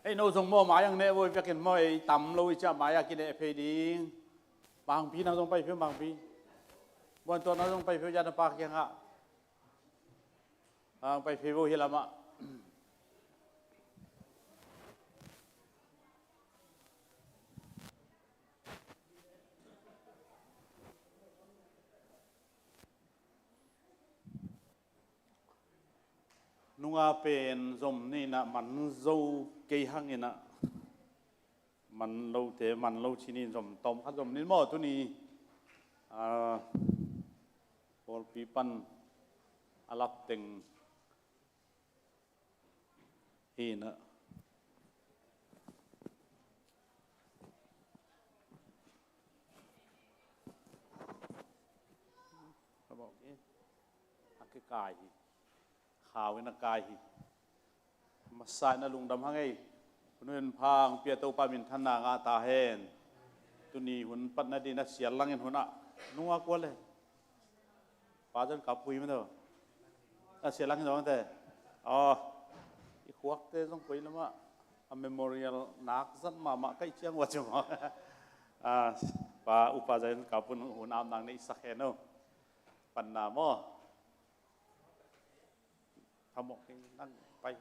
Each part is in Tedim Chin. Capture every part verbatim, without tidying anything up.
Ei, no zong maw, mai ang neh voi vekin maw, ei tam lo i ciah mai a kineh phei ding. Mangpi, nang zong pai phei, Mangpi. Buan tua, nang zong pai phei, Jan a pa kiangah. Ang pai phei vo hi lamah. Nunga pen zom ni inah man zo kei hang inah, man lote man lo ci ni, zom tawm khat zom ni maw, tuni, ah, pawlpi pan a lap teng hi inah. A kikai hi. Khau in a kai hi. Masa in a lungdam hang ei. Hun hun phang pia Topa minthanna ngah ta hen. Tuni hun patna ding a sial langin hun ah nunga kua le. Pa Jan Kap Pui mah tawh. A sial langin zong te. Aw. I khuakte zong koi lamah a memorial nak zat mahmah kaih ciang ua ciang maw. Ah, pa, Upa Jan Kap Pui hun am nang nei sak hen o. Panna maw. Thamawh keng nang pai.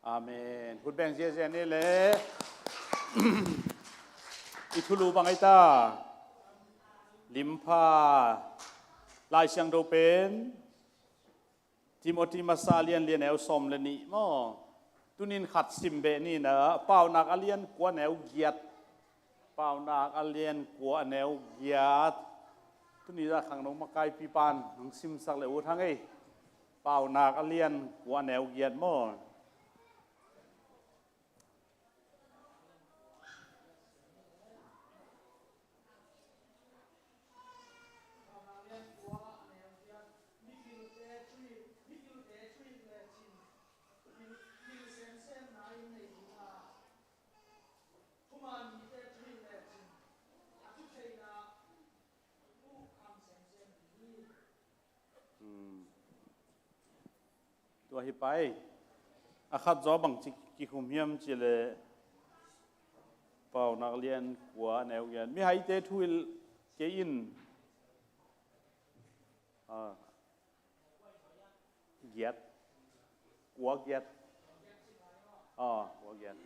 Amen. Khut beng ziazia ni le. I thulu bang ai ta. Limpha. Lai Siangtho pen Timothy masa lian li a neu sawm le nih maw? Tunin khat sim beh ni inah, Paunak a lian kua neu giat. Paunak a lian kua neu giat. Tuni zah khangno makaipi pan hong simsak le ut hang ei. Paunak a lian kua neu giat maw? Hmm. Tua hi pai. A khat zaw bangci kikhum hiam cih leh Paunak lian kua neu giat. Mihaite thuhilh kei in. Ah. Giat. Kua giat. Ah, kua giat.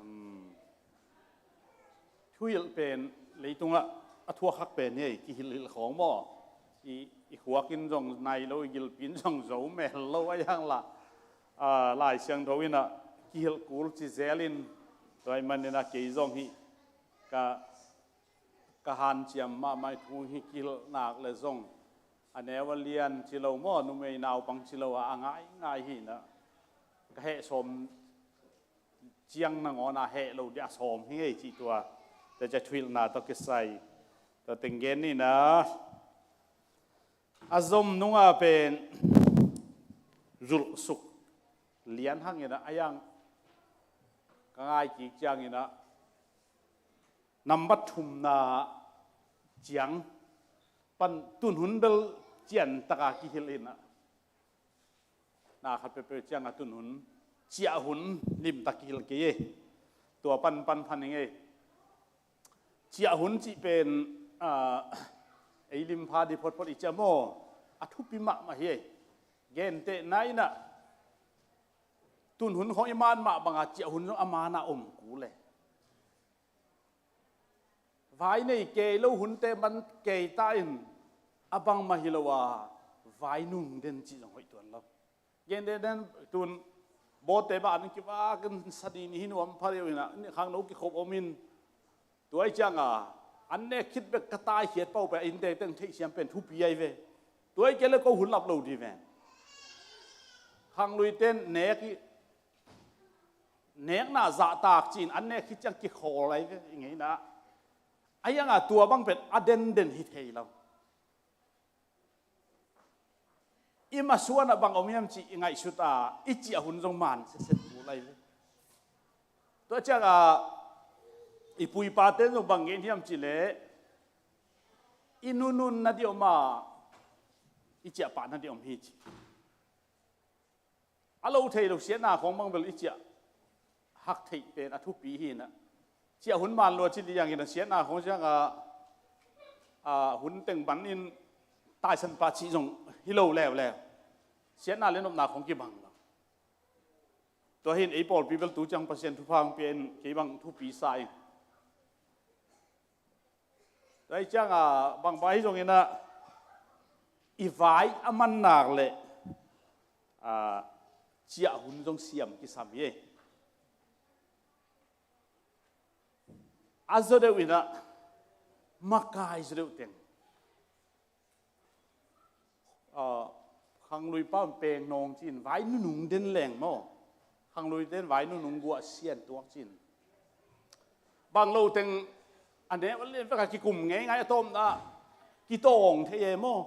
Um, thuhilh pen leitungah a thuak hak pen hi, kihilhhilh khawng maw? I, i khuak in zong nai lo, i gilpi in zong zo mel lo a yang la. Ah, Lai Siangtho in ah kihilh kul ci zel in, tua ahih manin ah kei zong hih ka ka hanciam mahmah thu hi kihilh nak le zong a neu a lian ci lo maw, numei naupang ci lo a, a ngaingai hi inah. Ka heh sawm ciang nangawn a heh lo ding a sawm hi ngei cih tua. Tua ciah thuhilhna tawh kisai tua teng gen ni inah. A zom nunga pen zulhsuk lian hang inah a yang ka ngai kik ciang inah nambat thumna ciang pan tunhun bel ciantaka kihilh inah. Na khat peuhpeuh cianga tunhun, ciahhun limtak kihilh kei e. Tua pan pan phan ing e. Ciahhun cih pen, ah, ei limpha dih photphot i ciah maw, a thupi mahmah hi e. Gentehna inah tunhun khawng i man mah banga ciahhun zong a mana om kul e. Vai nei kei lo hunte man kei ta in a bangmah hi lo a, vai nung den cih zong hoih tuan lo. Gen den den tun bote ba an kibak in sadi ni hi nuam pha deuh in ah khangno kikhop om in. Tua i cianga an nek khit bek ka taikhiat pau pen a inntek teng theihsiam pen thupi ai ve. Tua i kei le ko hun lap lo di ven. Khanglui ten nek i nekna zahtak cin an nek khit ciang kikhawl ai ve i ngeina. A hianga tua bang pen a denden hi thei lo. I masuanah bang om hiam cih i ngaihsut a i ciah hun zong man setset kul ai ve. Tua cianga i puipaten zong bang gen hiam cih leh i nunun na di om a i ciah pah na di om hi ci. A lo thei lo siatna khawng bang bel i ciah hak theih pen a thupi hi inah. Ciah hun man lua ci liang inah siatna khawng cianga a hun teng ban in taisan pah cih zong hi lo leuleu. Siatna le nopna khawng kibang lo. Tua hin ei pawlpi bel tu ciang Pasian thupha hong pia in kei bang thupi sa in. Tua hi cianga bangba hi zong inah i vai a man nak le ciah hun zong siam kisam hi. A zaw deuh inah makai zaw deuh teng. Khanglui pa un peng nawng cin vai nunung den leng maw? Khanglui ten vai nunung guah sian tuak cin. Bang lo teng a nek a lian vek a kikum ngei ngai a tawmna kitawng thei e maw?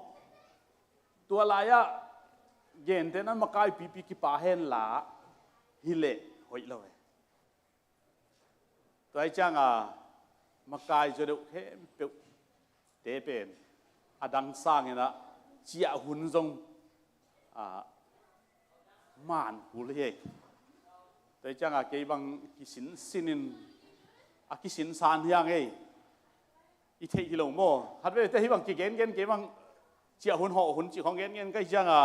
Tua lai-ah genten an makai pipi kipa hen la hi leh hoih lo e. Tua hi cianga makai zaw deuh khempeuh te pen a dang sanginah ciah hun zong man kul hi ei. Tua hi cianga kei bang kisin sinin a kisin san hiang ei. I theih hi lo maw? Khat vete hi bang kigengen kei bang ciah hun hawh hun cih khawng gengen ka hi cianga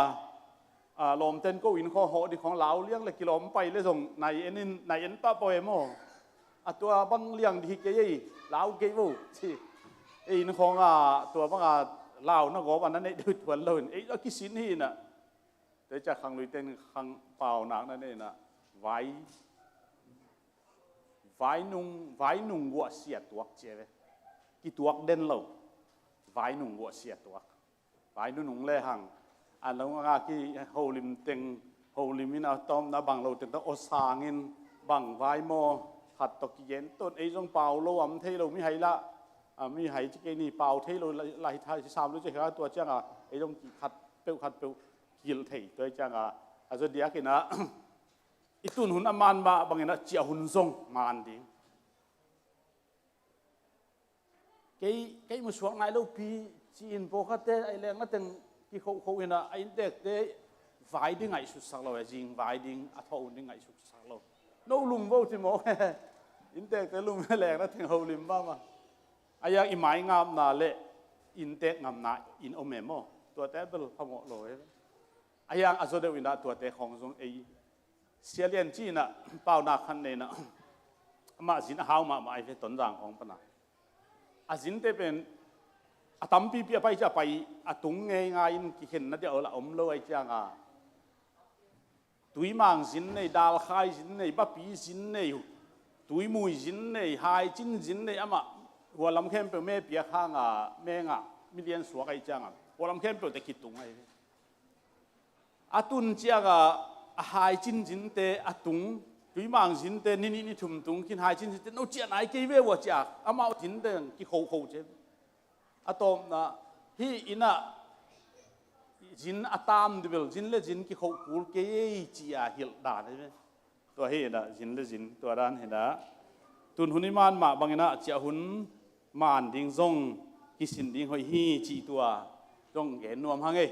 lawmten ko inn khawng hawh ding khawng lau liang le kilawm pai le zong nai en in nai en pah pawh e maw? A tua bang liang dih hi kei ei lau kei vo ci. Ei inn khawnga tua banga lau na gawp a na neih deuh tuan loin ei a kisin hi inah. Tua hi ciah khanglui ten khang paunak na neih inah vai vainung vainung guah sia tuak cia ve. Kituak den lo. Vainung guah sia tuak. Vai nunung le hang a lo nga ki holim teng holim in a tawmna bang lo teng tawh aw sangin bang vai maw? Khat tawh kigen ton ei zong pau lo am thei lo mi hai lah. A mi hai ci kei ni pau thei lo lai thai ci sam lo ci kha tua cianga ei zong ki khat peuh khat peuh kilh thei tua cianga a zaw diakinah i tun hun a man mah banginah ciah hun zong man ding. Kei kei musuak nai lopi ci-in pawlkhatte a i leng na teng kikhohkhoh inah a inntekte vai ding ngaihsutsak lo e. Zing vai ding a thawh hun ding ngaihsutsak lo. No lum vo ci maw? Inntekte lum e leng na teng holim mahmah. A hiang i mai ngamna le inntek ngamna in om e maw? Tuate bel phamawh lo e. A hiang a zaw deuh inah tuate khawng zong ei Sia Lian ci inah paunak khan nei inah amah zin a hau mahmah ai ve Tonzang khawng pana. A zinte pen a tampipi a pai ciah pai a tung ngeingai in kikhenna diah a om lo ai cianga tuimang zin nei, dalkhai zin nei, bapi zin nei, tuimui zin nei, haicin zin nei amah hualam khempeuh me piak hanga me ngah milian suak ai cianga hualam khempeuhte kitung ai ve. A tun cianga a haicin zinte a tung tuimang zinte ni nih ni thum tung khin haicin zinte no ciah nai kei ve ua ciah amau zinte kikhohkhoh cian. A tawpna hi inah zin a tam dibel zin le zin kikhoh kul kei ei ci-a hilh dan hi ve. Tua hi inah zin le zin tua dan hinah tun hun i man mah banginah ciah hun man ding zong kisin ding hoih hi cih tua zong gen nuam hang ei.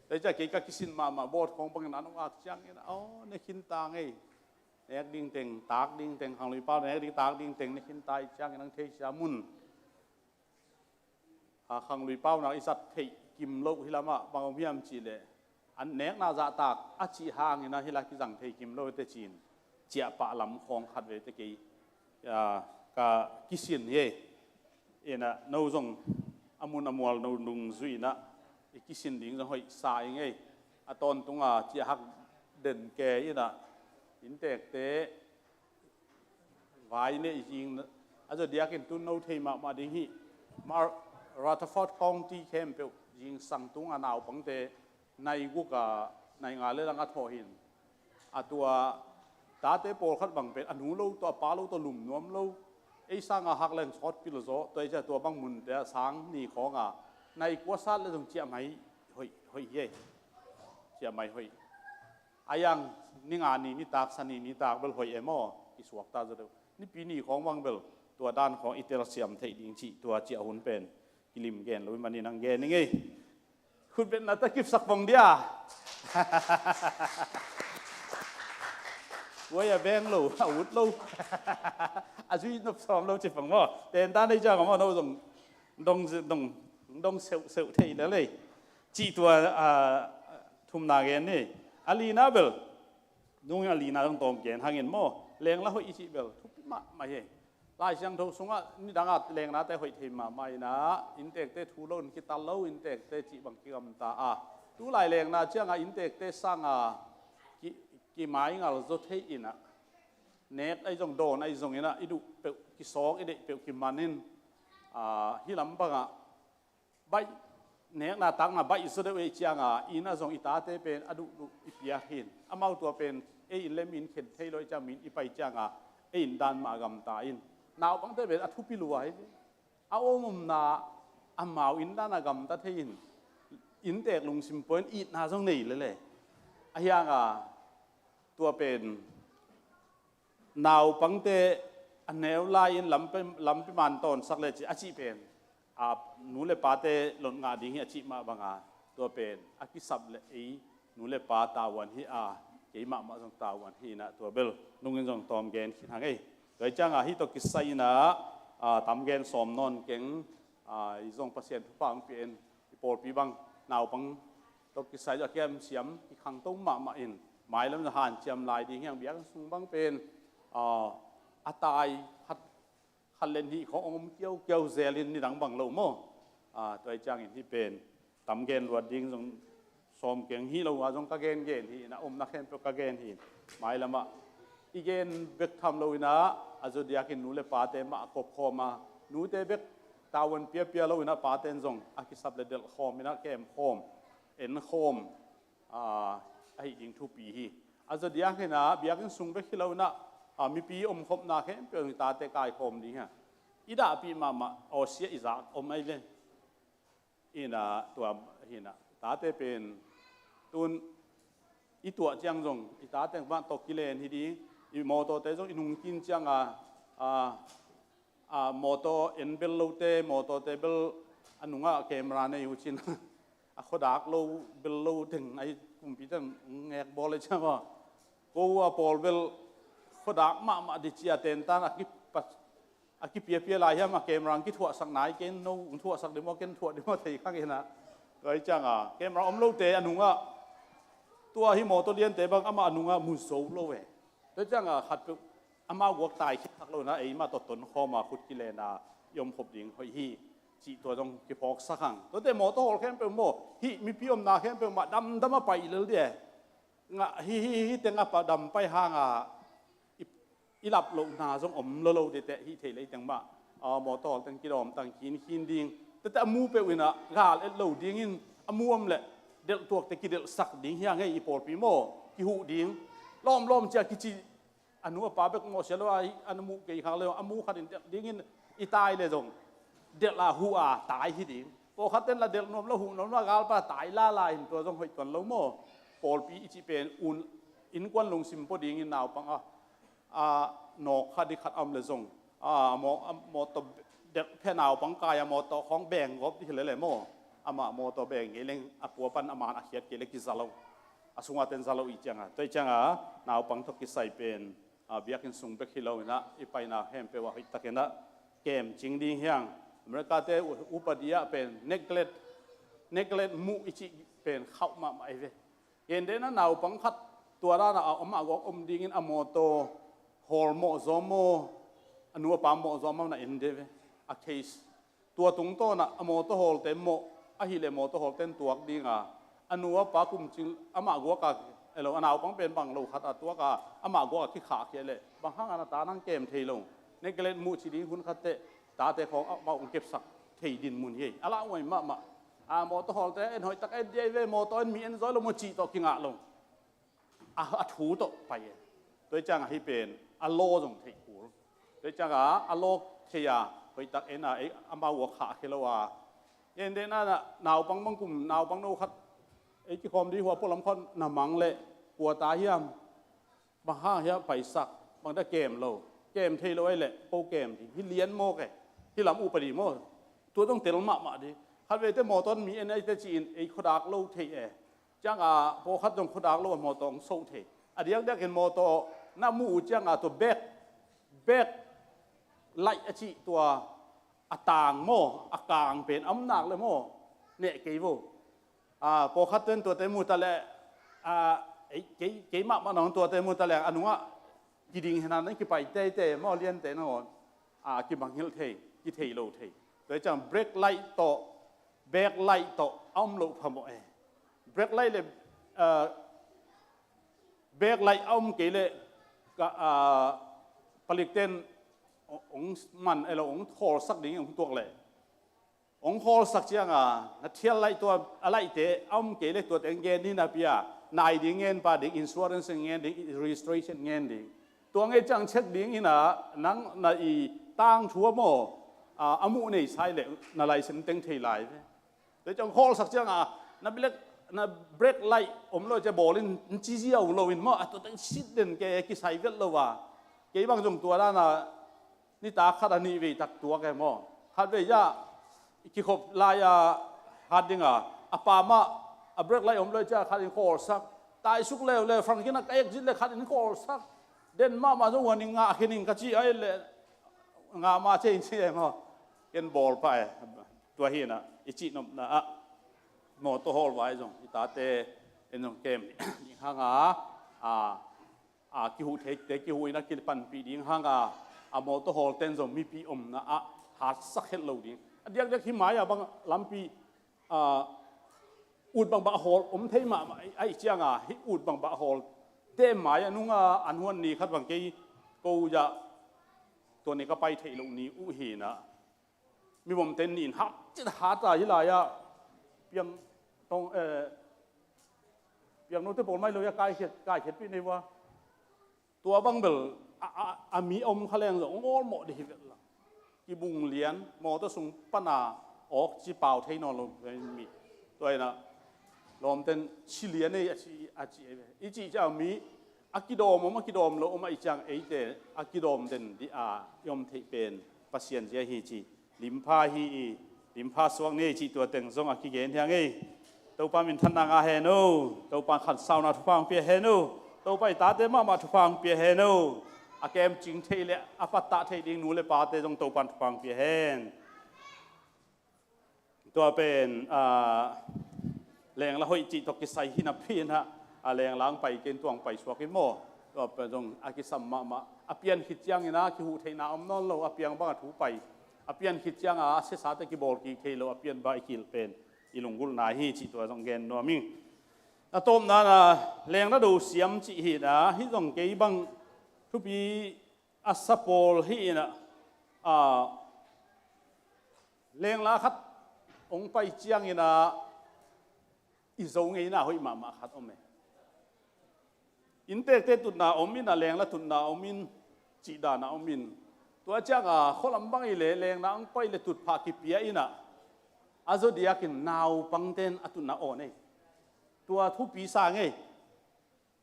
Tua hi ciah kei ka kisin mahmah bawt khawng bangin an ong ak ciangin aw ne khin ta ngei. Nek ding teng tak ding teng khanglui pau nek ding tak ding teng ne khin ta i ciangin ang thei sia mun. A khanglui paunak i zat theih kim loh hi lamah bang om hiam cihleh an nekna zahtak a cih hangin a hi la kizang thei kim lo te cin ciahpah lam khawng khat vete kei ka kisin hi. Inah no zong a mun a mual no nung zui inah i kisin ding zong hoih sa ing ei. A tawntunga ciahhak Den ke ina inntekte vai neih zing a, zodiakin tun no thei mahmah ding hi. Mar Rutherford County khempeuh zingsang tunga naupangte nai guka nai nga le lang a thawh hin. A tua tate pawlkhat bang pen a nu lo tawh a pa lo tawh lum nuam lo. Ei sanga hak leng sawt pil zaw, tua ei cia tua bang munte a sang ni khawnga nai kua sat le zong ciah mai hoih, hoih hi ei. Ciah mai hoih. A yang ni nga ni nitak, sa ni nitak bel hoih em aw, kisuakta zaw deuh. Nipi ni khawng bang bel tua dan khawng i telsiam theih ding cih tua ciah hun pen kilim gen lo i manin ang gen i ngei. Khutbetna ta kipsak pong dia. Ua a beng lo, a ut lo. A zui nop sawm lo ci pong maw. Ten ta nei ciang maw, no zong dong, dong, dong seuh, seuh thei le lei. Cih tua, a, thumna gen ni. A lina bel. Nung a lina dong tawm gen hangin maw. Lengla hoih i cih bel. Thupi mahmah hi. Lai Siangtho sungah nidangah lengnate hoih thei mahmah ina, inntekte thu lo in kital lo, inntekte cih bang kigamta a. Tu lai lengna ciangah inntekte sanga ki, kimaingal zaw thei ina. Nek ai zong dawn ai zong ina, i duh peuh kisawk, i deih peuh kimanin, a, hi lam bangah baih, nekna takna baih zaw deuh ei cianga, ina zong i tate pen a duhduh i piak hin. Amau tua pen ei in le min khen thei lo ei ciang min i pai cianga, ei in dan mah a gamta in. Naupangte pen a thupi lua hi. A om omna amau in dan a gamta thei in. Inntek lungsim puan itna zong nei lele. A hianga tua pen naupangte a neu lai-in lampi, lampi man tawnsak le ci a cih pen, a, nu le pate lot ngah ding hi a cih mah banga, tua pen a kisap le ei nu le pa tavuan hi a, kei mahmah zong tavuan hi ina tua bel nungin zong tawm gen khin hang ei. Tua hi cianga hih tawh kisai ina, a, tam gen sawm nawn keng, a, i zong Pasian thupha ang pia in i pawlpi bang naupang tawh kisai a kiamsiam kikhangto mahmah in mailam na hanciam lai ding hiang biak sung bang pen, a, a tai khat, khat le nih khawng om kiaukiau zelin nidang bang lo maw. A, tua hi ciangin hih pen tam gen luat ding zong sawm keng hi lo a zong ka gengen hi ina omna khempeuh ka gen hi. Mailamah i gen bek tham lo ina a zodiakin nu le pate mah a kop khawm a, nute bek tavuan piapia lo ina paten zong a kisap le delh khawm ina kem khawm, en khawm, a, ahi ding thupi hi. A zodiak ina biakinn sung bek hi lo ina, a, mipi omkhopna khempeuh i tate kaikhawm ding hi. I dahpih mahmah awsia i zak om ai le. Ina tua hina tate pen tun i tuah ciang zong i tate mah tawh kilen hi ding. I mawtawte zong i nungkin cianga, a, a, mawtaw en bel lote, mawtawte bel a nungah camera nei uh cin. A khuadak lo bel lo teng ai kumpi teng ngek bawl le ciang a. Ko a pawl bel khuadak mahmah di cia tentan a kipat a kipiapia lai hiam a camera ang kithuahsak nai ken no ang thuahsak ding maw ken thuah ding maw thei khang ina. Tua hi cianga camera om lote a nungah tua hi mawtaw liante bang amah a nungah mu zo lo e. Tua hi cianga khatpeuh amau guak tai khit thak lo ina eimah tawh tonkhawma khut kilena i omkhop ding hoih hi. Cih tua zong kiphawksak hang. Tuate mawtaw hawl khempeuh maw hih mipi omna khempeuh mah damdam a pai lel di e. Ngah hi, hi, hi teng a pa dam pai hanga i, i lap lohna zong om lo lo tete hih thei lei teng mah. A, mawtaw hawl teng kidawm tang khin khin ding. Tete a mu peuh ina gal et lo dingin a mu om le delh tuakte kidelhsak ding hiang hei i pawlpi maw kihuh ding. Lawmlawm cia kici a nu a pa bek mawhsia lo a, a na muh kei khak le a mu khatin delh dingin i tai le zong delh a huh a tai hi ding. Pawlkhat ten la delh nuam lo huh nuam lo a galpa tai lala in tua zong hoih tuan lo maw. Pawlpi i cih pen un innkuan lungsim pua dingin naupang a, a, nawk khat i khat a om le zong a, maw, a, mawtaw delh phe naupang kai a mawtaw khawng beng gawp hi lele maw. Amah mawtaw beng ngei leng a pua pan a man a khiat kei le kiza lo. A sunga ten za lo i cianga tua i cianga naupang tawh kisai pen a, biakinn sung bek hi lo ina i paina khempeuh ah hoih takin a kem cing ding hiang. America te u-, upadi ah pen neglect, neglect muh i cih pen khauh mahmah i ve. Gentehna naupang khat tua dana a om a gawk om dingin a mawtaw hawl mawh zaw maw, a nu a pa mawh zaw maw na en de ve. A case tua tungtawnah a mawtaw hawlte mawh ahileh mawtaw hawlten tuak dinga a nu a pa kumcing amah guaka Elo a naupang pen bang lo khat a tuak a, amah guak a kikhahkhia leh bang hang a na ta nang kem thei lo. Neglect muh ci ding hun khat teh tate khawng amah hong kepsak thei din mun hi. A lauhuai mahmah. A mawtaw hawlte en hoih tak en dia hi ve, mawtaw en mi en zaw lo maw cih tawh kingah lo. A, a thu tawh pai e. Tua hi ciangah hih pen a law zong theih kul. Tua hi ciangah a law thei a, hoih tak en a, ei, amau a khahkhia lo a. Gentehna naupang bang kum naupang no khat ei kikhawm ding hua pualam khawng na mang leh kua ta hiam, bang hang hiam paisak, bang dah kem lo, kem thei lo ei leh ko kem ding, hih lian mawk e, hih lam uh pa ding maw. Tua dong tel mahmah ding. Khat vei teh mawtaw mi en ei teh ci-in ei khuadak lo thei e. Ciangah pawlkhat zong khuadak lo a mawtaw hong soh thei. A diakdiakin mawtaw na muh uh ciangah tua back, back light a cih tua a tang maw, a kang pen a om nak le maw, neh kei vo. A, pawlkhat ten tuate mu ta leh, a, ei, kei, kei mahmah nong tuate mu ta leh a nungah kiding hena nan kipai teitei maw, liante nangawn, a, kimangngilh thei, kithei lo thei. Tua hi ciang brake light tawh, back light tawh a om loh phamawh e. Brake light le, a, back light a om kei leh ka, a, palikten hong man elo hong khawlsak ding hong tuak leh, hong khawlsak ciangah na thial light tua a lightte a om kei leh tuate gen ding napi a, nai ding ngen pa ding, insurance ngen ding, registration ngen ding. Tua ngei ciang check ding ina nang na i tangthu a maw, a, a muh nei sai leh na license teng thei lai ve. Tua ciang khawlsak ciangah na black, na brake light om lo ciang bawlin ci ziau loin maw, a tua teng sit den kei kisai vet lo a. Kei bang zong tua dana nitak khat a nih vei tak tuak e maw. Khat vei ah i kikhop lai-a hat dinga a pa mah a brake light om lo ciang khat in khawlsak, taisuk leuleu, frangkin a ka exit le khat in khawlsak. Den mahmah zong huan in ngah khin in ka ci ai le ngah mah cei in ci e maw. Ken bawl pah e. Tua hi inah i cihnopna ah mawtaw hawl vai zong i tate en zong kem ding hanga, a, a, kihuh theite kihuh inah kipanpih ding hanga, a mawtaw hawlten zong mipi omna ah hatsak het lo ding. A diakdiak hih mai-ah bang lampi, a, ut bangbang hawl om thei mahmah ahi cianga, hih ut bangbang hawlte mai-ah nunga an huan ni khat bang kei ko-ah tua ni ka pai theih loh ni uh hinah. Mi bomte nin hak cin hata hi lai-ah piang tong, eh, piang note pawl mai lo ia kaikhiat, kaikhiatpih nei vua. Tua bang bel a, a, a mi om kha leng zong ngawlmawh dih hi vet la. Kibung lian mawtaw sung pana awk ci pau thei nawn lo mi. Tua inah lawmten ci lian ei a ci, a ci ei ve. I cih ciang mi a kidawm om, a kidawm lo om a i ciang eite a kidawm den dih a i om theih pen Pasian zia hi ci. Limpha hi i, limpha suak ni ei cih tua teng zong a kigen hiang ei. Topa minthanna ngah hen o. Topa khansauna thupha hong pia hen o. Topa i tate mahmah thupha hong pia hen o. A kemcing theih le a pattah theih ding nu le pate zong Topa thupha hong pia hen. Tua pen, a, lengla hoih cih tawh kisai hi napi inah, a, lengla ang pai ken tuang pai suak in maw. Tua pen zong a kisam mahmah. A pian khit ciangin a kihuh theihna om nawn lo, a piang bang a thu pai. A pian khit cianga a siasate kibawl kik thei lo, a pian bang i kilh pen i lunggulhna hi cih tua zong gen nuam ing. A tawpna na lengla do siam cih hi na, hih zong kei bang thupi a sa pawl hi inah, a, lengla khat hong pai ciangin a i zo ngeina hoih mahmah khat om e. Inntekte tutna om inah, lengla tutna om in, cihdan a om in. Tua cianga khualam bang i le lengla hong pai le tutphah kipia inah a zaw diakin naupangten a tutna awn ei. Tua thupi sa ngei.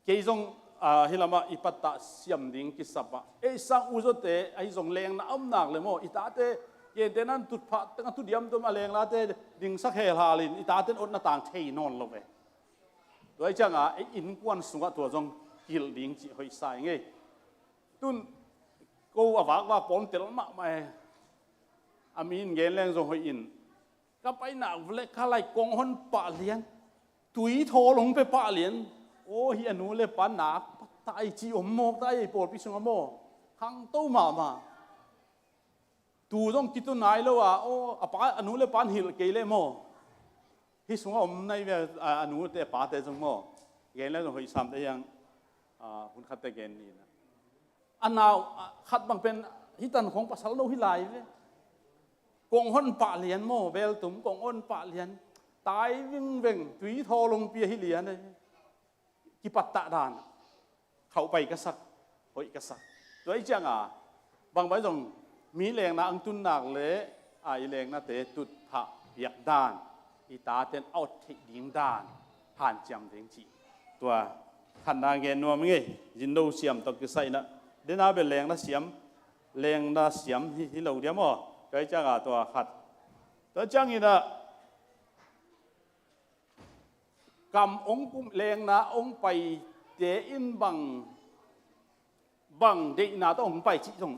Kei zong, a, hih lamah i pattah siam ding kisap ah ei sang u zawte ahi zong lengna a om nak le maw, i tate, kente nan tutphah teng a tu diamdiam a lenglate dingsak helhalin i taten otna tang thei nawn lo ve. Tua hi cianga ei innkuan sungah tua zong kilh ding cih hoih sa i ngei. Tun ko a vakvak pawm tel mahmah e. A mi in gen leng zong hoih in. Ka paina vlek ka lai kong hon pah lian. Tui thawl hong pe pah lian. Aw, hi a nu le pa nak patai ci om mawk ta ei pawlpi sungah maw. Khangto mahmah. Tu zong kitu nai lo a, aw, a pa, a nu le pa an hilh kei le maw. Hi sungah om nai ve a, a nute a pate zong maw. Gen le zong hoih sam te hiang, ah, hun khat te gen ni na. A nau, ah, khat bang pen hi tan khong pasal no hi lai ve. Kong hon pah lian maw, bel tum, kong hon pah lian. Tai vingveng, tui thaw lungpi a hi lian e. Kipat tah dan. Khauh pai ka sak, hoih ka sak. Tua hi ciang a, bang bai zong mi lengna ang tun nak le, a i lengnate tut phah piak dan, i taten a ot theih ding dan, hanciam ding ci. Tua khatna gen nuam ngei, zindo siam tawh kisai na. Dena bel lengna siam, lengna siam hi, hi lo diam aw. Tua hi ciang a tua khat. Tua ciang in a, kam ong kum lengna ong paite in bang, bang deihna tawh ong pai cih zong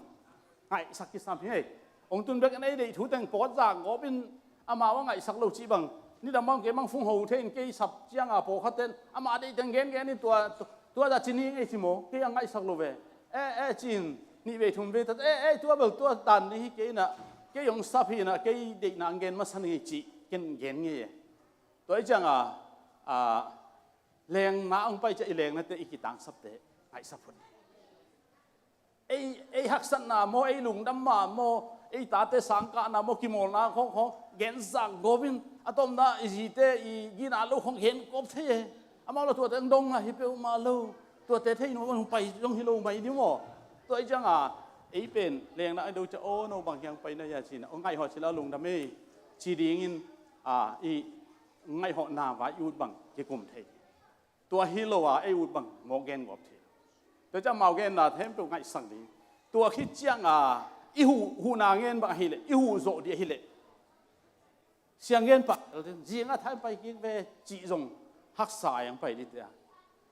ngaihsak kisam hi. Ong tun bek in ei deih thu teng pawt zak gawp in amau a ngaihsak lo cih bang. Nidang bang kei bang fung ho thei in kei sap ciang a pawlkhat ten amah deih teng gen gen in tua, tua dah ci ni ngei ci maw, kei a ngaihsak lo ve. E, e, ci in nih vei thum vei tat, e, e, tua bel tua dan ni hi kei na, kei ong sap hi na, kei deihna ang gen masa ni ngei cih ken gen ngei e. Tua hi ciang a, a, lengna ong pai ciang i lengnate i kitangsapte ngaihsak phot. Ei, ei haksatna maw, ei lungdam mah maw, ei tate sangkahna maw, kimawlna khong khong gen zak gawp in, a tomna i zite i gina lo khong gen gawp thei e. Amau la tuate ang dong a hi peuhmah lo. Tuate thei nuam a hong pai zong hi lo mai ding maw. Tua hi ciang a, ei pen lengna i do ciang aw no bang hiang pai na hia ci na, ong ngaih hawh ci la lungdam e, ci ding in, a, i ngaihhawhna vai i ut bang kikum thei. Tua hi lo a ei ut bang mawk gen gawp thei. Tua ciang mau genna thempeuh ngaihsak ding. Tua khit ciang a i huh, huhna ngen bang ahileh, i huh zawh dih ahileh, siang gen pah, zing a thain pai kik ve cih zong haksa a iang pai dih tia.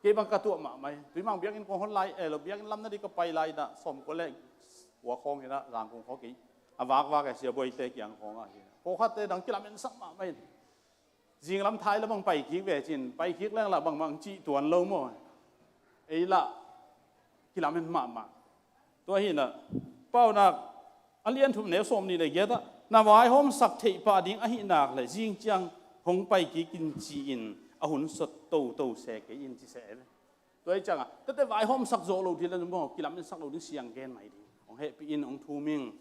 Kei bang ka tuah mahmah hi. Tuimang biakinn kong hon lai, eh, lo biakinn lam na dih ka pai lai na, sawm kua le kua khawng hi na, Zangkong khawng kei a vakvak e, sia buaite kiang khawng ah hi na. Pawlkhatte dang kilamen sak mahmah hi. Zinglam thai la bang pai kik ve cin, pai kik leng la bangmah ang cih tuan lo maw. Ei lah kilamen mahmah. Tua hi na, Paunak a lian thum neu sawm nih le giat ah, na vaihawmsak theih pah ding ahih nak le zing ciang hong pai kik in ci-in a hun sot toto se kei in ci se ve. Tua hi ciang a, tete vaihawmsak zawh lo dih le maw, kilamen sak lo ding, siang gen mai ding. Hong hehpih in, hong thum ing.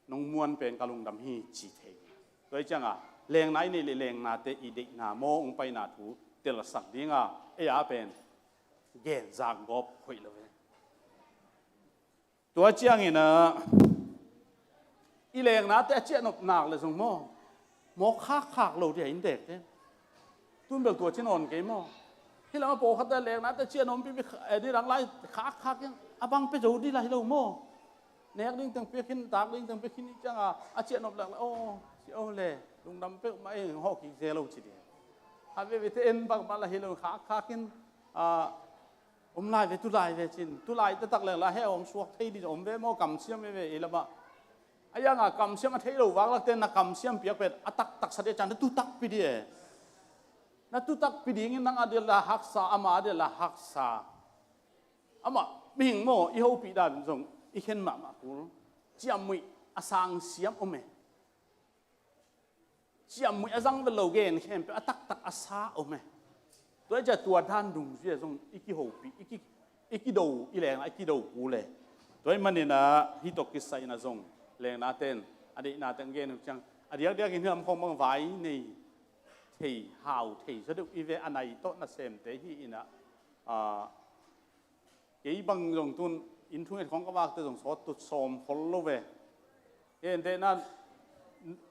Nong muan pen ka lungdam hi ci thei. Tua hi ciang a, lengna i neih le lengnate i deihna maw, ong paina thu telsak ding a, ei a pen gen zak gawp hoih lo ve. Tua ciang in a, i lengnate a ciahnop nak le zong maw, mawk khakkhak lo dih a inndekte. Tun bel tua ci nawn kei maw. Hi lam a pawlkhat a lengnate ciahnop pipi, eh, dih dang lai khakkhak in a bang pia zo dih lai lo maw. Nek ding teng pia khin, tak ding teng pia khin i ciang a, a ciahnop lak le, aw, ci aw le, lungdam peuhmah ei, hawh kik zel lo ci dih. Khat veve te en bangmah la hi lo, khakkhak in, a, om lai ve, tu lai ve cin, tu lai taktak leng la he hong suak thei dih om ve maw, kamsiam veve ei lam ah. A iang a kamsiam a thei lo vak lak te na kamsiam piak pen a taktak sa dih a ciang na tu takpi dih e. Na tu takpi ding in nang a dih la haksa, ama a dih la haksa. Amah mihing maw, i hopih dan zong i khen mahmah kul. Ciammuih a sang siam om e. Ciammuih a zang vet lo gen khempeuh a taktak a sa om e. Tua hi ciah tua dan dungzui a zong i kihopih, i ki, i kido, i lengna i kido kul e. Tua hi manin a, hih tawh kisai in a zong lengna ten a deihna teng gen uh ciang, a diakdiak in hi lam khawng bang vai nei thei, hau thei zaw deuh i ve, a nai tawh nasemte hi in a, a, kei bang zong tun inn thunget khawng ka vakte zong sawt tut sawm khol lo ve. Gentehna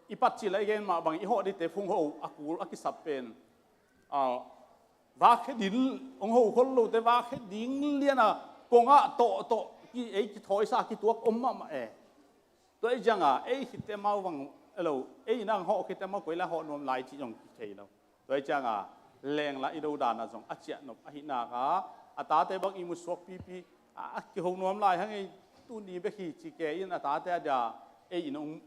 i patcil a i gen mah bang i hawh dihte phung ho a kul a kisap pen, a, vak khe ding, hong ho khol lote vak khe ding lian a kongah tawhtawh ki, ei kithawisa kituak om mahmah e. Tua hi ciang a, ei khitte amau vang lo, ei nang hawh khitte amau koi la hawh nuam lai cih zong kithei lo. Tua hi ciang a, lengla i do dan a zong a ciahnop ahih nak a, a tate bang i musuak pipi, a, a kiho nuam lai hang ei, tuni bek hi ci ke in a tate a dia, ei in hong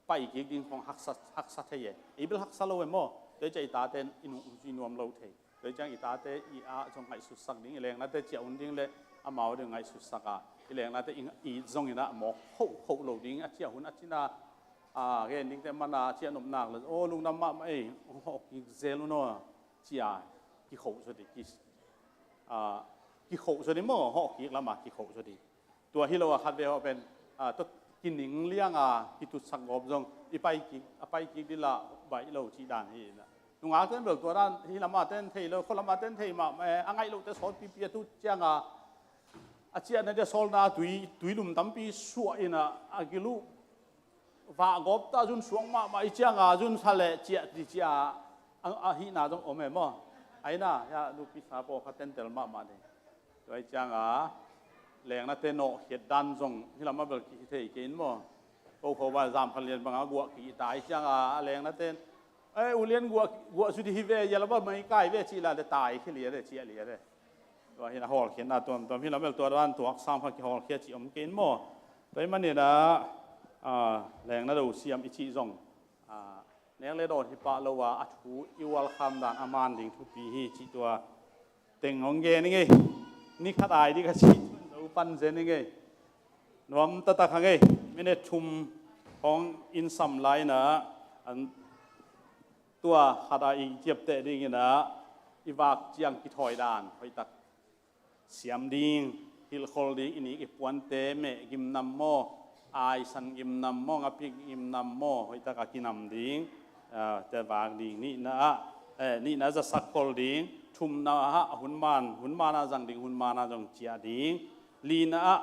pai kik ding khong haksa, haksa thei e. Ei bel haksa lo e maw. Tua hi ciang i tate in hong zui nuam lo thei. Tua hi ciang i tate i a zong ngaihsutsak ding, i lengnate ciah hun ding le amau ding ngaihsutsak a, i lengnate i, i zong in a mawk khohkhoh lo ding, a ciah hun a cina, a, gen dingte man a ciahnop nak le, aw, lungdam mahmah ei, hong hawh kik zel un aw, ci a kikhoh zaw ding, ki, ah, kikhoh zaw ding maw, hawh kik lamah kikhoh zaw ding. Tua hi lo a khat ve hawh pen, ah, tua kining lianga kitutsak gawp zong i pai kik, a pai kik ding lah baih lo cih dan hi. Nungak ten bel tua dan hi lamah ten thei lo, khua lamah ten thei mah, eh, a ngaih lote sawt pipi a tut cianga a ciahna dia sawlna tui, tuilum tampi suah in a, a gil uh vah gawp ta zun suak mahmah i cianga zun sa leh ciah ti cia a, a hihna zong om e maw? Aina, ya, nupi sa pawlkhat tentel mahmah ding. Tua i cianga lengnate nawhkhiat dan zong hi lamah bel kihi thei kei in maw? Ko kho ba zam khan lian banga guah kihita i cianga a lengnate in, "Eh, u lian guah, guah su di hi ve, ya lamah mai kai ve," cih la de tai khi lia de, ciah lia de. Tua hi na hawlkhiatna tuamtuam hi lamel tua dan tuak sam kha kihawlkhia cih om kei in maw? Tua i manin a, ah, lengna do siam i cih zong, ah, nek le dawn hi pah lo a, a thu i ualkham dan a man ding thupi hi cih tua teng hong gen i ngei. Ni khat ai ding ka cih zo pan zen i ngei. Nuam taktak hang ei. Minute thum hong in sam lai na, an tua khat a i ciapteh ding in a, i vak ciang kithawi dan hoihtak siam ding, hilhkhol ding, i nik i puante meh gimnam maw, aisan gimnam maw, ngapik gimnam maw, hoihtak a kinam ding, ah, te vak ding, nihna ah, eh, nihna zasak khol ding, thumna ah hun man, hun man ah zang ding, hun man ah zong ciah ding, lina ah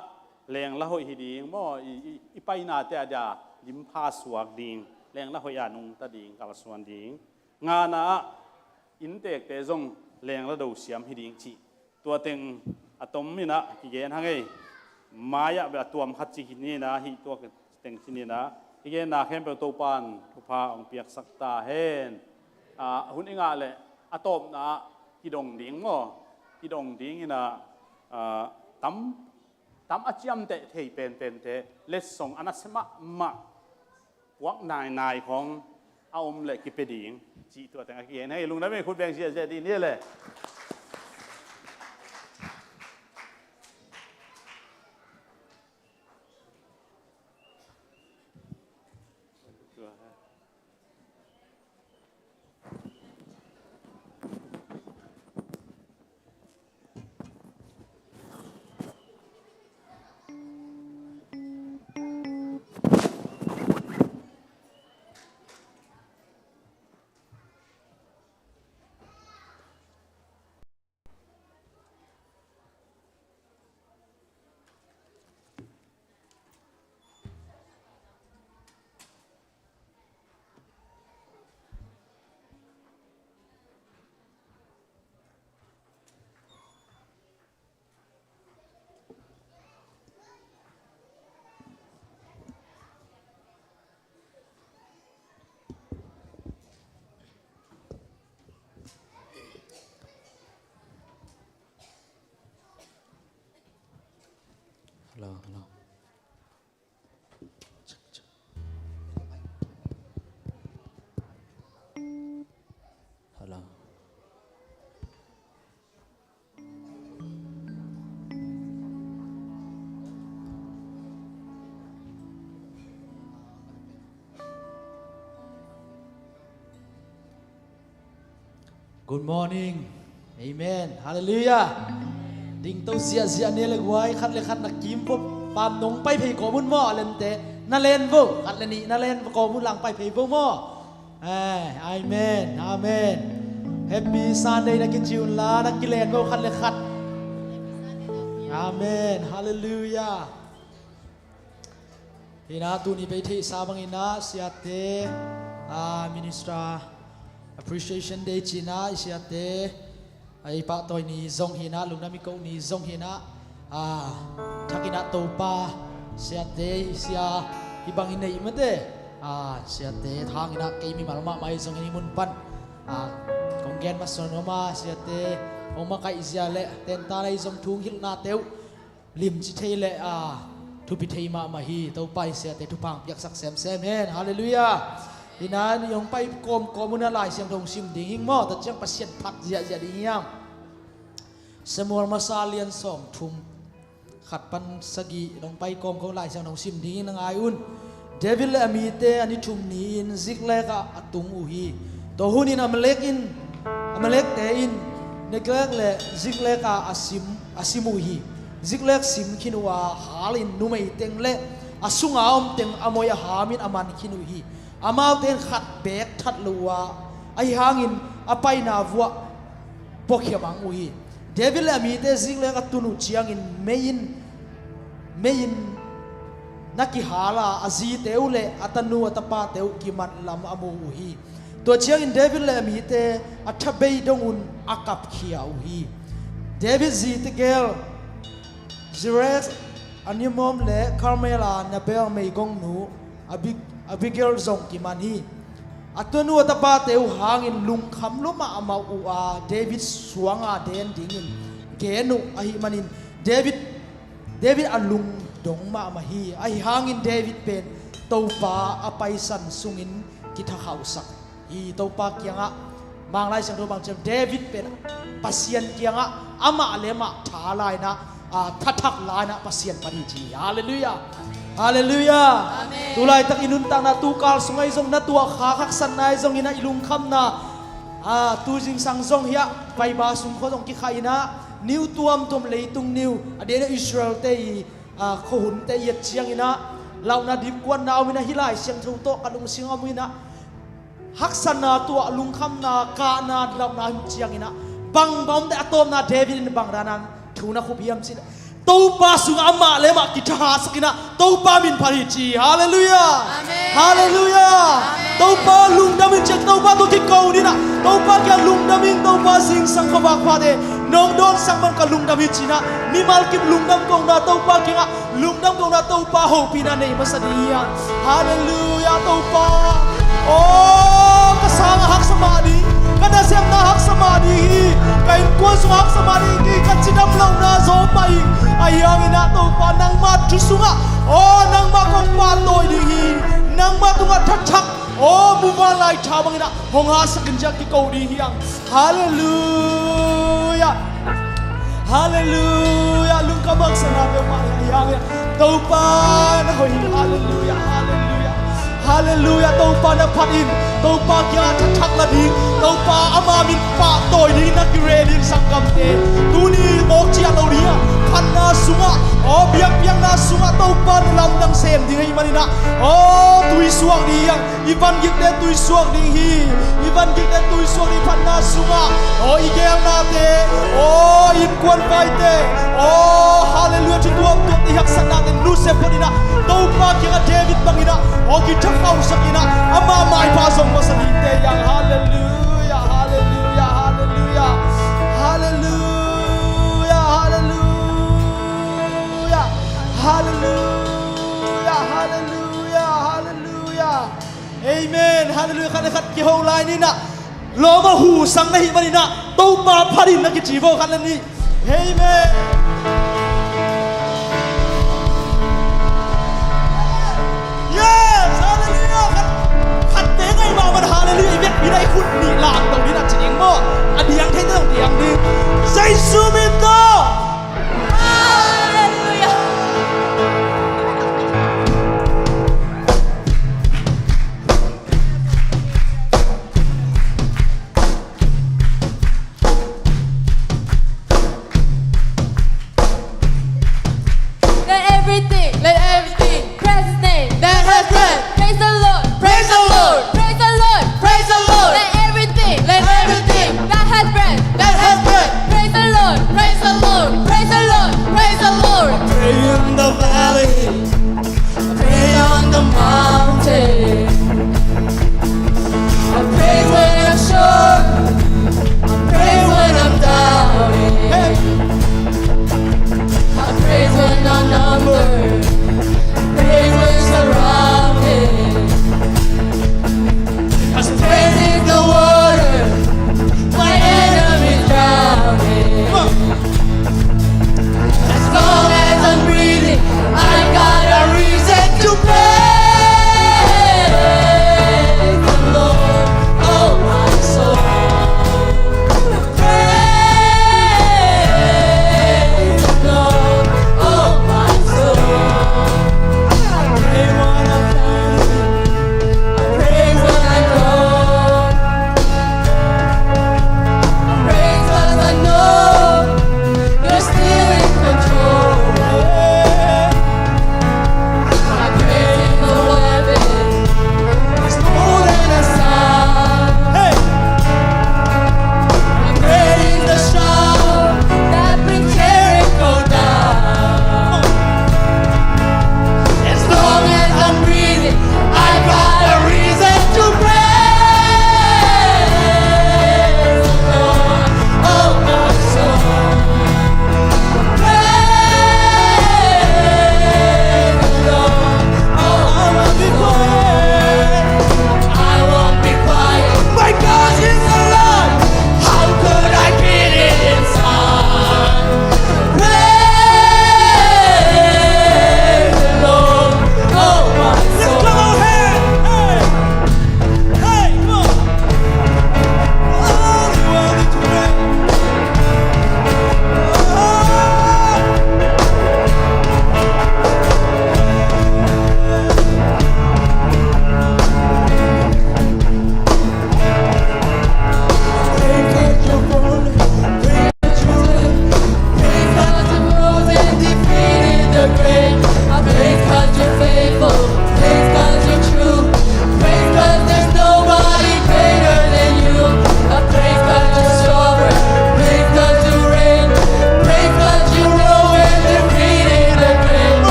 lengla hoih hi ding maw, i, i, i painate a dia limpha suak ding, lengla hoih a nungta ding, kalsuan ding, ngana ah inntekte zong lengla do siam hi ding cih. Tua teng a tom in a kigen hang ei. Mai-ah bel a tuam khat ci hi ni na, hih tua teng ci ni na. Kigenna khempeuh Topan thupha hong piaksak ta hen. Ah, hun i ngah leh a tawpna ah kidong ding maw? Kidong ding in a, ah, tam, tam a ciamteh thei penpente letsong a nasia mahmah puak nainai khong a om leh kipia ding cih tua teng a kigen hei. Lungdam ei, khut beng ziahziah dih ni le. Hello, hello. Hello. Good morning. Amen. Hallelujah. Dingto ziahziah ni le guai, khat le khat na kim pop pam nong pai phei kawm un maw, a lente na len vo, khat le nih na len kawm un lang pai phei vo maw. Eh, amen. Amen. Happy Sunday na kici un la, na kilen vo khat le khat. Amen. Hallelujah. Hi na, tuni bei theihsa bangin a siate, ah, Minister Appreciation Day ci-in a i siate, ah, i pahtawi ni zong hi na, lungdam i koh ni zong hi na, ah, thakin a Topa siate, sia hi bangin nei mate, ah, siate thangin a kei mimal mahmah hi zongin i mun pan, ah, kong gen masa nuam a, siate hong makaih zia le tenta na i zong thu hilhnate uh limci thei le, ah, thupi thei mahmah hi. Topa in siate thupha piaksak semsem hen. Hallelujah. Hi na, i hong pai kawmkawm un a Lai Siangtho hong sim ding hing maw? Tua ciang Pasian phat ziahziah ding hiam? Samuel masa lian sawmthum, khat pan sagih, i hong pai kawmkawm Lai Siangtho hong sim ding hing, na ngai un. David le a mite a ni thum ni-in Ziklag ah a tung uh hi. Tua hunin Amalek in, Amalekte in Neglek le Ziklek a, a sim, a sim uh hi. Ziklek sim khin uh a, halin numei teng le a sunga om teng a moi a hamin a man khin uh hi. Amaute in khat beek that lo uh a, ahi hangin a paina vuah puakhia mang uh hi. David le a mite Ziklek a tun uh ciangin mei in, mei in na kihal a, a zite uh le a tanu a tapate uh kimat lam a mu uh hi. Tua ciangin David le a mite a thabei dong un a kapkhia uh hi. David zite gel Zeres, Ahinoam le Karmel a Nabal meigongnu Abi-, Abigail zong kiman hi. A tanu a tapate uh hangin lungkham lua mahmah uh a, David suanga den dingin gen uh ahih manin David, David a lungdong mahmah hi. Ahi hangin David pen Topa a paisan sungin kithakhauhsak hi. Topa kiangah, Manglai Siangtho bang ciang David pen Pasian kiangah amah le amah tha lainah, a, thathak lainah Pasian phat hi ci. Halleluiah. Halleluiah. Amen. Tulaitak i nuntakna tukal sungah i zong na tuahkhak haksatna i zong inah i lungkhamna, a, tu zingsang zong hiah vaiba sung khua zong kikhah inah niu tuamtuam leitung niu a diana Israel te i, a, khuahunte i et cianginah lauhna dipkuatna om inah hih Lai Siangtho tawh ka lungsim om inah haksatna tuah lungkhamna kahna lauhna him cianginah bang bang omte a tawpna David in bang danan thu na khup hiam cih leh Topa sungah amah le amah kithahatsak inah Topa min phat hi ci. Halleluiah. Amen. Halleluiah. Amen. Topa lungdam in ciah Topa tawh kiko ninah Topa kiang lungdam in Topa zingsang khuavak phate nong dawnsak man ka lungdam hi cinah mimal kip lungdam kohna Topa kiangah lungdam kohna Topa hopihna nei masa ding hi hang. Halleluiah Topa. Aw, ka sangah haksa mah ding, ka nasepna haksa mah ding hi. Ka innkuan sungah haksa mah ding hi. Ka cidam lohna zaw mah hi. Ahi hanginah Topa nangmah thu sungah, aw, nangmah kong pahtawi ding hi. Nangmah tungah thathak, aw, muvanlai tha banginah hong hatsak in ciah kiko ding hi hang. Halleluiah. Halleluiah. Lungkam haksatna peuhmah hi hang. Topa na hoih hi. Halleluiah. Halleluiah. Halleluiah. Topa na phat in Topa kiangah thathak la ding, Topa ama min pahtawi ding na kire ding sanggamte. Tuni mawk ciah lo ding hi hang. Phatna sungah, aw, biakpiakna sungah Topa na lamdang sem ding ahih maninah, aw, tuisuak ding hi hang. I vangikte tuisuak ding hi. I vangikte tuisuak ding phatna sungah, aw, i geelnate, aw, innkuan vaite, aw, halleluiah, thu tuamtuamte, i haksatnate nusia phot inah Topa kiangah David banginah, aw, kithakhauhsak inah ama maipha zong masa dingte hi hang. Halleluiah. Halleluiah. Halleluiah. Halleluiah. Halleluiah. Halleluiah. Halleluiah. Halleluiah. Amen. Halleluiah. Khat le khat kiho lai ninah lawm a hu sang na hih maninah Topa phat in na kici vo khat le nih. Amen. Yes. Halleluiah. Khat, khatte ngaih mahmah halleluiah i vekpi na i khut nih lamto ding a ci ding maw? A diang theite zong diang ding. Jesu min tawh. Halleluiah. Let everything, let everything praise His name that has breath. Praise the Lord, praise the Lord, praise the Lord, praise the Lord. Let everything, let everything that has breath, that has breath, praise the Lord, praise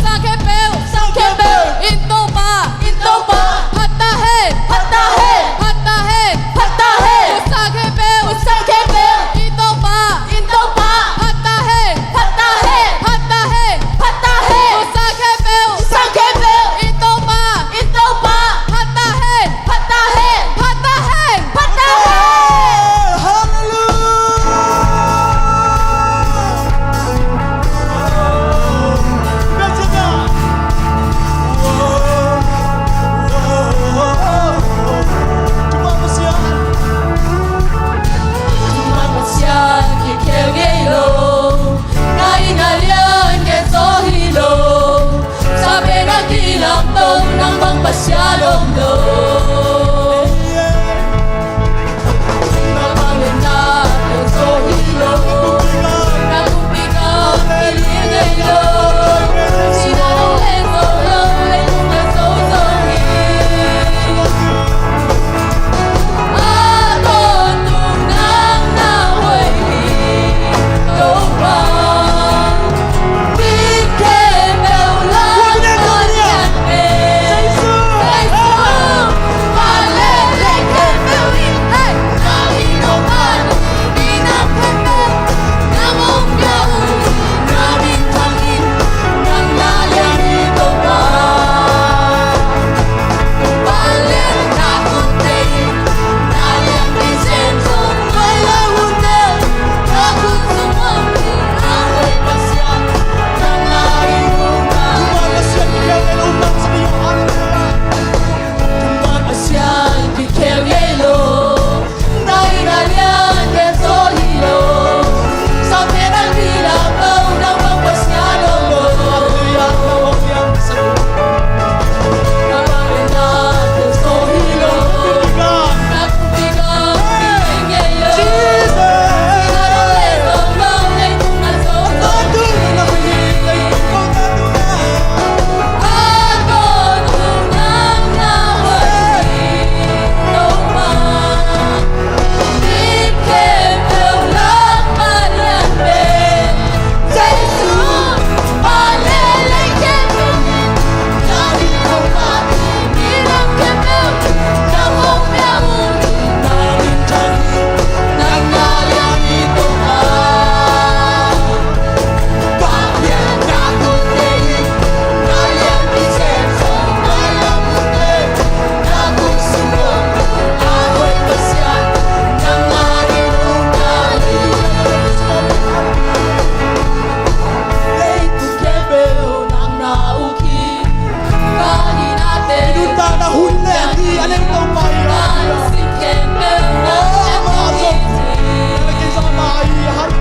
Sang khempeuh, sang khempeuh, in Topa, in Topa, phat ta hen, phat ta hen, phat ta hen, phat ta hen. Sang khempeuh, sang khempeuh, in Topa, in Topa, phat ta hen, phat ta hen, phat ta hen, phat ta hen. Sang khempeuh, sang khempeuh, in Topa, in Topa, phat ta hen, phat ta hen, phat ta hen, phat ta hen.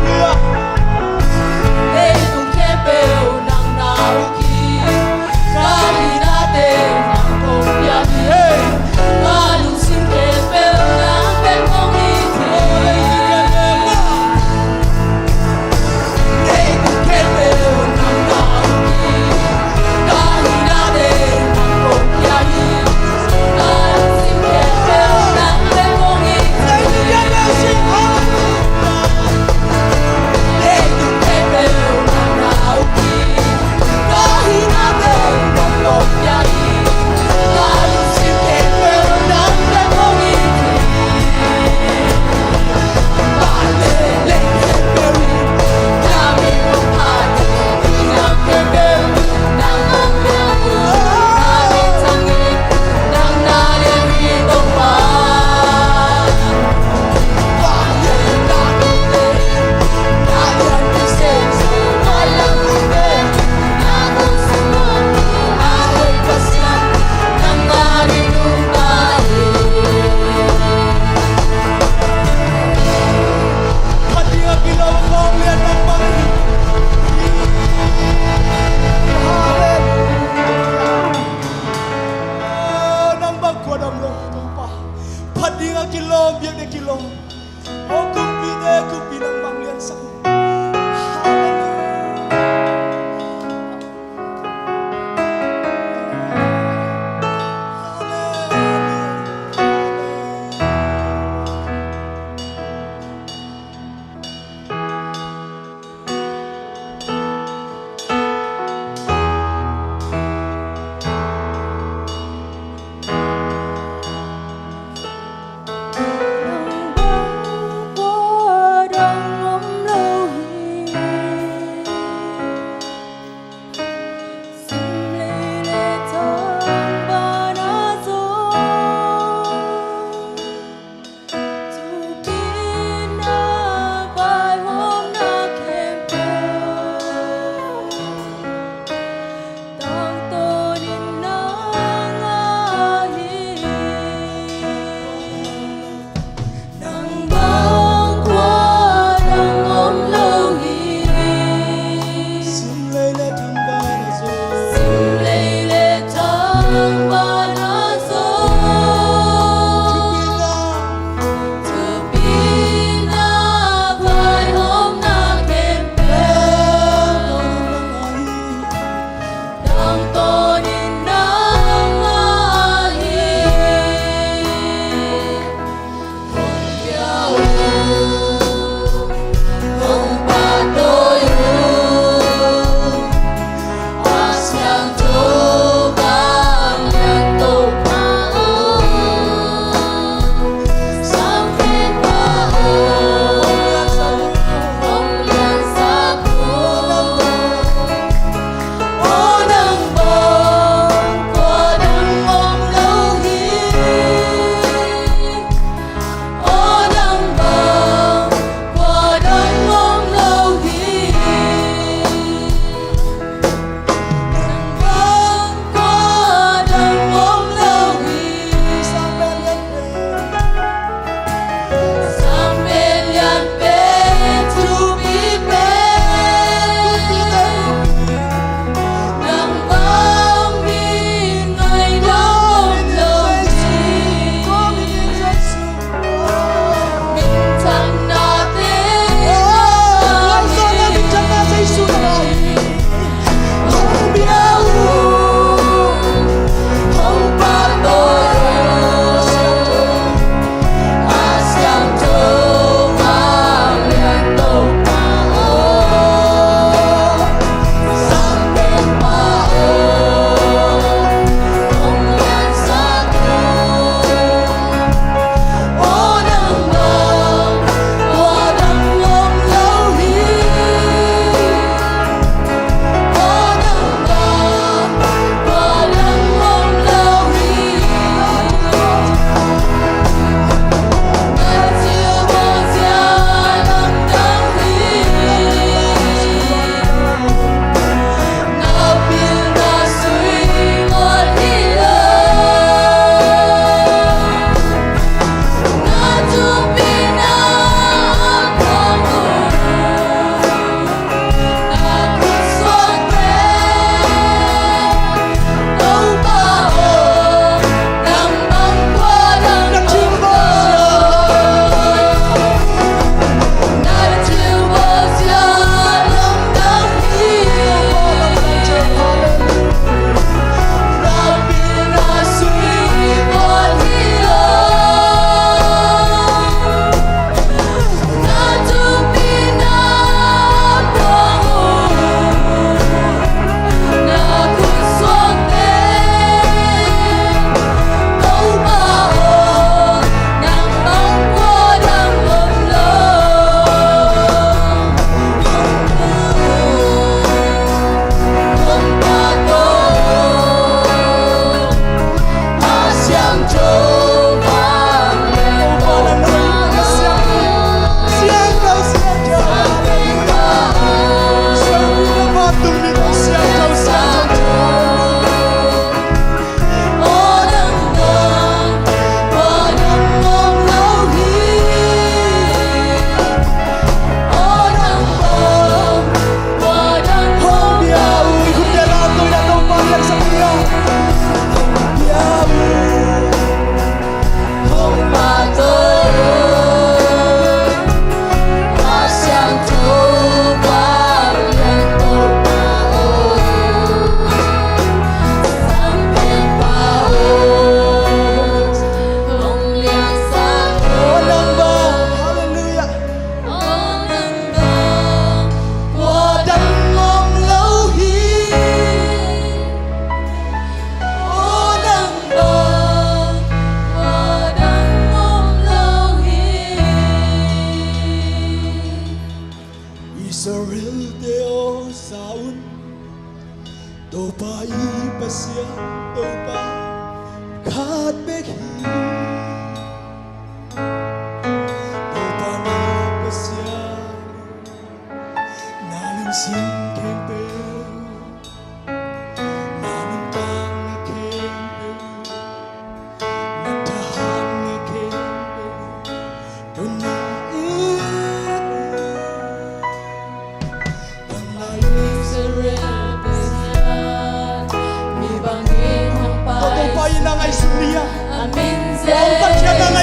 Hallelujah. Phat ding a kilawm, biakna kilawm. O Kumpite, Kumpi nangmah liansak ni. Halleluiah.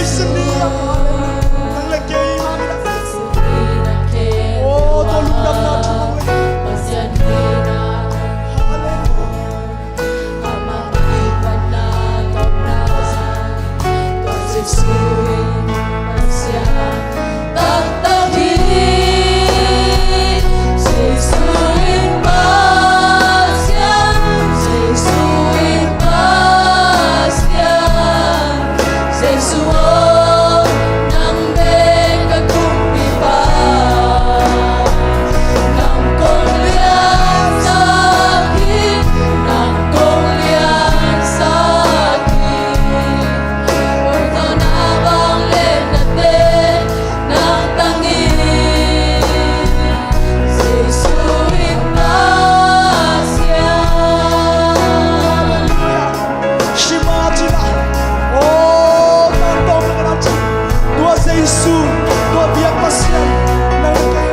Sini a hale. Nang le kei hale. Oh, tua lungdamna thu nang le kei. Hale. Shema cina. Oh, tangtawng na ka na cin. Tua Jesu, tua biak Pasian. Nang kei.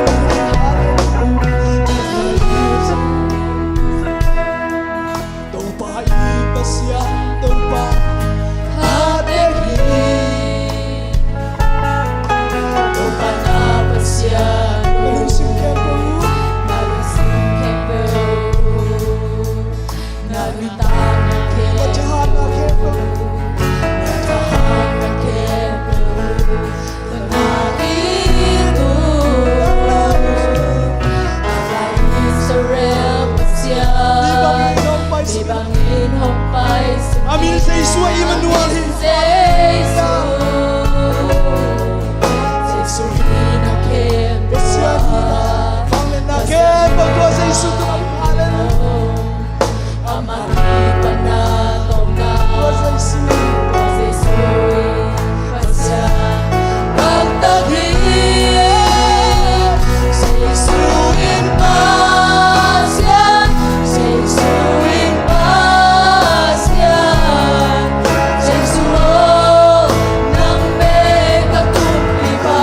Topa i Pasian, Topa. Hate hi. Topa na Pasian. Ka lungsim khempeuh. Ka lungsim khempeuh. Amin. Jesu Emmanuel hi. Jesu hi na khempeuh. Hallelujah. Amah hi pan a tawpna. Tua Jesu. Tua Jesu. Pasian. Bangtak hi. Jesu in Pasian. Jesu in Pasian. Jesu aw, nang bek a kumpipa.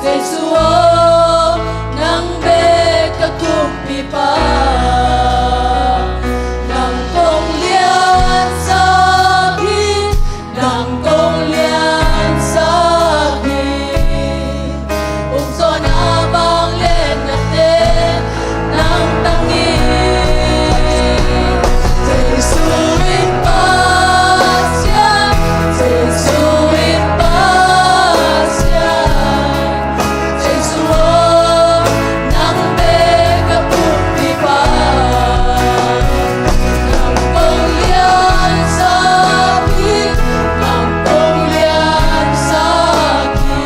Jesu aw, nang bek ka kumpipa. Nang kong liansak hi, nang kong liansak hi. Uk zawn a vangliatnate nang tang hi. Jesu in Pasian, Jesu in Pasian. Jesu aw, nang bek a kumpipa. Nang kong liansak hi, nang kong liansak hi.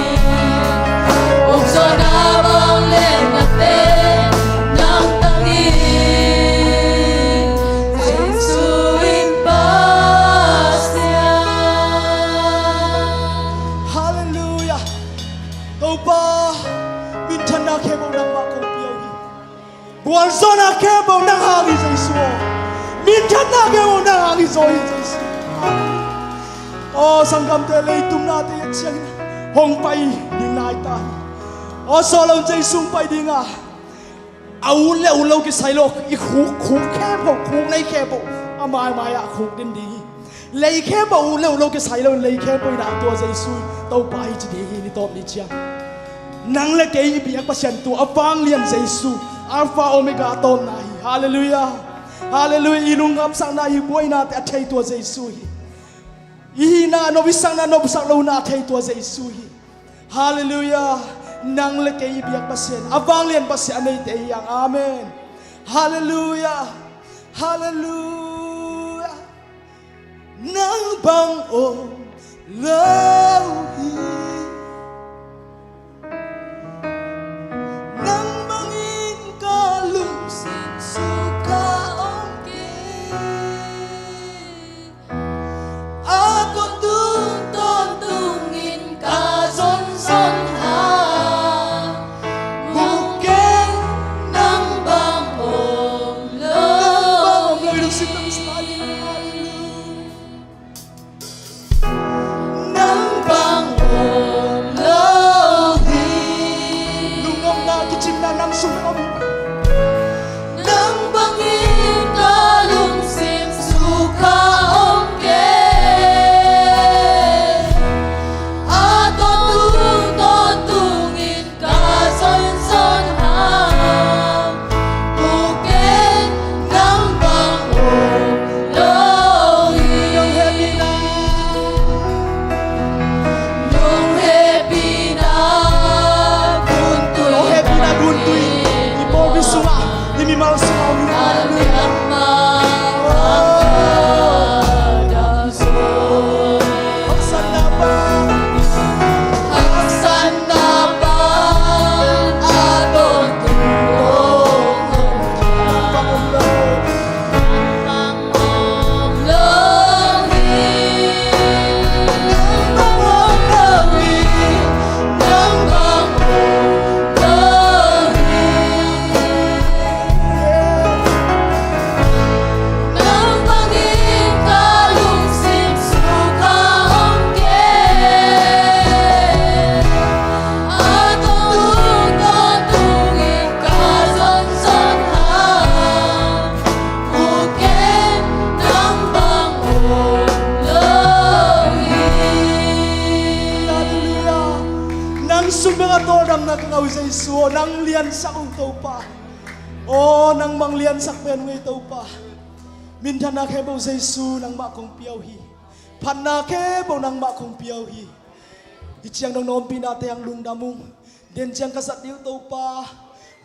Uk zawn a vangliatnate nang tang hi. Jesu in Pasian. Hallelujah. Topa, minthanna khempeuh nangmah kong pia uh hi. Gualzawhna khempeuh nang hang hi Jesu aw. Minthanna khempeuh nang hang hi zaw hi Jesu. Aw, sanggamte, leitung nate a ciangin hong pai ding nai ta hi. Aw, sawt lo, Jesu hong pai ding a, a ut le ut lo kisai lo, i khuk, khuk khempeuh, khuk lei khempeuh a maimai ah khuk din ding hi. Lei khempeuh ut le ut lo kisai lo, lei khempeuh in ah tua Jesu Topa hi ci ding hi, ni tawp ni ciang. Nang le kei i biak Pasian tua a vanglian Jesu, Alpha Omega a tawpna hi. Halleluiah. Halleluiah. I lungkhamsakna, i buainate a thei tua Jesu hi. I hihna a nopsakna, nopsak lohna a thei tua Jesu hi. Halleluiah. Nang le kei i biak Pasian, a vanglian Pasian a neite hi hang. Amen. Halleluiah. Halleluiah. Nang bang om lo hi. Nang bangin ka lungsim sukha om kei. A tawntung tawntungin ka zonzon hang, mu keng, nang bang om lo hi. Nang bang om lo hi. Lungnopna, kicimna nang sung om hi. Nang bangin ka lungsim sukha om kei. A tawntung tawntungin ka zonzon hang, mu keng, nang bang om lo hi. Nong hehpihna, nong hehpihna guntui, nong hehpihna guntui i pawlpi sungah, i mimal sungah om hi. Halleluiah. Haksatna bang, haksatna bang a tawntung om lo hi. Nang bang om lo hi. Nang bang om lo hi. Nang bangin ka lungsim sukha om kei. A tawntung tawntungin ka zonzon hang, mu keng, nang bang om lo hi. Halleluiah. Nang sung bek a tawldamna ka ngah uh Jesu aw, nang liansak uh Topa. Aw, nang bang liansak pen uh ei Topa. Minthanna khempeuh Jesu nangmah kong pia uh hi. Phatna khempeuh nangmah kong pia uh hi. Hih ciang nong nawmpihnate hang lungdam ung. Den ciang ka zat ding uh Topa.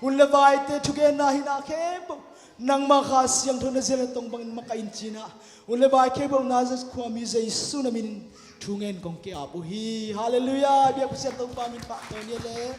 Hun le vaite, thugenna, hihna khempeuh nangmah Kha Siangtho na zi le tong bangin makaih in ci-in ah, hun le vai khempeuh Nazareth khuami Jesu na minin thungen kong ki-ap uh hi. Halleluiah. Biak Pasian Topa min pahtawi ni leh.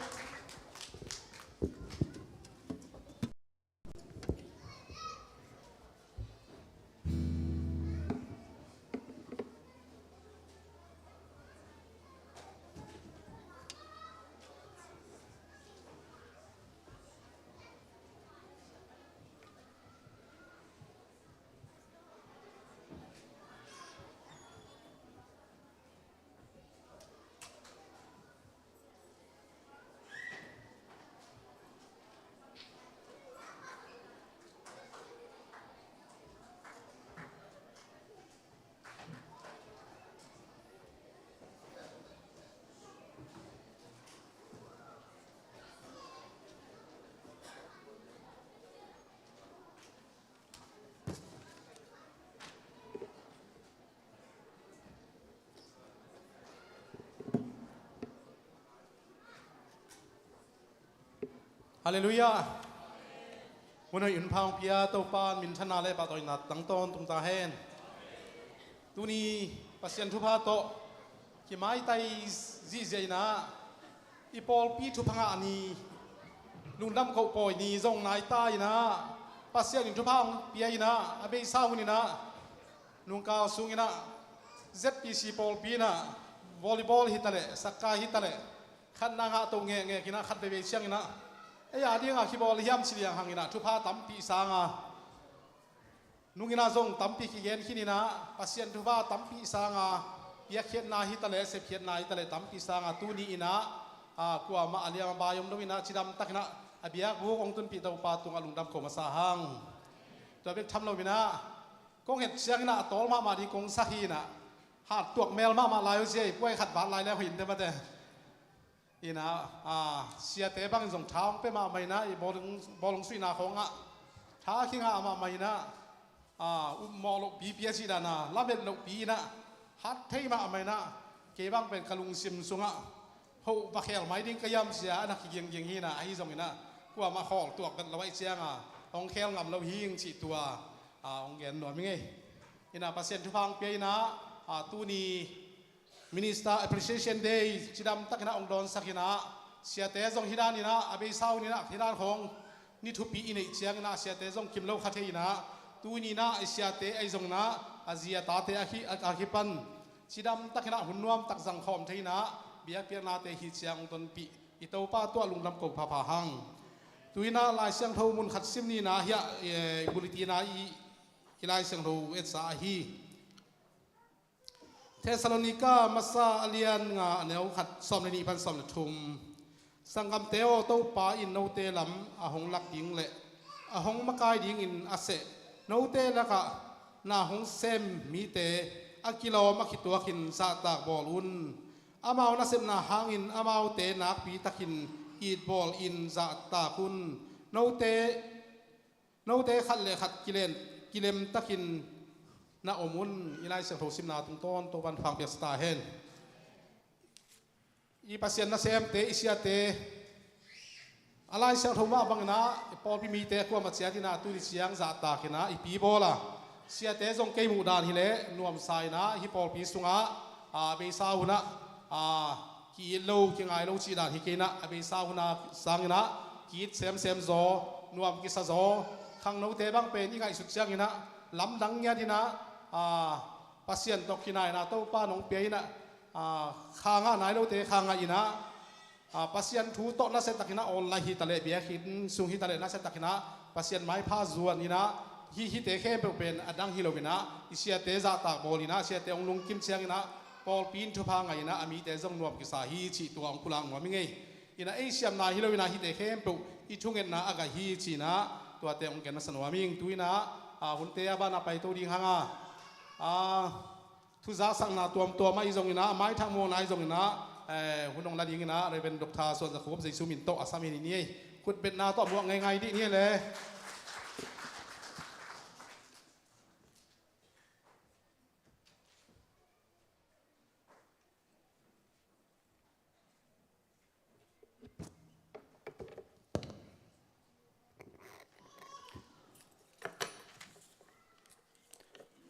Halleluiah. Hun hoih hun pha hong pia Topa in minthanna le pahtawina tang tawntung ta hen. Tuni Pasian thupha tawh kimaitai zihziah in ah, i pawlpi thupha ngah ni, lungdam koh pawi ni zong nai ta in ah, Pasian in thupha hong pia in ah, a beisa hun in ah, Nungkal sung in ah Z P C pawlpi in ah volleyball hi ta leh, sakka hi ta leh, khatna ngah to ngekngek in ah, khat veivei ciang in ah, ei a ding a kibawl hiam ci liang hang in ah, thupha tampi sang a, nung in ah zong tampi kigen khin in ah, Pasian thupha tampi sang a, piakkhiatna hi ta leh, sepkhiatna hi ta leh, tampi sang a, tuni in ah a, kuamah a liam a bai om lo inah, cidam takinah a biakbuk hong tunpih Topa tungah lungdam ko masa hang. Tua bek tham lo inah, kong het cianginah a tawl mahmah ding kong sak hi inah, hat tuak mel mahmah lai uh cia i puai khat vat lai le hoih in te mate. Inah, a, siate bangin zong tha hong pia mahmah inah, i bawlung, bawlung suihna khawngah tha kingah mahmah inah, a, upmawh lohpi pia cih dana lamet lohpi inah, hat thei mahmah inah, kei bang pen ka lungsim sungah hoh va khel mai ding ka hiam cia a na kigianggiang hi inah, ahi zong inah kuamah khawl tuak vet lo ahih cianga hong khel ngam lo hing cih tua, a, hong gen nuam hi ngei. Inah Pasian thupha hong pia inah, a, tuni Minister Appreciation Day cidam takinah hong dawnsak inah, siate zong hi dan inah, a beisa hun inah hi dan khawng ni thupi i neih cianginah, siate zong kim lo kha thei inah, tuni inah i siate ahi zong inah a zi a tate a khi, a, a khipan cidam takinah hun nuamtak zangkhawm thei inah, biakpiaknate hi ciang hong tonpih i Topa tuah lungdam ko phapha hang. Tu inah Lai Siangtho mun khat sim ni inah hiah, eh, bulletin ah i, i Lai Siangtho etsa ahi. Thessalonika masa a lian nga a neu khat, sawm le nih pan sawm le thum. Sanggamte aw, Topa in note lam a hong lak ding le a hong makai dingin a seh note lakah na hong sem mite a kilawm a khituakin zahtak bawl un. Amau nasepna hangin amaute nakpi takin itbawl in zahtak un. Note Note khat le khat kilen, kilemtakin na om un. I Lai Siangtho simna tungtawn Topan fangpiak sa ta hen. I Pasian nasemte, i siate, a Lai Siangtho mah banginah i pawlpi mite kuamah ciatinah tuni ciang zahtakinah i pi bawla, siate zong kei muh dan hileh nuamsa inah hih pawlpi sungah, a, beisa hunah, a, ki-it lo, kingai lo cih dan hi kei inah, a beisa huna sanginah ki-it semsem zaw, nuam kisa zaw. Khangnote bang pen i ngaihsut cianginah lamdang ngiatinah, a, Pasian tawh kinaina Topa nong pia inah, a, kha ngah nai lote kha ngah inah, a, Pasian thu tawh nasiatakinah online hitaleh, biakinn sung hitaleh nasiatakinah Pasian maipha zuan inah, hih hihte khempeuh pen a dang hi lo inah, i siate zahtak bawl inah, siate hong lungkim cianginah pawlpi in thupha ngah inah, a mite zong nuam kisa hi cih tua hong pulak nuam hi ngei. Inah ei siamna hi lo inah hihte khempeuh i thungetna a gaih hi ci inah tuate hong gen masa nuam ing. Tu inah, a, hunte a banah paito ding hanga, a, thu zaksakna tuamtuam ahi zong inah, a maithak muakna ahi zong inah, eh, hun hong la ding inah Reverend Doctor Suan Za Khup Jesu min tawh a sam hi ni ei. Khutbetna tawh muak ngeingai dih ni ei le.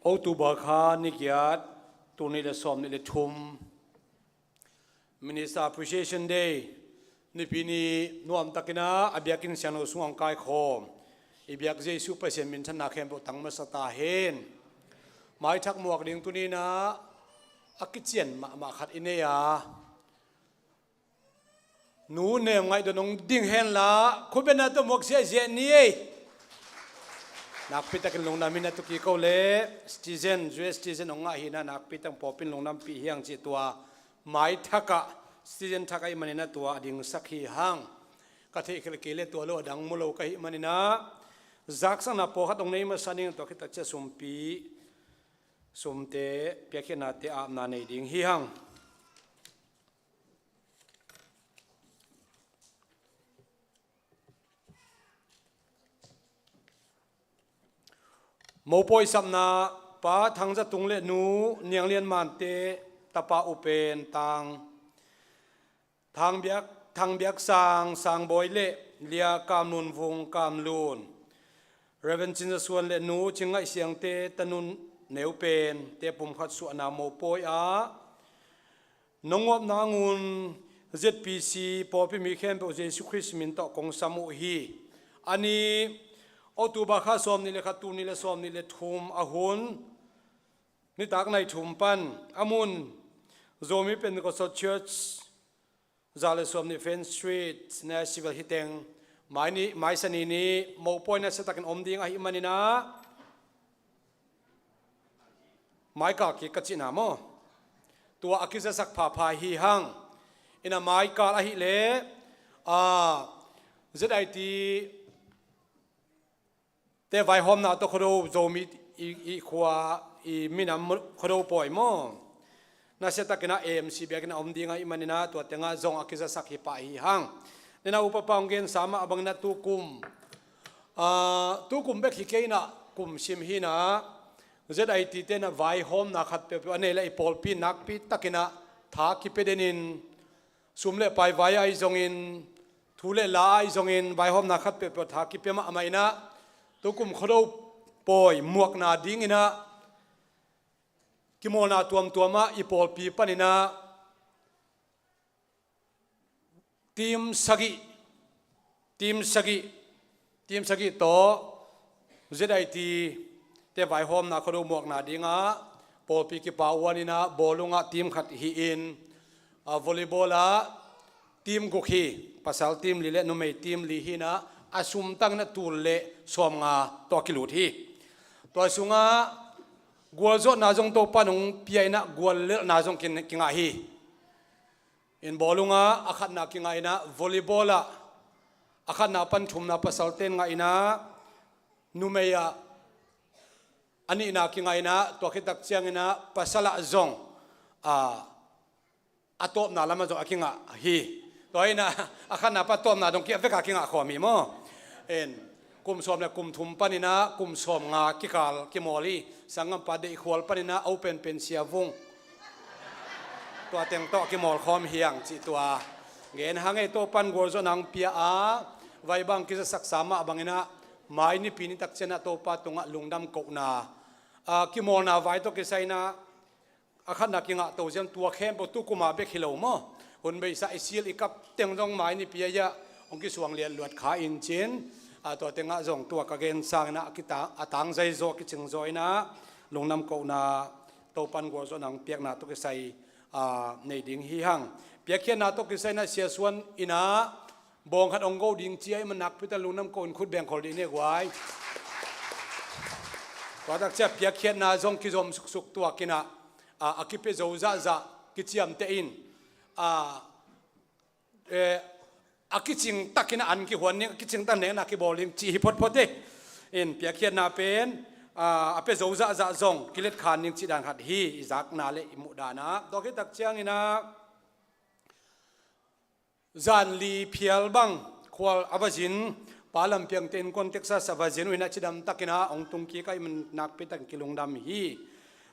October kha ni giat, tul nih le sawm nih le thum, Minister Appreciation Day. Nipi ni nuamtakinah a biakinn siangtho sungah hong kaikhawm i biak Jesu Pasian minthanna khempeuh tang masa ta hen. Maithak muak ding tuni inah a kician mahmah khat i nei a, nu nem ngaih dong hong ding henla, khutbetna tawh muak ziahziah ni ei. Nakpitakin lungdam hi na tuki ko le, citizen, U S citizen hong ngah hi inah nakpitakin pawlpi in lungdampih hi hang cih tua maithakah, citizen thak ahih maninah tua a dingsak hi hang. Ka theihkhelh kei le tua lo a dang mu lo ka hih maninah, zaksakna pawlkhat hong nei masa ning. Tua khit takciah sumpi, sumte, piakkhiatnate apna nei ding hi hang. Mopawi sapna, Pa Thang Za Tung le Nu Niang Lian Mante, tapa upen Tang, Thang Biak, Thang Biak Sang, Sang Bawi le Lia Kam Lun Vung, Kam Lun, Reverend Cin Za Suan le Nu Cing Ngaih Siangte, tanu neu pente pumkhat suahna mopawi ah, nong ngawpna ngun Z P C pawlpi mi khempeuh Jesu Khrist min tawh kong sam uh hi. A ni, October kha sawm nih le khat, tul nih le sawm nih le thum, a hun nitak nai thum pan, a mun Zomi Pentecostal Church, za le sawm nih Fenn Street, Nashville hi teng, mai ni, mai Sani ni mopawi nasiatakin om ding ahih maninah, mai kal kik ka cihna maw, tua a kizasak phapha hi hang. Ina mai kal ahih leh, a, Z I T te vaihawmna tawh Khuado Zomi i, i khua i minam Khuado pawi maw? Nasia takin ah A M C biakinn ah om ding ahih manin ah tua tengah zong a kizasak hi pah hi hang. Nena upapa hong gensa mah a bangin ah tukum, a, tukum bek hi kei in ah kum sim hi in ah Z I T te in ah vaihawmna khat peuhpeuh a nei leh i pawlpi nakpi takin ah tha kipia den in, sum le pai vai ahi zongin, thu le la ahi zongin, vaihawmna khat peuhpeuh tha kipia mahmah in ah, tukum Khuado pawi muakna dingin ah kimawlna tuamtuam ah i pawlpi panin ah team sagih, team sagih, team sagih tawh Z I T te vaihawmna Khuado muakna dingah pawlpi kipa uan in ah bawlung ah team khat hi in, a, volleyball ah team guk hi, pasal team li le numei team li hi in ah, a sum tangin ah tul le sawmnga tawh a kilut hi. Tua sungah gualzawhna zong Topa in hong pia in ah guallelhna zong kin-, kingah hi. In bawlung ah a khatna kingah in ah volleyball ah a khatna pan thumna pasalte'n ngah in ah, numei ah a nihna kingah in ah, tua khit tak ciangin ah pasal ah zong, a, a tawpna lamah zong a kingah hi. Tua in ah a khatna pan tawpna dong ki-, a vek a kingah khawm hi maw? In kum sawm le kum thum panin ah kum sawmnga kikal kimawl hi. Sanggampa Deihkhual panin ah a u penpen Sia Vung, tua teng tawh kimawl khawm hi hang cih tua gen hang ei. Topa'n gualzawhna hong pia a, vai bang kizasaksa mah bangin ah mai nipi ni tak ciangin ah Topa tungah lungdam kohna, a, kimawlna vai tawh kisai in ah a khatna kingah to ziam, tua khempeuh tukum a bek hi lo maw? Hun beisa i sil i kap teng zong mai nipi ah hong kisuang liatluat kha in cin, a, tua tengah zong tua ka gen sangin ah a kita-, a tangzai zaw, a kicing zaw in ah lungdam kohna, Topa'n gualzawhna hong piakna tawh kisai, a, nei ding hi hang. Piakkhiatna tawh kisai in ah Sia Suan in ah bawng khat hong go ding ci ahih man nakpi tak lungdam ko in khut beng khol dih ni guai. Tua tak ciang piakkhiatna zong kizom suksuk tuak in ah, a, a kipia zo zahzah kiciamteh in, a, eh, a kicing takin ah an kihuan ding, a kicing tak nekna kibawl ding cih hi photphot hi. In piakkhiatna pen, a, a pia zo zahzah zong kilet khan ding cih dan khat hi, i zakna le i muhdan ah. Tua khit tak ciangin ah, zan li phial bang khual a va zin, Pa Lam Piang te innkuan Texas a va zin uh in ah cidam takin ah hong tung kik ahih man nakpi takin kilungdam hi.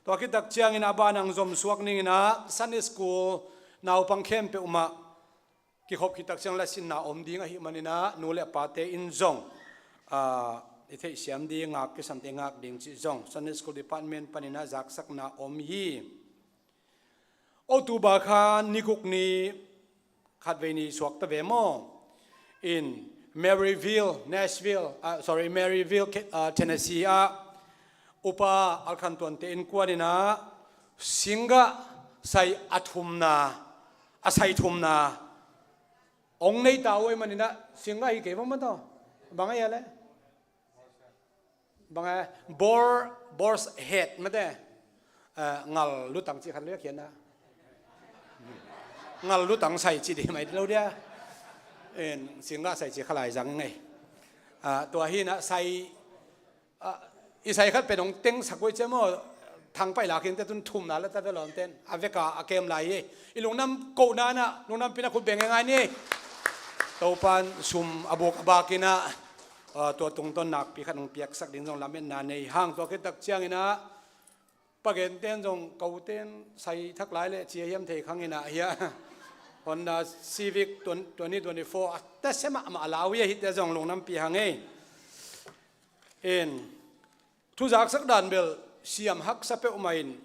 Tua khit tak ciangin a ban ah hong zom suak ning in ah Sunday school naupang khempeuh mah kikhop khit tak ciang lasinna om ding ahih manin ah nu le pate in zong, a, i theihsiam ding, ngak kisam te ngak ding cih zong Sunday school department panin ah zaksakna om hi. October kha ni guk ni khatvei ni suak ta ve maw? In Maryville, Nashville, ah, sorry, Maryville, Ke-, ah, Tennessee ah Upa Alkhan Tuante innkuan in ah singgah sai a thumna, a sai thumna hong nei ta uh ahih manin ah, singgah hi kei vo maw taw? Bang a hia le? Bang a, boar, boar's head mate. Eh, ngal lutang cih khat lua khian na. Ngal lutang sai cih dih mai lo dia. En, singgah sai cih khalai zang ngei. Ah, tua hi in ah sai, ah, i sai khat pen hong teng sak uh hi cia maw, thang pai lak hi in te tun thumna la ta ve lawm ten. A vek a, a kem lai hi. I lungdam kohna in ah, lungdam pina khut beng ngai ni. Topa'n sum a buk a bak in ah, ah, tua tungtawn nakpi khat hong piaksak ding zong lametna nei hang. Tua khit tak ciangin ah, pa gen ten zong ko ten sai thak lai le cia hiam thei khang in ah hia. Honda Civic twenty twenty-four a ta se mahmah a lau hi a, hih te zong lungdam pi hang ei. En, thu zaksak dan bel siam haksa peuhmah in,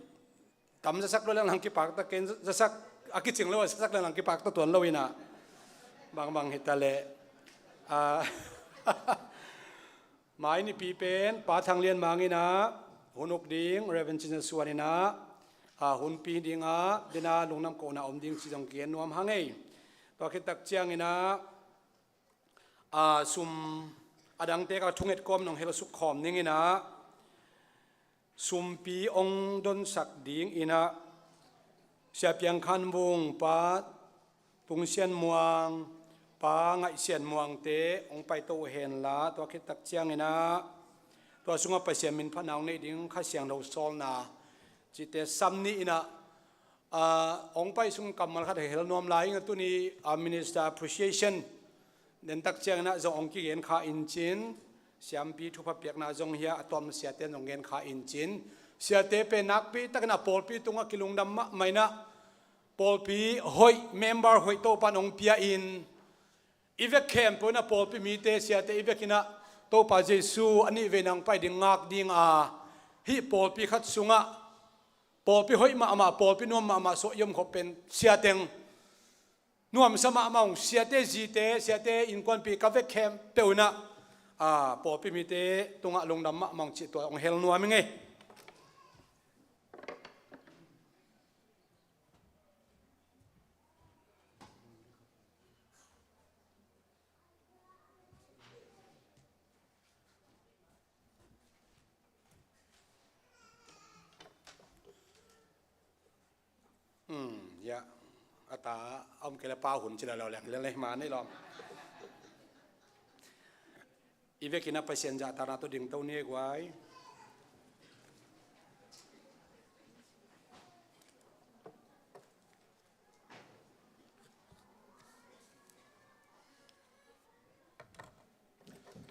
tam zasak lo leng lang kipak ta ken, zasak a kicing lo a zasak leng lang kipak ta tuan lo in ah, bangbang hi ta leh, ah, mai nipi pen Pa Thang Lian Mang in ah hun uk ding, Reverend Cin Za Suan in ah, ah, hunpi ding ah, den a lungdam kohna om ding ci zong kigen nuam hang ei. Tua khit tak ciangin ah, a, sum a dangte ka thunget kawm nong hel suk khawm ning in ah, sumpi hong donsak ding in ah, Sia Piang Khan Vung, Pa Tung Sian Muang, Pa Ngaih Sian Muangte hong paito uh henla, tua khit tak ciangin ah tua sungah Pasian min phatna hong neih ding Kha Siangtho sawlna cihte sam nih in ah, ah, hong pai sung kammal khat hel nuam lai ing. A tuni, ah, Minister Appreciation den tak ciangin ah zong hong kigen kha in cin, siampi thupha piakna zong hi a, a tuam siate zong gen kha in cin, siate pen nakpi takin a pawlpi tungah kilungdam mahmah in ah, pawlpi hoih, member hoih Topa in hong pia in, i vek khempeuh in ah pawlpi mite, siate i vek in ah Topa Jesu a nih vei nang pai ding ngak ding a, hih pawlpi khat sungah pawlpi hoih mahmah, pawlpi nuam mahmah suah i om khop pen siateng nuamsa mahmah ung. Siate zite, siate innkuanpi ka vek khempeuh in ah, a, pawlpi mite tungah lungdam mahmah ung cih tua hong hel nuam ing ei. Hmm, ya. A ta a om kei le pa hun ci la lo leng le le ma nei lom. I vekin a Pasian zahtakna tawh dingto ni ei guai.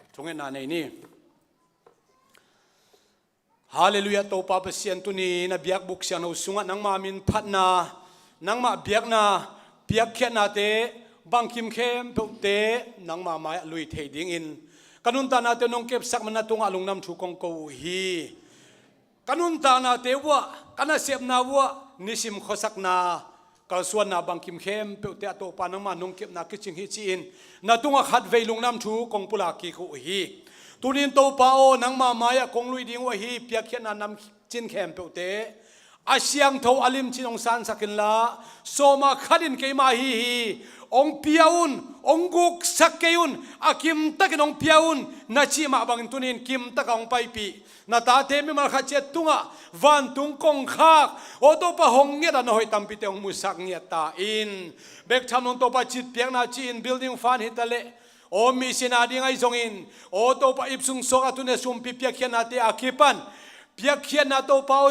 Thungetna nei ni. Halleluiah, Topa Pasian, tuni na biakbuk siangtho sungah nangma min phatna, nangmah biakna, piakkhiatnate, bangkim khempeuhte nangma mai-ah lui thei dingin ka nuntaknate nong kepsak man na tungah lungdam thu kong ko uh hi. Ka nuntaknate uhah, ka nasepna uhah nisim khuasakna, kalsuanna bangkim khempeuhte ah Topa nangma nong kepna kicing hi ci-in na tungah khatvei lungdam thu kong pulak kik uh hi. Tunin Topa aw, nangma mai-ah kong lui ding uh ahi piakkhiatna namcin khempeuhte a siangtho a limcin hong sansak inla, sawma khatin keima ahi hi, hong pia un, hong guksak kei un, a kimtakin hong pia un, na cih mah bangin tunin kimtaka hong paipih na tate mimal khat ciat tungah vantung kongkhak, aw Topa, hong ngiat a na hoih tampite hong musak ngiat ta in. Bek tham nong Topa citpiakna ci-in building fund hi ta leh, aw mission a ding ahi zongin, aw Topa, ipsung suak a tun a sumpi piakkhiatnate a kipan piakkhiatna Topa aw,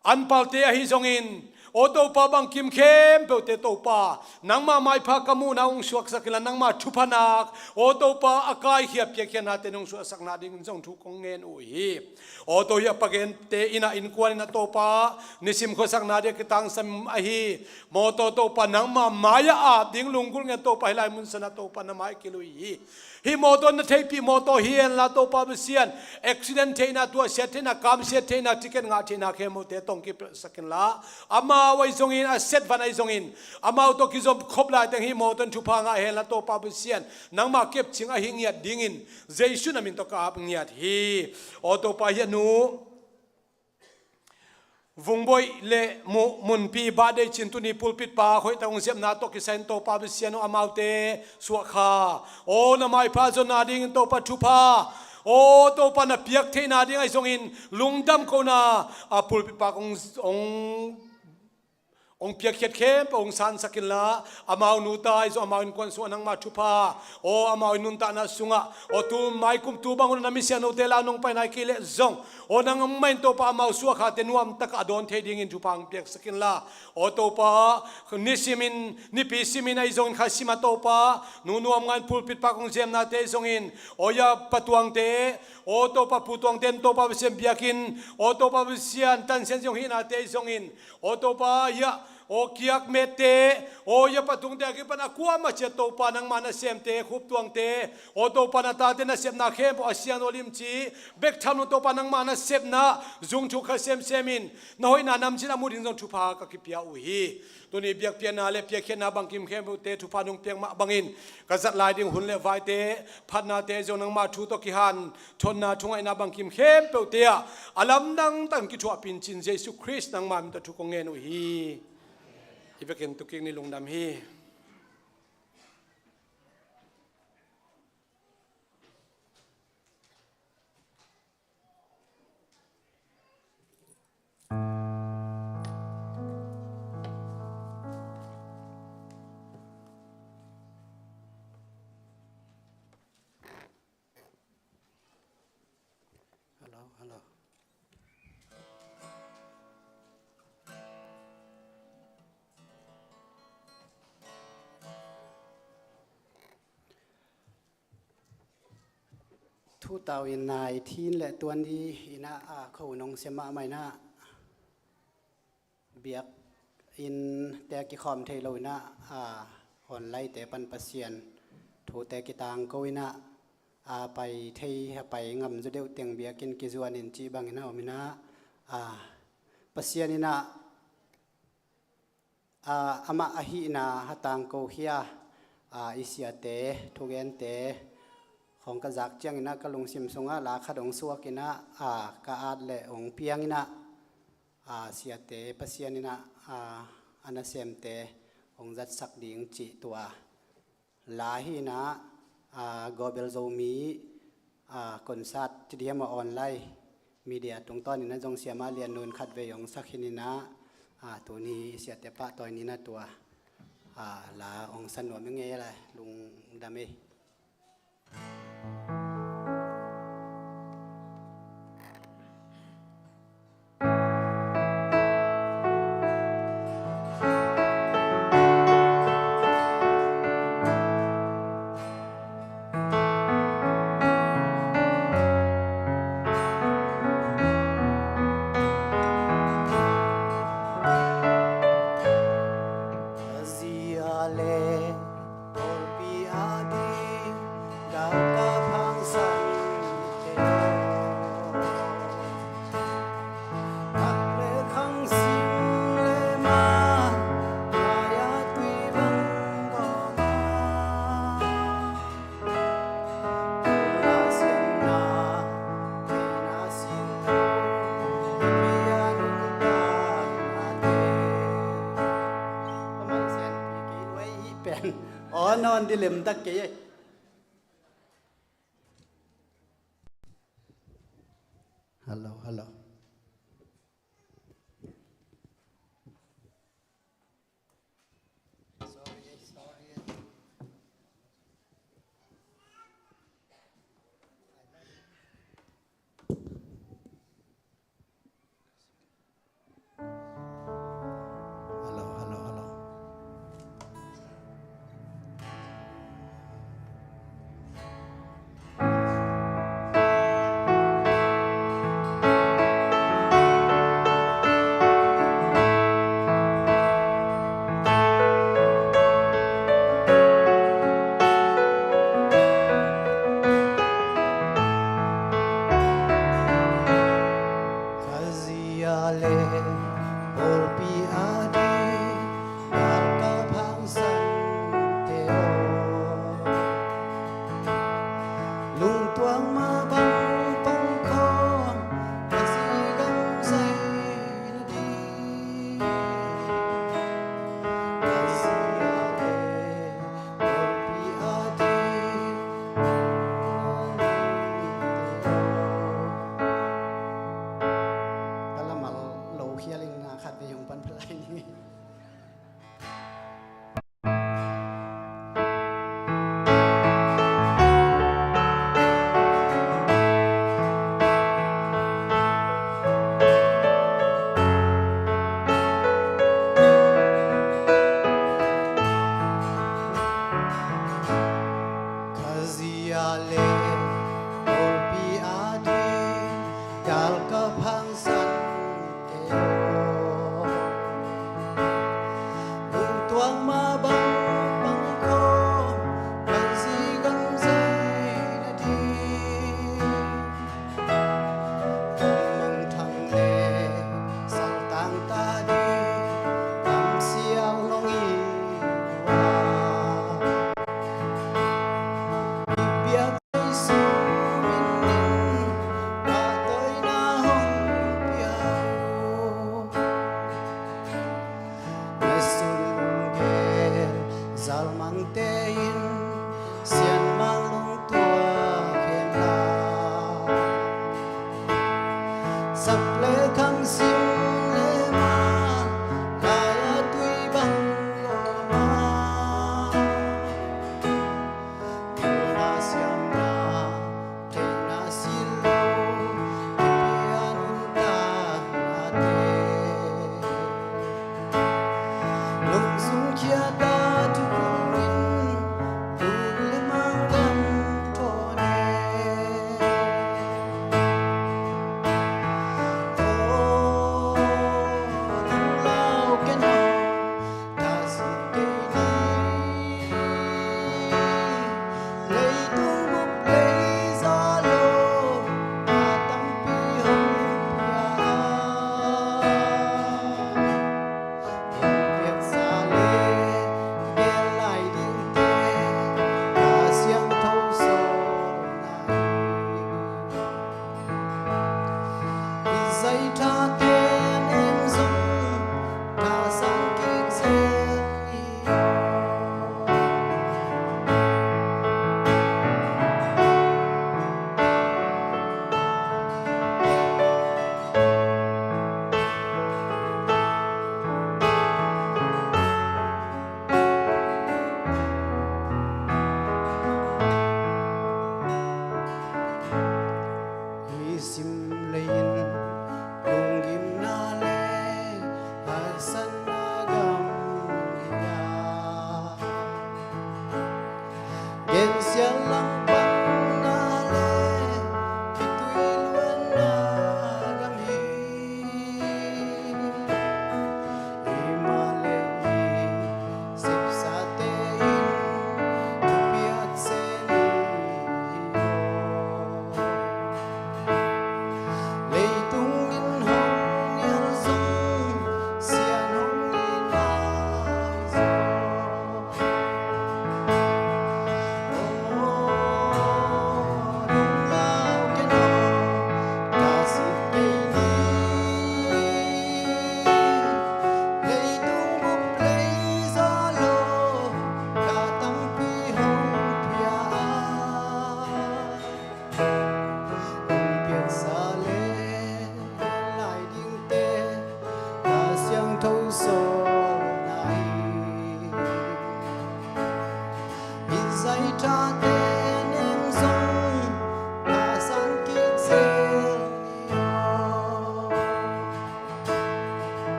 anpalte ahi zongin, aw Topa, bangkim khempeuhte Topa, nangma maipha ka muhna hong suaksak inla, nangma thupha nak, aw Topa, a kaikhia piakkhiatnate nong suahsakna dingin zong thu kong ngen uh hi. Aw Topa, hih a pagente in a innkuan in a Topa, nisim khuasakna ding a kitangsam ahi mawtaw Topa, nangma mai-ah ap ding lunggulh ngen Topa, hih lai munsan a Topa na mai kilui hi. Hih mawtaw na theihpih mawtaw hi henla Topa Pasian, accident theihna, tuahsiat theihna, kamsiat theihna, ticket ngah theihna khempeuhte tong kipelhsak inla, amau ahi zongin, a setvan ahi zongin, amau tawh kizom khop laiteng hih mawtaw in thupha ngah henla Topa Pasian, nangmah kepcing ahi ngiat dingin Jesu na min tawh ka ap ngiat hi. Aw Topa, hih a nu Vungboih le Mu-, Munpi birthday cin tuni pulpit pa hoihtak hong ziapna tawh kisai in Topa Pasian aw, amaute suahkha, aw na maipha zonna dingin Topa thupha, aw Topa na piak theihna ding ahi zongin lungdam kohna a pulpit pa hong, hong, hong piakkhiat khempeuh hong sansak inla, amau nu ta ahi zong, amau innkuan sungah nangma thupha, aw amau i nuntakna sungah, aw tu mai kum tu bang un na mi siangthote la nong paina hi kei leh zong, aw nangmah in Topa amau suahkhate nuamtakah a dawn thei dingin thupha hong piaksak inla, aw Topa, nisimin, nipi simin ahi zongin, kha simah Topa, nu Nuam Ngan pulpit pa hong ziapnate ahi zongin, aw hih a Pa Tuangte, aw Topa, Pu Tuangte in Topa Pasian biakinn, aw Topa Pasian Tansian zong hihnate ahi zongin, aw Topa, hih a, aw Kiakmette, aw hih a Pa Tuangte a kipan a kuamah ciat Topa, nangma nasemte, Khup Tuangte, aw Topa, na tate nasepna khempeuh a siangtho limci, bek tham lo Topa, nangma nasepna zung thuk kha semsem in, na hoihna namcin a mu ding zong thupha ka kipia uh hi. Tuni biakpiakna le piakkhiatna bangkim khempeuhte thupha nong piak mah bangin, ka zat lai ding hun le vaite, phatnate zong nangma thu tawh kihanthawnna thungaihna bangkim khempeuhte ah a lamdang takin kithuahpih in cin Jesu Khrist nangma min tawh thu kong ngen uh hi. Hih vekin tukik ni lungdam hi. Hello. Thu tau in nai thin le tuan di ina a kho nong sia mahmah ina biakinn te kikhawm thei lo ina a online te pan Pasian thute kitangko ina a pai thei a pai ngam zaw deuh teng biakinn kizuan in cih bang ina om ina a Pasian ina a, amah ahihna a tangko hi a, a, i siate thugente khawng ka zak ciang ina ka lungsim sungah la khat hong suak ina a, ka at le hong piang ina a, siate Pasian ina a, a nasemte hong zatsak ding cih tua la hi ina a, Global Zomi a, concert ci diam a online media tungtawn ina zong Siama Lian Nun khat vei hong sak hi ina a, tuni siate pahtawi ni ina tua a, la hong sa nuam i ngei a la lungdam ei. Aw, non di lemtak kei ei. Hello, hello. Hello, hello, hello.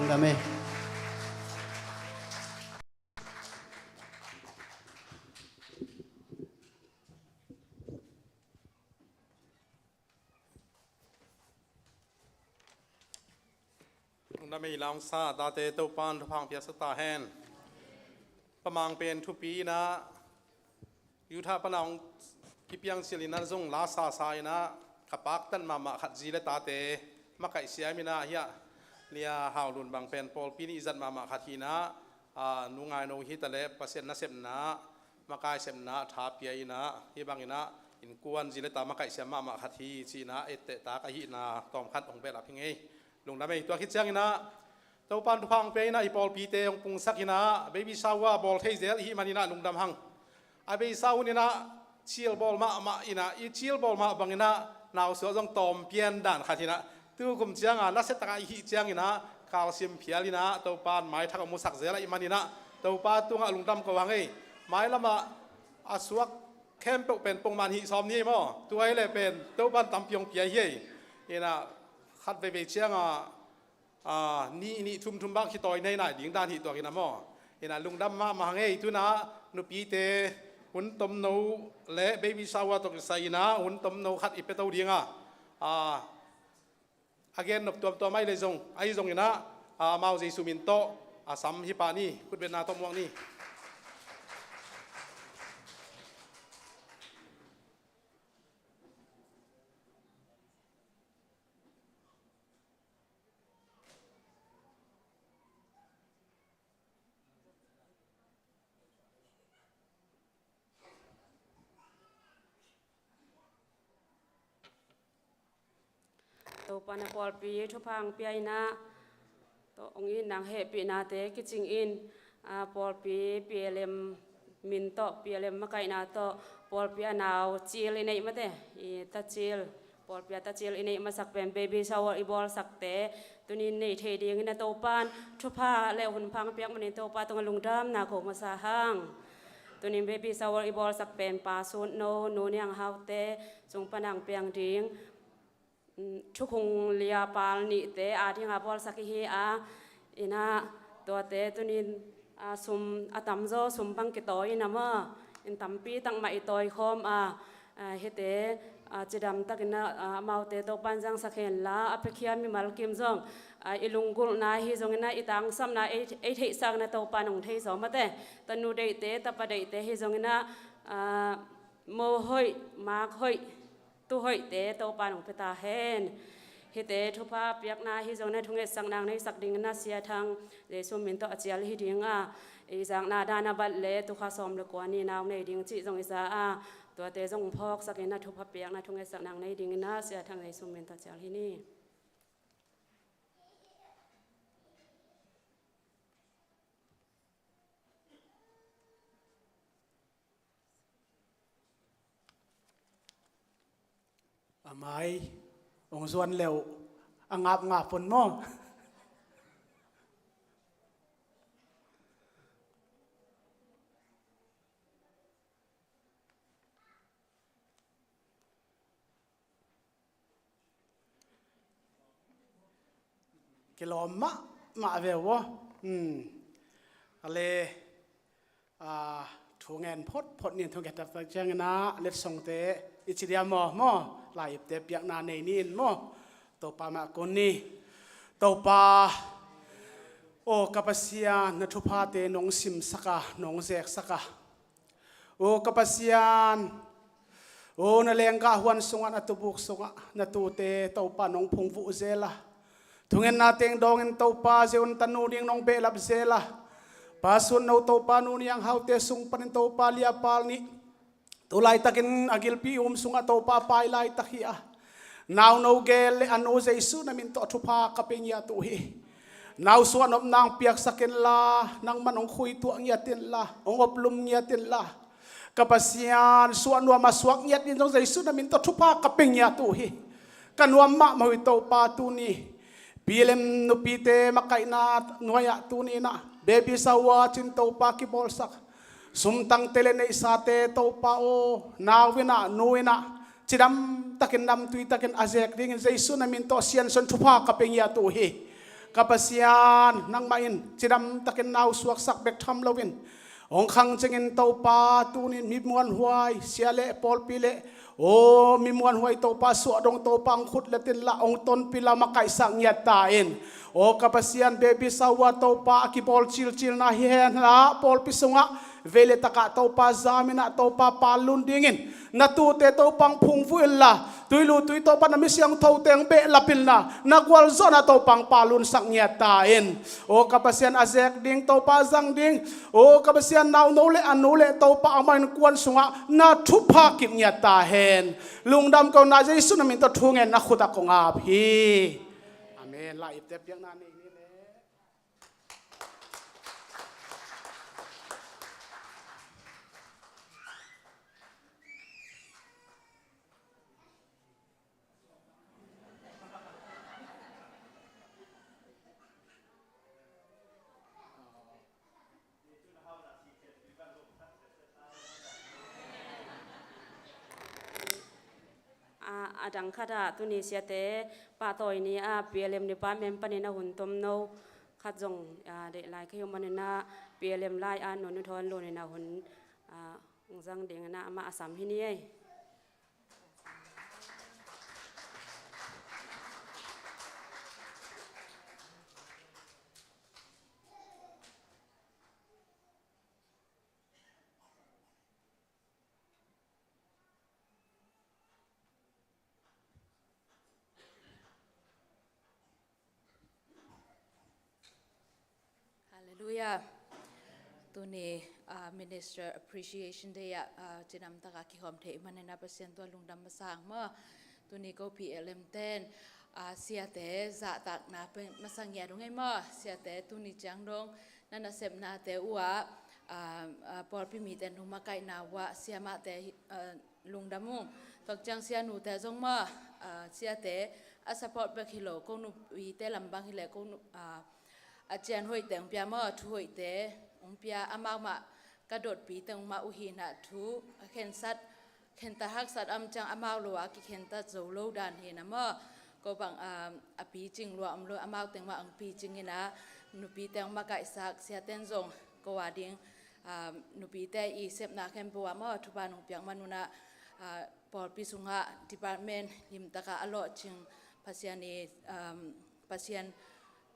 Amen. Lungdam ei, la hong sa tate Topa'n thupha hong piaksak ta hen. Pa Mang pen thupi in ah, Utah pan a hong kipiang cil in ah zong la sasa in ah, ka paktat mahmah khat zi le tate makaih siam in ah, hiah Lia Hau Lun bang pen pawlpi nih i zat mahmah khat hi in ah, a, nu ngai no hi ta leh Pasian nasepna, makai sepna tha pia in ah, hih bang in ah innkuan zi le ta makaih siam mahmah khat hi ci in ah, etteh tak ahihna tawm khat hong behlap hi ing ei. Lungdam ei. Tua khit ciangin ah Topa'n thupha hong pia in ah, i pawlpite hong pungsak in ah, baby shower bawl thei zel i hih man in ah lungdam hang. A beisa hun in ah cil bawl mahmah in ah, i cil bawl mah bang in ah nausuak zong tawm pian dan khat hi in ah, tu kum ciang a nasia tak a i hih ciangin ah kalsim phial in ah Topa'n maithak hong musak zel ahih man in ah, Topa tungah lungdam ko hang ei. Mailam ah a suak khempeuh pen pongman hih sawm ni ei maw? Tua hi leh pen Topa'n tampi hong pia hi ei. In ah khat veivei ciang a, a, nih nih thum thum bang khitawi nei nai ding dan hi tuak in ah maw? In ah lungdam mahmah hang ei. Tu in ah nupite hun tomno le baby shower tawh kisai in ah hun tomno khat i pia to ding a, a, a gen nop tuamtuam ahi leh zong, ahi zongin ah, a, amau Jesu min tawh a sam hi pah ni. Khutbetna tawh muak ni. Topa na pawlpi thupha hong pia in ah, tawh hong itna hehpihnate kicing in, a, pawlpi P L M min tawh, P L M makaihna tawh pawlpi a nau cil i neih mate, i ta cil, pawlpi a ta cil i neih masak pen baby shower i bawlsakte tuni in nei thei dingin ah Topa'n thupha le hun pha hong piak manin Topa tungah lungdamna ko masa hang. Tuni in baby shower i bawlsak pen Pa Sut No, Nu Niang Hau te sung pan hong piang ding, mm, thukhun lia pal nihte a ding a bawlsak i hi a, in ah tuate tuni in, a, sum a tamzaw sum bang kitawi in ah maw, in tampi tak mah i tawi khawm a, a, hihte, a, cidam takin ah, a, amaute Topa'n zangsak hen la, a piakhia mimal kim zong, a, i lunggulhna hi zongin ah, i tangsapna ei, ei theihsakna Topa'n hong thei zaw mate. Tanu deihte, tapa deihte hi zongin ah, a, mo hoih, mak hoih, tu hoihte Topa'n hong pia ta hen. Hihte thupha piakna hi zongin ah thungetsak nang neisak dingin ah Sia Thang Jesu min tawh a cial hi ding a, i zakna dan a bat le tukha sawm le kua ni nau nei ding cih zong i za a, tuate zong phawksak in ah thupha piakna thungetsak nang nei dingin ah Sia Thang Jesu min tawh a cial hi ni. A mai hong zuan leuh a ngapngap un maw? Kilawm mahmah ve uh aw. Hmm. Ale, a, thu ngen photphot ni, thu ngen taktak ciangin ah letsongte i ci diam maw, maw? Lai-ipte piakna nei ni in maw? Topa mah kun ni. Topa, aw ka Pasian, na thuphate nong simsak a, nong zeksak a, aw ka Pasian, aw na lenggah huan sungah, na tubuk sungah na tute Topa nong phungvuh zel a, thungetna teng dawngin Topa Zion tanu ding nong behlap zel a, Pa Sut No, Topa Nu Niang Hau te sung panin Topa lia pal nih tu laitakin a gilpi um sungah Topa pai laitak hi a, nauno gel le a nu Jesu na min tawh thupha ka pia ngiat uh hi. Nausuah nopna hong piaksak inla, nangman hong khuituah ngiat inla, hong oplum ngiat inla, ka Pasian, suah nuam a suak ngiat in zong Jesu na min tawh thupha ka pia ngiat uh hi. Ka nuam mahmah uh hi Topa tuni. P L M nupite makaihna nuai-ah tuni in ah baby shower cin Topa kibawlsak, sumtangte le neihsate Topa aw, nau in ah, nu in ah cidam takin, namtui takin a zek dingin Jesu na min tawh Siansuan thupha ka pia ngiat uh hi. Ka Pasian, nangmah in cidam takin nau suaksak bek tham loin, hong khang ciangin Topa, tunin mi muanhuai, sia le pawlpi le, aw, mi muanhuai Topa, suah dong Topa, hong khut le tin lah, hong tonpih lah, makaihsak ngiat ta in. Aw ka Pasian, baby shower Topa, a kibawl cilcil na hi hen la, pawlpi sungah vei le takah Topa, zamin ah Topa, pal lun dingin na tuute Topa hong phungvuh inla, tuilu tui Topa, na mi siangthote hong behlap inla, na gualzawhna Topa hong pal lunsak ngiat ta in. Aw ka Pasian, a zek ding Topa, zang ding, aw ka Pasian, nauno le a nu le Topa, amau innkuan sungah na thupha kip ngiat ta hen. Lungdam ko na, Jesu na min tawh thungen na khut ah kong ap hi. Amen. La ipte piakna nei ni le. A, a dang khatah tuni siate pahtawi ni a P L M department panin a hun tomno khat zong, a, deih lai ka hih uh manin a P L M lai a nonu thawn lunin a hun, a, hong zang dingin a amah a sam hi ni ei. Halleluiah. Tuni, ah, Minister Appreciation Day ah, ah, cidamtak a kikhawm thei manin a Pasian tua lungdam masa ing maw. Tuni ko P L M ten, ah, siate zahtakna pe masa ngiat ung ei maw. Siate tuni ciang dong na nasepnate uh ah, ah, ah, pawlpi mite nung makaihna uh ah siamahte, ah, lungdam ung. Tua ciang sianute zong maw, ah, siate a support bek hi lo, ko nupite lam bang hi leh ko nu, ah, a cian hoihte hong pia maw, thu hoihte hong pia, amau mah ka dotpite hong mah uh hi na, thu a khensat, khentat haksat a om ciang amau lo a kikhentat zo lo dan hi na maw. Ko bang, ah, a picing lua om lo, amau teng mah hong picing hi na, nupite hong makaihsak, siaten zong ko a ding, ah, nupite i sepna khempeuh ah maw, thupha nong piak man un ah, ah, pawlpi sungah department limtak ah a lawhcing, Pasian i, um, Pasian,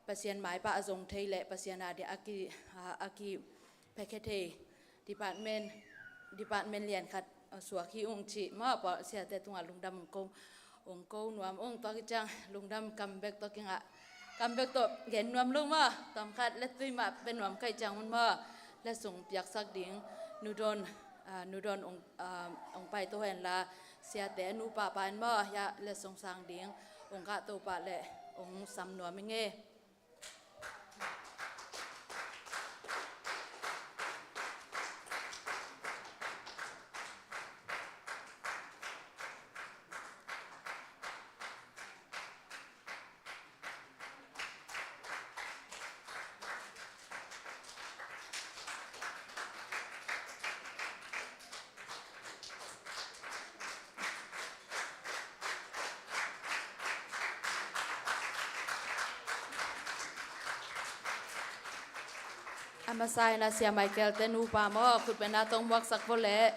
Pasian maipah a zong thei leh Pasian a ding a ki, ah, a ki pekhe thei department, department lian khat, ah, suak hi ung cih maw, pawl siate tungah lungdam ung ko, ung ko nuam ung. Tua kiciang lungdam kam bek tawh kingah, kam bek tawh gen nuam lo maw, tawm khat lettui mah pe nuam kaih ciang un maw, letsong piaksak ding, Nu Don, ah, Nu Don ung, ah, ung paito hen la, siate nupa pa in maw, hiah letsong sang ding ung kah to pah leh ung sam nuam ing e. A masa in a Sia Michael te nupa maw, khutbetna tawh muaksak vo leh.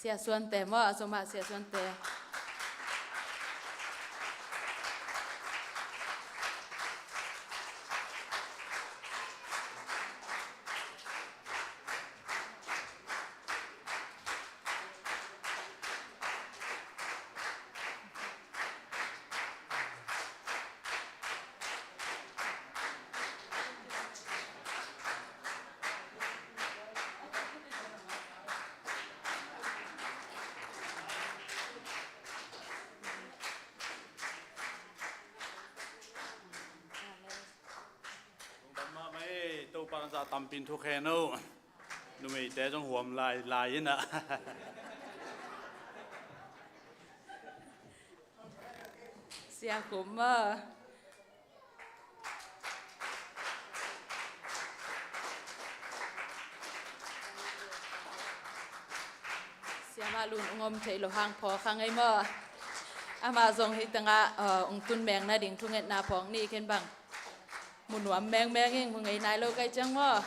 Sia Suante maw, a zom ah Sia Suante. Zah tampin thukhen o. Numeite zong huam lai lai in ah. Sia Khum maw? Siamah Lun ung om thei lo hang phawk hang ei maw? Amah zong hih tengah, uh, ung tun meng nading thungetna phawk ni khen bang. Mu nuam mengmeng in, mu ngei nai lo kai ciang maw?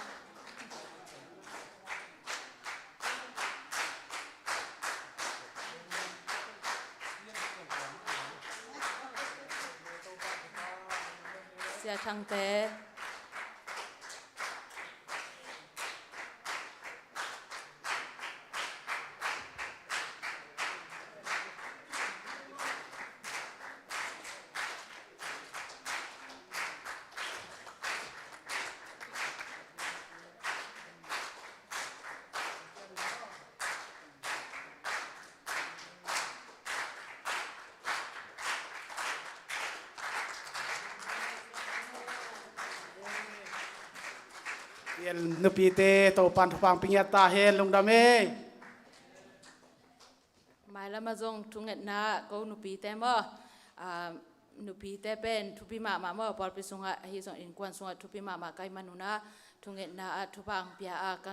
Sia Thangte. Nupite Topan thupha pia ngiat ta hen, lungdam e. Mailam ah zong thungetna ko nupite maw? Ah, nupite pen thupi mahmah maw? Pawlpi sungah, ahi zong innkuan sungah thupi mahmah ka hih man un ah thungetna ah thupha hong pia a, ka,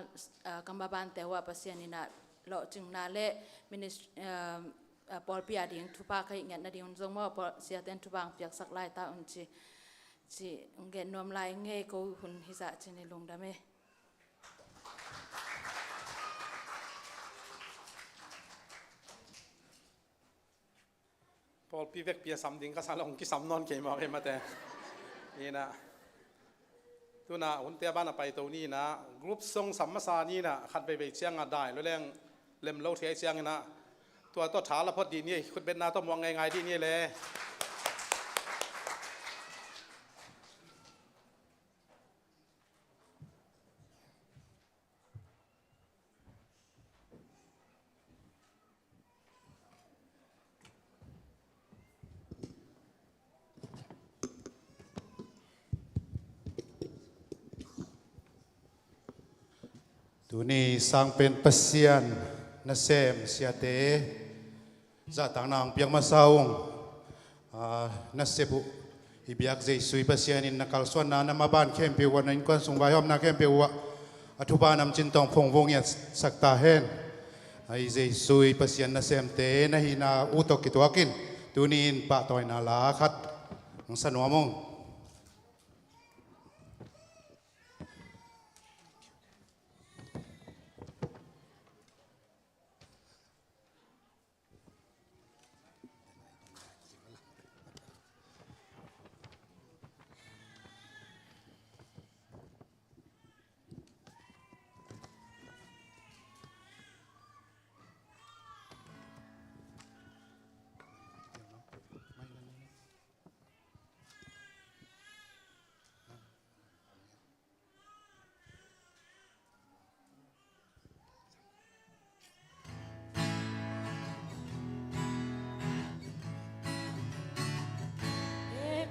ah, ka mabante uh ah Pasian in ah lawhcinna le minis-, ah, ah, pawlpi ading thupha ka hih ngiat nading un zong maw, pawl-, siaten thupha hong piaksak lai ta un ci, ci hong gen nuam lai ing ei, ko hun hi zah ci-in i lungdam e. Pawlpi vekpi a sam ding ka sa lo, hong kisam nawn kei mawk e mate. Ina, tuna hunte a ban a paito ni ina, group song sam masa ni ina, khat veivei ciang a dai lo leng lem lo thei ciang ina, tua tawh tha la phot dih ni, khutbetna tawh muak ngeingai dih ni le. Tuni sang pen Pasian nasem siate zahtakna hong piak masa ung. Ah, nasep uh i biak Jesu i Pasian in na kalsuanna, na maban khempeuh uh ah, na innkuan sung vaihawmna khempeuh uh ah a thupha namcin tawh phungvuh ngiatsak ta hen. Ah, i Jesu i Pasian nasemte na hihna uh tawh kituakin tuni in pahtawina la khat hong sa nuam ung.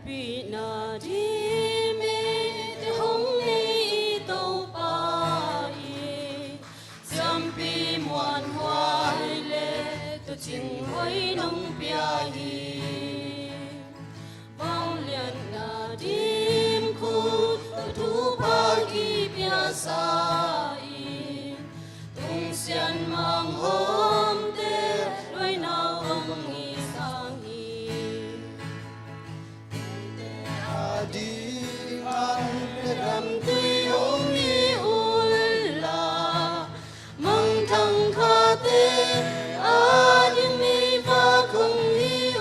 Hehpihna dim eite hong nei i Topa i, siampi muanhuai le tuucing hoih nong pia hi. Vangliatna dim khut tawh thupha kipiasa in, tungsian manghawmte luaina hong hi sang hi. Tuate adingin le ramtui hong hi unla, mangthang khate ading meivak hong hi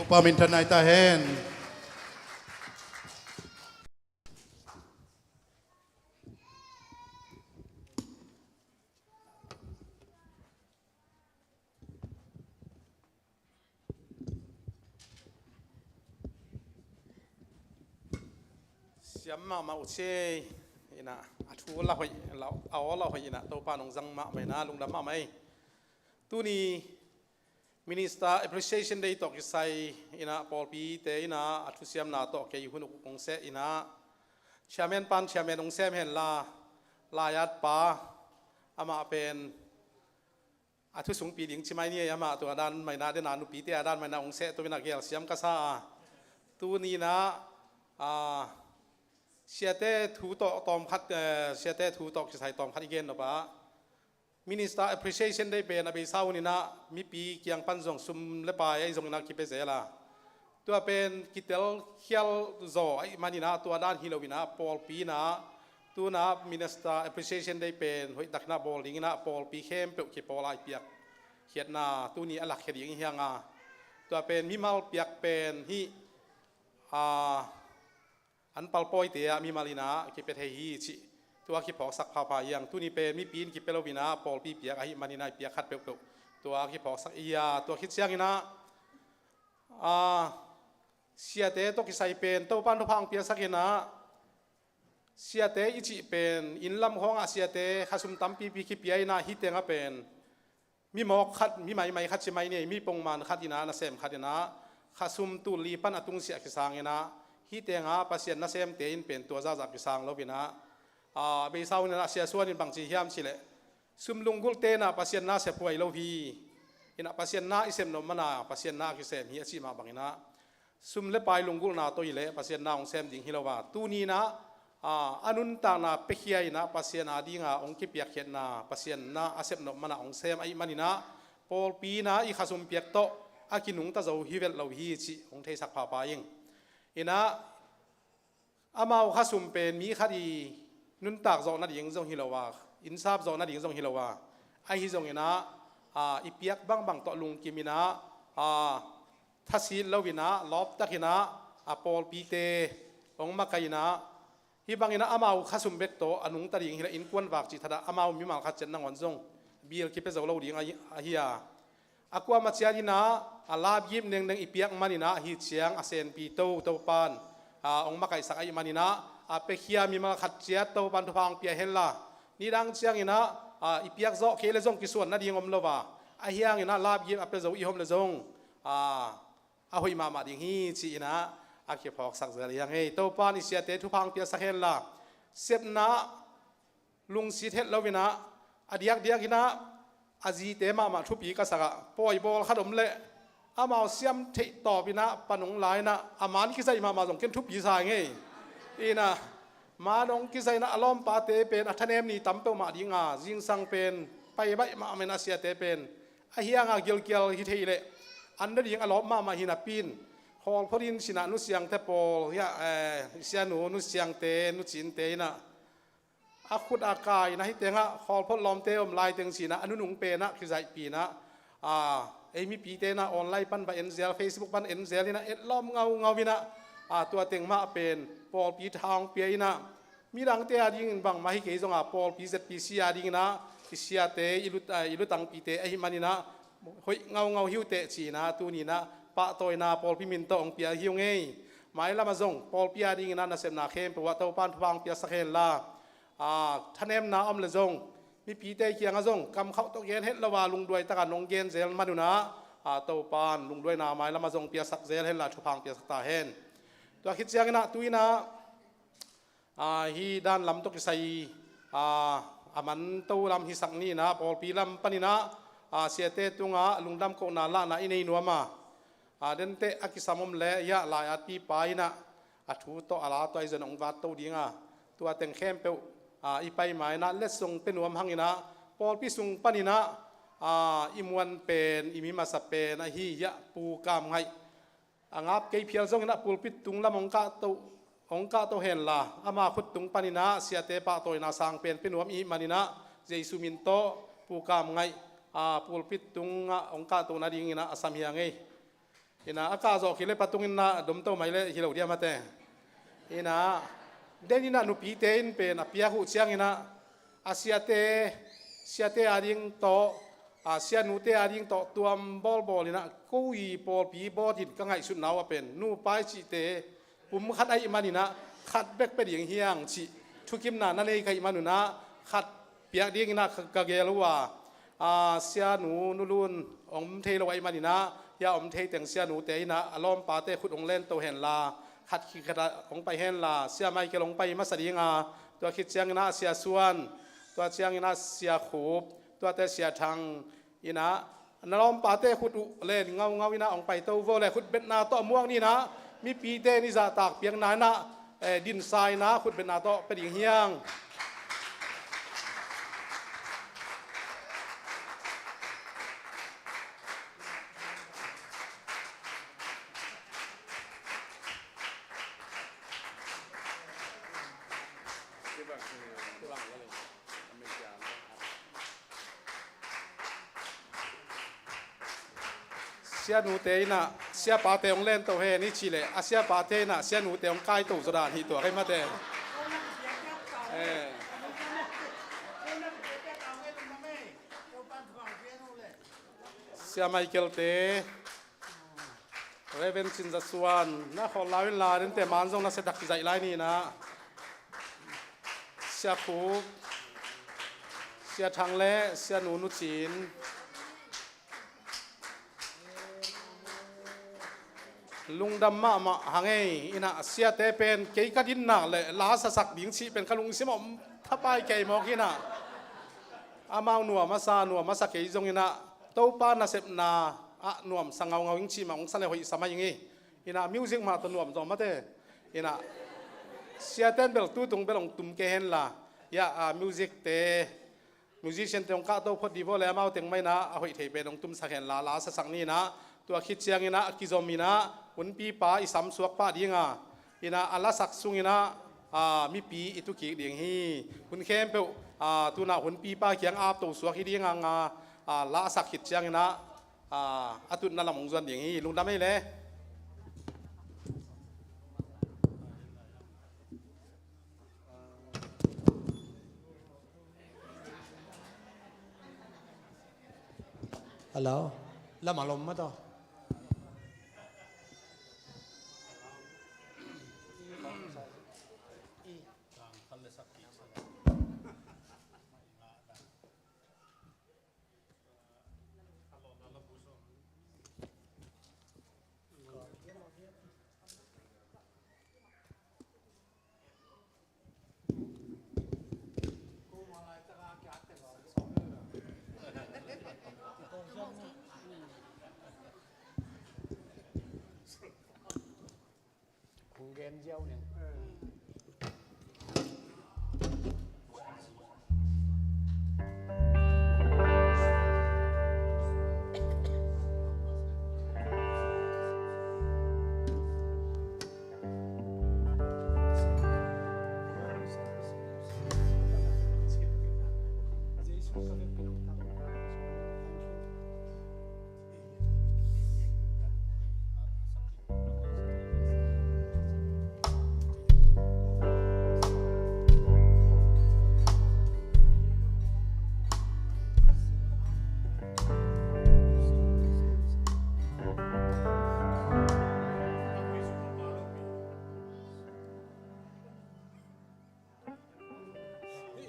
Pa minthanna hi ta hen. Siam mahmah uh ci ei. Inah a thu la hoih, a aw la hoih inah Topa nong zang mahmah inah lungdam mahmah ei. Tuni Minister Appreciation Day tawh kisai inah pawlpite inah a thusiamna tawh kei hun uh kong seh inah chairman pan chairman hong sem henla, laiat pa amah pen a thusungpi ding ci mai ni ei, amah tua dan maina dena nupite a dan maina hong seh to inah gelsiam ka sa a. Tuni inah a siate thu tawh tawmkhat, eh, siate thu tawh kisai tawmkhat i gen nop ah Minister Appreciation Day pen a beisa hun inah mipi kiang pan zong sum le pai ahi zong inah kipia zel a, tua pen kitel khial zaw ahih man inah tua dan hi lo inah pawlpi inah tuna Minister Appreciation Day pen hoihtak inah bawl ding inah pawlpi khempeuh kipawl a i piak khiatna tuni a lakkhia ding hi hang a, tua pen mimal piak pen hih a an palpawite ah mimal inah kipia thei hi cih tua kiphawksak phapha hi hang. Tuni pen mipi in kipia lo inah pawlpi piak ahih man inah i piak khat peuhpeuh tua kiphawksak hi a, tua khit ciang inah a siate tawh kisai pen Topan thupha hong piasak inah siate i cih pen inn lam khawngah siate khasum tampipi kipia inah hih tengah pen mi mawk khat, mi maimai khat ci mai ni ei, mi pongman khat inah nasem khat inah khasum tul li pan a tungsiah kisang inah hih tengah Pasian nasemte in pen tua zahzah kisang lo inah a beisa hun inah Sia Suan in bangci hiam cih leh sum lunggulhte inah Pasian na sephuai lo hi. Inah Pasian na i sep nop man a Pasian na a kisem hi a cih mah bang inah sum le pai lunggulhna tawh hi leh Pasian na hong sem ding hi lo a, tuni inah a nuntakna piakhia inah Pasian a dinga hong kipiakkhiatna Pasian na a sep nop man a hong sem ahih man inah pawlpi inah i khasum piak tawh a kinungta zo hi vet lo hi cih hong theisak phapha ing. Inah amau khasum pen mi khat i nuntak zawh nading zong hi lo a, innsap zawh nading zong hi lo a, ahi zong inah a i piak bangbang tawh lungkim inah a thasit lo inah lawptak inah a pawlpite hong makaih inah hih bang inah amau khasum bek tawh a nungta ding hi leh innkuan vak cih thatah amau mimal khat ciat nangawn zong bil kipia zo lo ding ahi, ahi a, a kuamah ciat inah a lapgip nengdeng i piak man inah hih ciang a senpi to Topan a hong makaihsak ahih man inah a piakhia mimal khat ciat Topan thupha hong pia henla, nidang ciang inah a i piak zawh kei le zong kisuan nading om lo a, ahi hang inah lapgip a pia zo i hom le zong a a hoih mahmah ding hi ci inah a kiphawksak zel hi hang ei. Topan i siate thupha hong piasak henla, sepna lungsit het lo inah a diakdiak inah a zite mahmah thupi ka sak ah, pawi bawl khat om leh amau siam theih tawp inah pan hong la inah a man kizaih mahmah zong ken thupi sa ing ei. Inah man hong kizaih inah a lawmpate pen a thanem ni tam peuhmah ding a, zingsang pen pai baih mahmah inah siate pen ahi hang a gilkial hi thei leh an nading a lawp mahmah hi napi in, khawlphot in ci inah nusiangte pawl hiah, eh, sianu nusiangte nucinte inah a khut a kai inah hih tengah khawlphot lawmte om lai teng ci inah a nunung pen ah kizaihpih inah a ei mipite inah online pan va en zel, Facebook pan en zel inah etlawm ngaungau inah a tua teng mah pen pawlpi tha hong pia inah midangte a dingin bangmah hi kei zong a pawlpi Z P C a dingin ah i siate i lut, ah, i lutangpite ahih man inah hoih ngaungau hi uh teh ci inah tuni inah pahtawina pawlpi min tawh hong pia hi ung ei. Mailam ah zong pawlpi a dingin ah nasepna khempeuh ah Topan thupha hong piasak henla, ah, thanemna om le zong mipite kiangah zong kamkhauh tawh gen het lo a lungduai takin hong gen zel man un ah, ah, Topan lungduaina mailam ah zong piasak zel henla thupha hong piasak ta hen. Tua khit ciangin ah tu inah ah, hih dan lam tawh kisai, ah, a manto lam hisak ni inah pawlpi lam panin ah, ah, siate tungah lungdam kohna lahna i nei nuam a, ah, denteh a kisam om leh hiah lai-atpipa inah a thu tawh a la tawh ahi zong hong vat to ding a, tua teng khempeuh, ah, i pai ma inah letsong pia nuam hang inah pawlpi sung panin ah, ah, i muan pen i mi masa pen ahi hiah Pu Kam Ngaih a ngap kei phial zongin ah pulpit tung lam hong kahto, hong kahto henla ama khut tung panin ah siate pahtawina sang pen pia nuam i hih manin ah Jesu min tawh Pu Kam Ngaih, ah, pulpit tungah hong kahto nadingin ah a sam hi ing ei. Ina a kah zawh kik le patung ina domto mai le hi lo dia mate. Ina den ina nupite in pen a piak uh ciang ina a siate, siate a ding tawh, a sianute a ding tawh tuam bawlbawl ina ko i pawlpi bawt in ka ngaihsutna uh a pen nupa i cihte pum khat ahih man ina khat bek pia ding hiang cih thukimna na nei ka hih man ina khat piak ding ina ka, ka gel uh a, a sianu Nu Lun om thei lo ahih man ina hia om thei teng sianute ina a lawmpate khut hong lento henla khat khit khat ah hong pai henla sia Michael hong pai masa ding a, tua khit ciang ina sia Suan, tua ciang ina sia Khup, tuate sia Thang ina na lawmpate khut uh len ngaungau ina hong paito vo le khutbetna tawh muak ni ina mipite ni zahtak piakna ina, eh, dinsa ina khutbetna tawh pia ding hiang. Sianute ina siapate hong lento hen i cih leh a siapate ina sianute hong kaito zaw dan hi tua kei mate. Eh. Sia Michael te, Reverend Cin Za Suan na khawl lau in la dente man zong na sia dak kizaih lai ni ina sia Khuk, sia Thang le sianu Nu Cin. Lungdam mahmah hang ei ina siate pen kei ka dinnak le la sasak ding cih pen ka lungsim om thapai kei mawk ina amau nuam a sa nuam a sa kei zong ina Topa nasepna ah nuamsa ngaungau ing cih mah hong sa le hoih sa mai ing i ina music mah tawh nuam zaw mate ina siaten bel tutung bel hong tum kei henla ia a music te musician te hong kahto phot di vo le amau teng mah ina a hoih thei pen hong tumsak henla la sasak ni ina tua khit ciang ina a kizom ina hunpipa i samsuak pah dinga ina a lasak sung ina a mipi i tukik ding hi. Hun khempeuh a tuna hunpipa kiang apto suak hi dinga nga a lasak khit ciang ina a tutna lam hong zuan ding hi. Lungdam ei le. Hello. Lam a lom mah tawh. Kong gen ziau ning.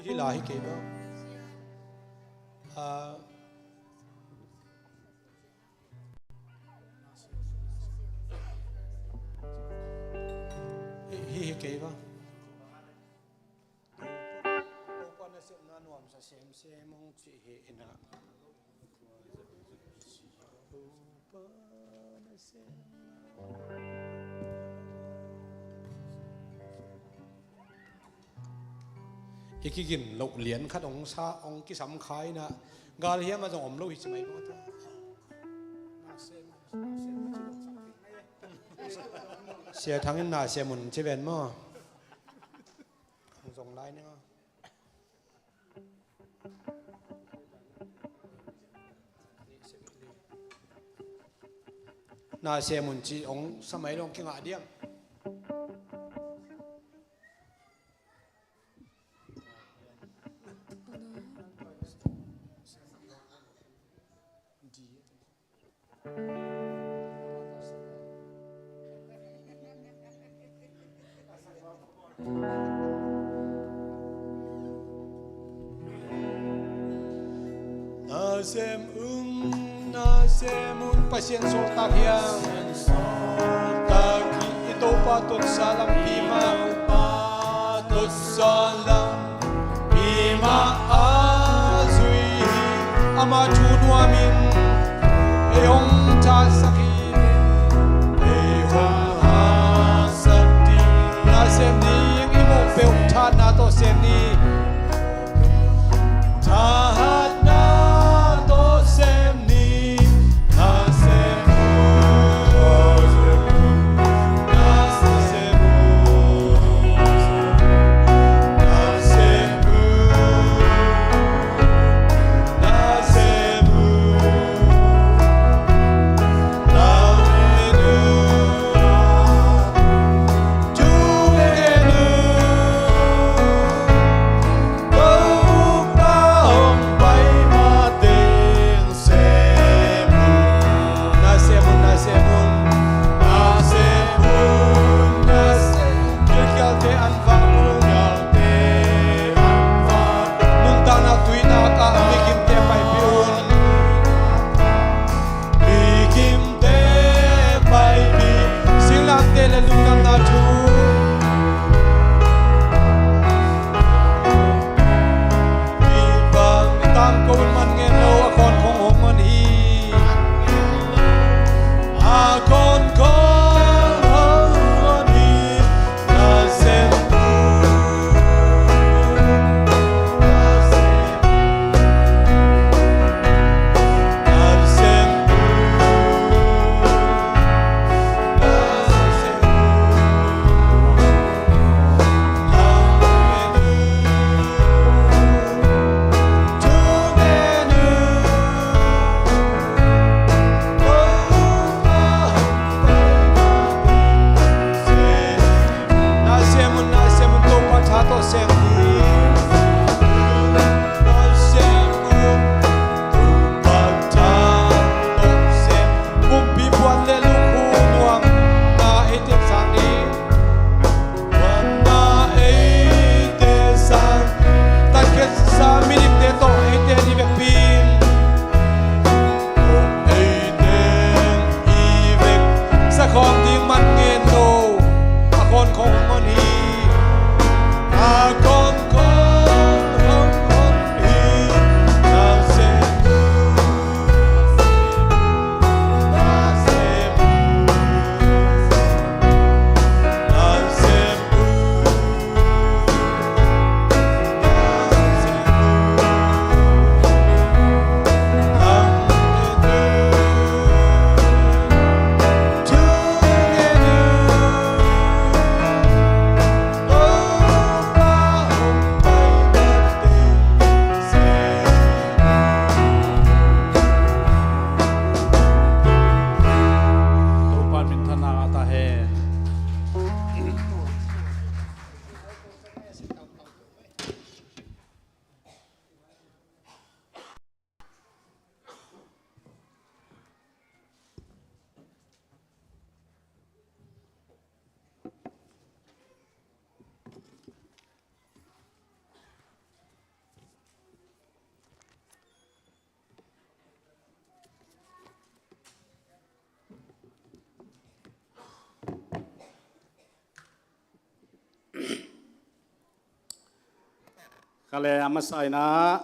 Hi la hi kei maw? Ah, hi, hi kei maw? Topa nasepna nuamsa semsem hong cih hi ina. I kigin loh lian khat hong sa hong kisam kha ina gal hiam a zong om lo hi ci mai maw ta. Sia Thang in na sia mun ci ven maw? Hong zong lai ni maw? Na sem un ci hong sa mai lo, hong kingah diam? Na sem un, na sem un, Pasian sawltak hi hang. Sawltak hi, i Topa tawh sa lampi mah, tawh sa lampi mah a zui hi. Ama thu nuamin ei hong thasak hi. Ei hong thasak ding. Na sem ding, i muh peuh thahatna tawh sem ni. Thahatna tawh sem ni. Na sem un. Na sem un. Na sem un. Nuntakna tuinak ah migimte paipih un. Migimte paipih. Singlamteh le lungdamna thu. Hih bang tangko in man ngen lo, a khawn khong hong hon hi. A khawn khong hong hon hi. Na sem un, na sem un, Topa tha tawh sem ding. Na sem un, Topa tha tawh sem. Kumpi puan le lukhu nuamna eite sang ding. Puanna eite sang. Tatkhiatsa minimte tawh eite ni vekpi in. Eite i vek sakhawm ding man ngen lo. A khawn khong hong hon hi. A khawn khong hong hon hi. Na sem un, na sem un, na sem un. Topa minthanna ngah ta hen. Kale a masa in ah,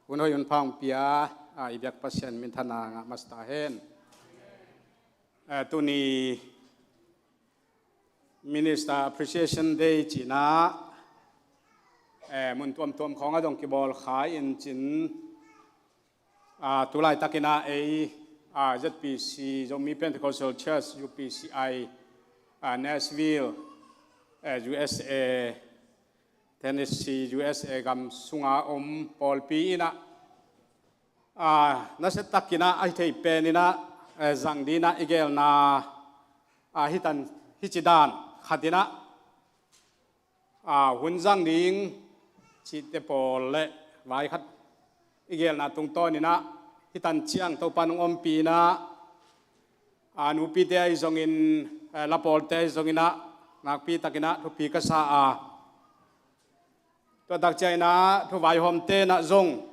hun hoih hun pha hong pia a, i biak Pasian minthanna ngah masa ta hen. Eh, tuni Minister Appreciation Day ci-in ah, eh, mun tuamtuam khawng ah zong kibawl kha in cin, ah, tu laitakin ah ei, ah, Z P C, Zomi Pentecostal Church, U P C I, ah, Nashville, eh, U S A, Tennessee, U S A gam sunga om pawlpi in ah, ah, nasiatakin ah a hi thei pen in ah, eh, zang dinah i gelna, ah, hitan, hici dan khatinah, ah, hun zang ding cihte pawl le vai khat i gelna tungtawninah hitan ciang Topa nung ompih inah, ah, nupite ahi zongin, eh, lapawlte ahi zonginah nakpi takinah thupi ka sa a, tua takcianginah thuvaihawmte inah zong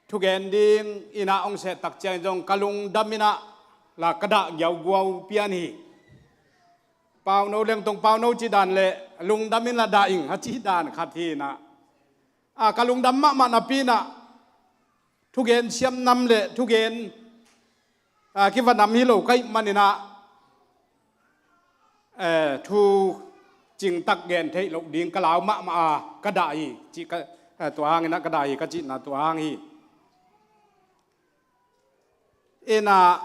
thugen ding inah hong seh takciangin zong ka lungdam inah la ka dah giauguau pian hi. Pauno lengtong pauno cih dan le lungdam in la dah ing a cih dan khat hi inah, a, ka lungdam mahmah napi inah thugen siam nam le thugen, a, kiva nam hi lo ka hih maninah, eh, thu cingtak gen theih loh ding ka lau mahmah a ka dah hi cih ka, eh, tua hanginah ka dah hi ka cihna tua hang hi. Inah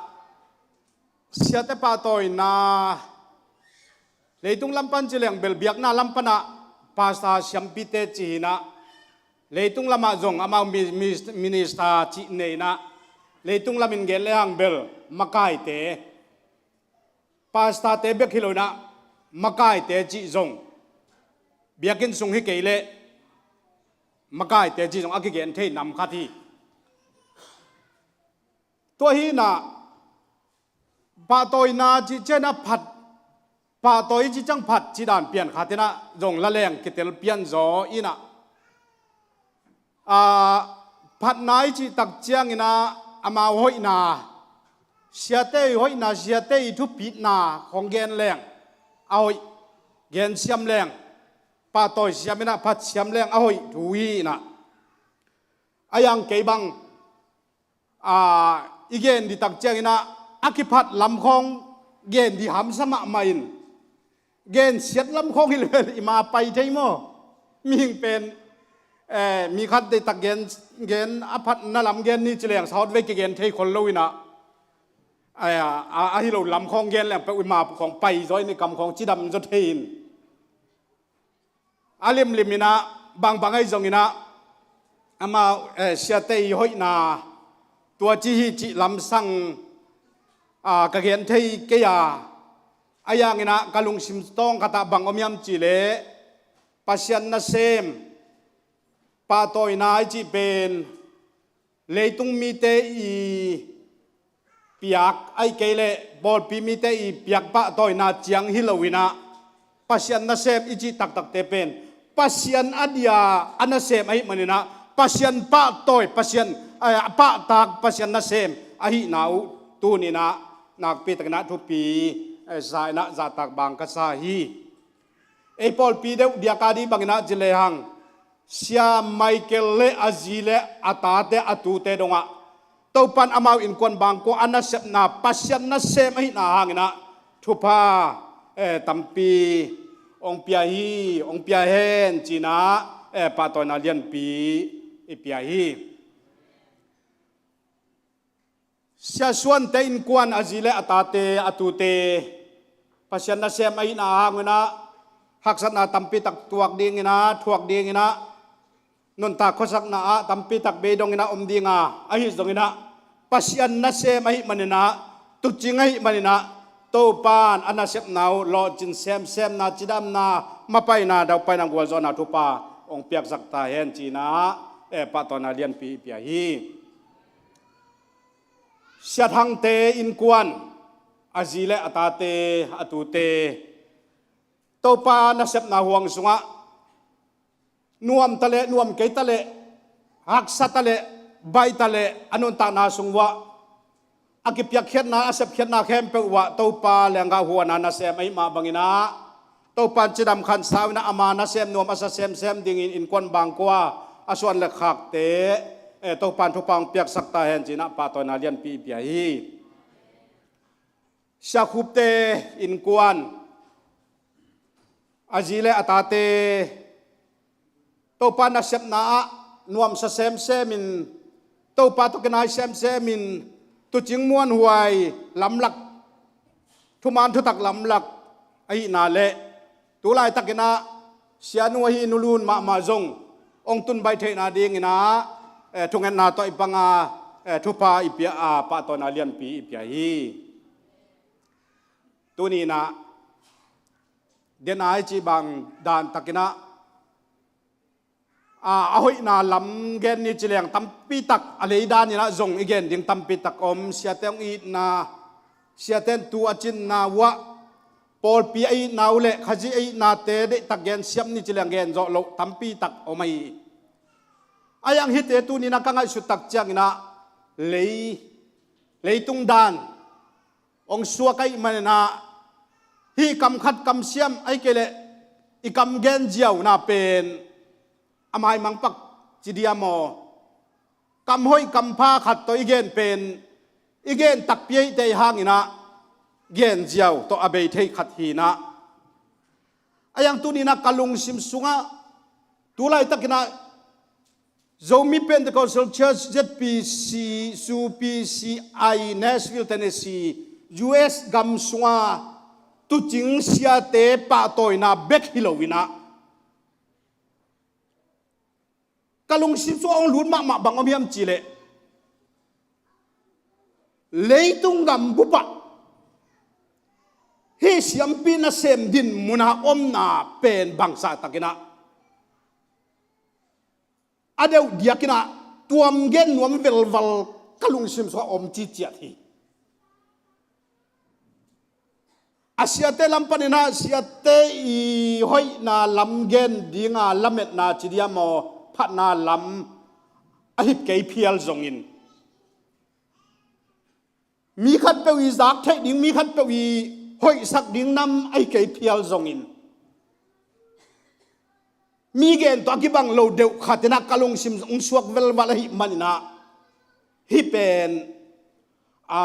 siate pahtawina leitung lam pan ci leng bel biakna lam panah pastor siampite ci hinah, leitung lamah zong amau mi-, mi-, minister cih nei inah, leitung lamin gen le hang bel makaite, pastorte bek hi lo inah makaite cih zong, biakinn sung hi kei leh makaite cih zong a kigen thei nam khat hi. Tua hi inah pahtawina cih cianginah phat, pahtawi cih ciang phat cih dan pian khatinah zong la leng kitel pian zaw inah, a, phatna i cih takcianginah amau hoihna, siate i hoihna, siate i thupitna khong gen leng a hoih, gen siam leng, pahtawi siam inah phat siam leng a hoih thu hi inah, a yang kei bang, a, i gen dih takcianginah a kiphat lam khong gen dih hamsa mahmah in, gensiat lam khong hi lel i ma pai thei maw? Mihing pen, eh, mi khat deihtak gen, gen a phatna lam gen ni ci leng sawt vei kigen thei khol lo inah, a, a, ahi lo lam khong gen leng peuh i ma khong pai zaw in i kam khong cidam zaw thei in, a limlim inah bangbang ahi zonginah amau, eh, siate i hoihna tua ci hi cih lamsang, a, ka gen thei kei a, a yanginah ka lungsim tawng khatah bang om hiam cih leh Pasian nasem pahtawina i cih pen leitung mite i piak ahih kei leh pawlpi mite i piak pahtawina ciang hi lo inah Pasian nasem i cih taktakte pen Pasian a dia a nasem ahih maninah Pasian pahtawi, Pasian, eh, a pahtak Pasian nasem ahihna uh tuninah nakpi takinah thupi, eh, sa inah zahtak bang ka sa hi. Ei pawlpi deuh diaka dih banginah ci lehang Sia Michael le a zi le a tate a tute dongah Topan amau innkuan bangkua a nasepna Pasian nasem ahihna hanginah thupha, eh, tampi hong pia hi, hong pia hen cinah, eh, pahtawina lianpi i pia hi. Sia Suante innkuan a zi le a tate a tute Pasian nasem ahihna hanginah haksatna tampitak tuak dinginah, thuak dinginah, nuntak khuasakna ah tampitak bei donginah om dinga, ahi zonginah Pasian nasem ahih maninah, tuucing ahih maninah Topan a nasepna uh lawhcin semsemna, cidamna, mapaina, daupaina, gualzawhna thupha hong piaksak ta hen cinah, eh, pahtawina lianpi i pia hi. Sia Thangte innkuan a zi le a tate a tute Topa nasepna huang sungah nuam ta leh nuam kei ta leh, haksa ta leh baih ta leh a nuntakna sung uah a kipiakkhiatna, a sepkhiatna khempeuh uah Topa lenggah huana nasem ahih mah banginah Topan cidam khansau inah ama nasem nuam a sa semsem dingin innkuan bangkua a suan le khakte, eh, Topan thupha hong piaksak ta hen cinah pahtawina lianpi i pia hi. Sia Khupte innkuan a zi le a tate Topa nasepna ah nuamsa semsemin, Topa tawh kinai semsemin, tuucing muanhuai lamlak, thuman thutak lamlak ahihna le tu laitakinah sianu ahi Nu Lun mahmah zong hong tun baih theihna dinginah, eh, thungetna tawh i panga eh, thupha i pia a, pahtawina lianpi i pia hi. Tuni inah, den a i cih bang dan takinah, a, a hoihna lam gen ni ci leng tampi tak, a lei dan inah zong i gen ding tampi tak om. Siate hong itna, siate in thu a cinna uh ah, pawlpi a itna uh le Khazih a itnate deihtak gen siam ni ci leng gen zawh loh tampi tak om ahi hi. A yang hite tuni inah ka ngaihsut tak cianginah lei, leitung dan hong suak ahih maninah, hih kam khat kam siam ahih kei leh i kam gen ziauna pen a maimang pak ci diam aw? Kam hoih kam pha khat tawh i gen pen, i gen takpi ahih tei hanginah gen ziau tawh a bei thei khat hi inah. A yang tuni inah ka lungsim sungah, tu laitakinah Zomi Pentecostal Church, Z P C, zu P C I, Nashville, Tennessee, U S gam sunga tuucing siate pahtawina bek hi lo inah, ka lungsim sungah hong lut mahmah bang om hiam cih leh, leitung gam bupah hih siampi nasem din muna omna pen bangzah takinah a deuh diakinah tuam gen nuam velval ka lungsim sungah om ciciat hi. A siate lam paninah siate i hoihna lam gen dinga lametna ci diam aw, phatna lam a hip kei phial zongin, mi khatpeuh i zak theih ding, mi khatpeuh i hoihsak ding nam a hi kei phial zongin, mi gen tawh a kibang lo deuh khat inah ka lungsim hong suak velval ahih maninah, hih pen, a,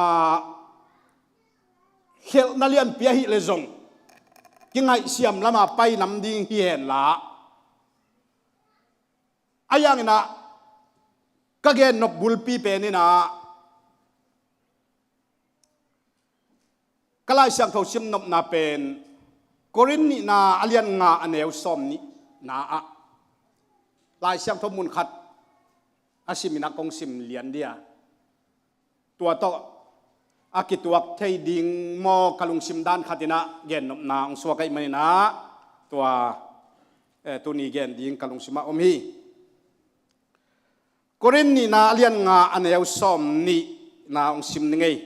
khelhna lianpi ahih leh zong kingaihsiam lama pai nam ding hi henla, a yanginah ka gen nop bulpi pen inah, ka Lai Siangtho sim nopna pen Korin nihna a lian nga a neu sawm nihna ah, Lai Siangtho mun khat a sim inah kong sim lian dia, tua tawh a kituak thei ding maw, ka lungsim dan khat inah gen nopna hong suak ahih maninah, tua, eh, tuni gen ding ka lungsimah om hi. Korin nihna a lian nga a neu sawm nihna hong sim ni ngei.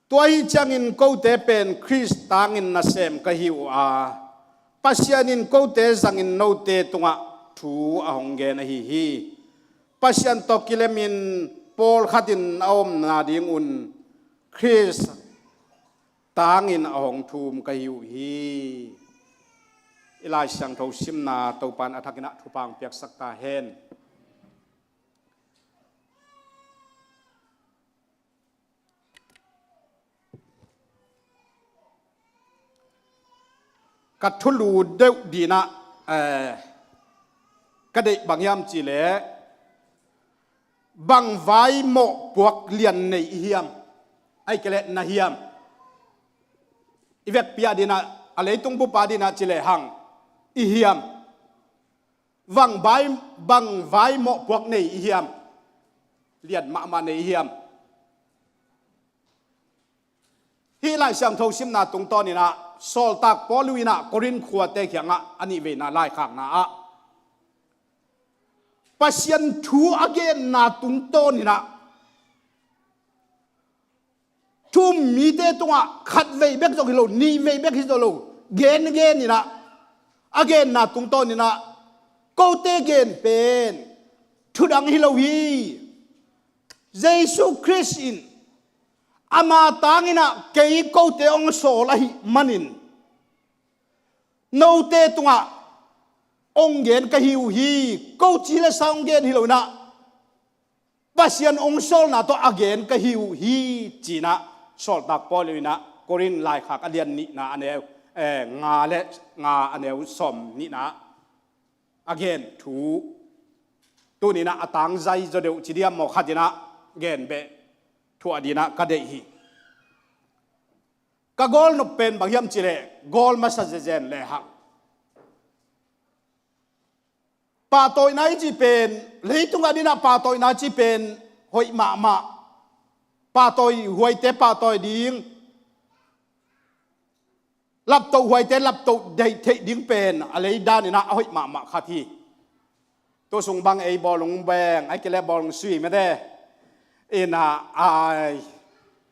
Tua ahih ciangin kote pen Khrist tangin nasem ka hi uh a, Pasian in kote zangin note tungah thu a hong gen ahi hi. Pasian tawh kilemin pawlkhatin a omna dingun Khrist tangin a hong thum ka hi uh hi. I Lai Siangtho simna Topa in a thakin ah thupha hong piaksak ta hen. Ka thulu deuh dinah, eh, ka deih bang hiam cihleh, bang vai mawhpuak lian nei i hiam? Ahih kei leh na hiam? I vekpi a dinah, a leitung bup a dinah ci lehang i hiam? Bang vai, bang vai mawhpuak nei i hiam? Lian mahmah nei i hiam? Hih Lai Siangtho simna tungtawn inah Sawltak Paul in ah Korin khuate kiangah a nihveina laikhakna ah Pasian thu a genna tungtawn inah thu um mite tungah khatvei bek zong hi lo, nihvei bek hi zo lo, gengen inah a genna tungtawn inah kote gen pen thu dang hi lo hi. Jesu Khrist in ama tang inah kei kote hong sawl ahih manin note tungah hong gen ka hi uh hi. Ko ci le sa hong gen hi lo inah Pasian hong sawlna tawh a gen ka hi uh hi, ci inah Sawltak Paul in ah Korin laikhak a lian nihna a neu, eh, nga le nga a neu sawm nihna a gen thu. Tuni inah a tangzai zaw deuh ci diam maw, khat inah gen beh thuah dinah ka deih hi. Ka gawlnop pen bang hiam cihleh, gawl masa zezen lehang Pahtawina i cih pen, leitung a dinah pahtawina i cih pen hoih mahmah. Pahtawi huaite pahtawi ding, laptoh huaite laptoh deih theih ding pen a lei daninah a hoih mahmah khat hi. Tu sung bang ei bawlung beng, a kile bawlung sui mete inah ai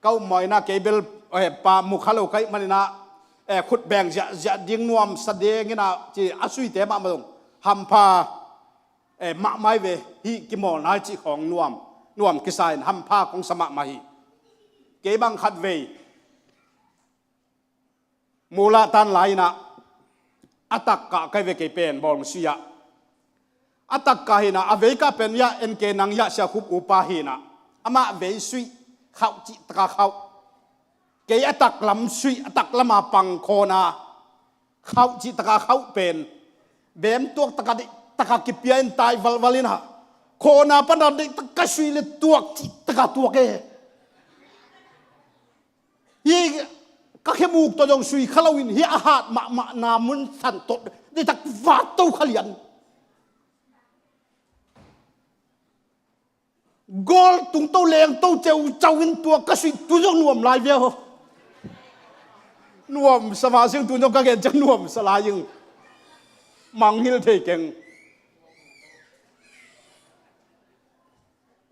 ka um maw inah kei bel, eh, pa mukha lo ka hih maninah, eh, khut beng ziahziah ding nuamsa dinginah ci a suite mahmah zong hampha, eh, mahmah hi ve. Hih kimawlna i cih khawng nuam, nuam kisa in hampha kong sa mahmah hi. Kei bang khat vei mulah tan lai inah a takkah kai ve kei pen bawlung sui ah. A takkah hinah a veikah pen yah en ke nang yah sia khup upa hinah amah vei suih khauh cih taka khauh. Kei a taklam suih a taklama pang khawna khauh cih taka khauh pen bem tuak taka dih taka kipia in tai valval inah khawna pana dih taka suih le tuak cih taka tuak e. Hi ka khemuk tawh zong sui kha loin hi a hat mahmahna mun san tawh dih tak vat to kha lian. Gawl tungto lengto ceucau in tua ka suih tu zong nuam lai ve aw. Nuamsa mah sing tu zong ka gen ciang nuamsa lai ing. Mangngilh thei keng.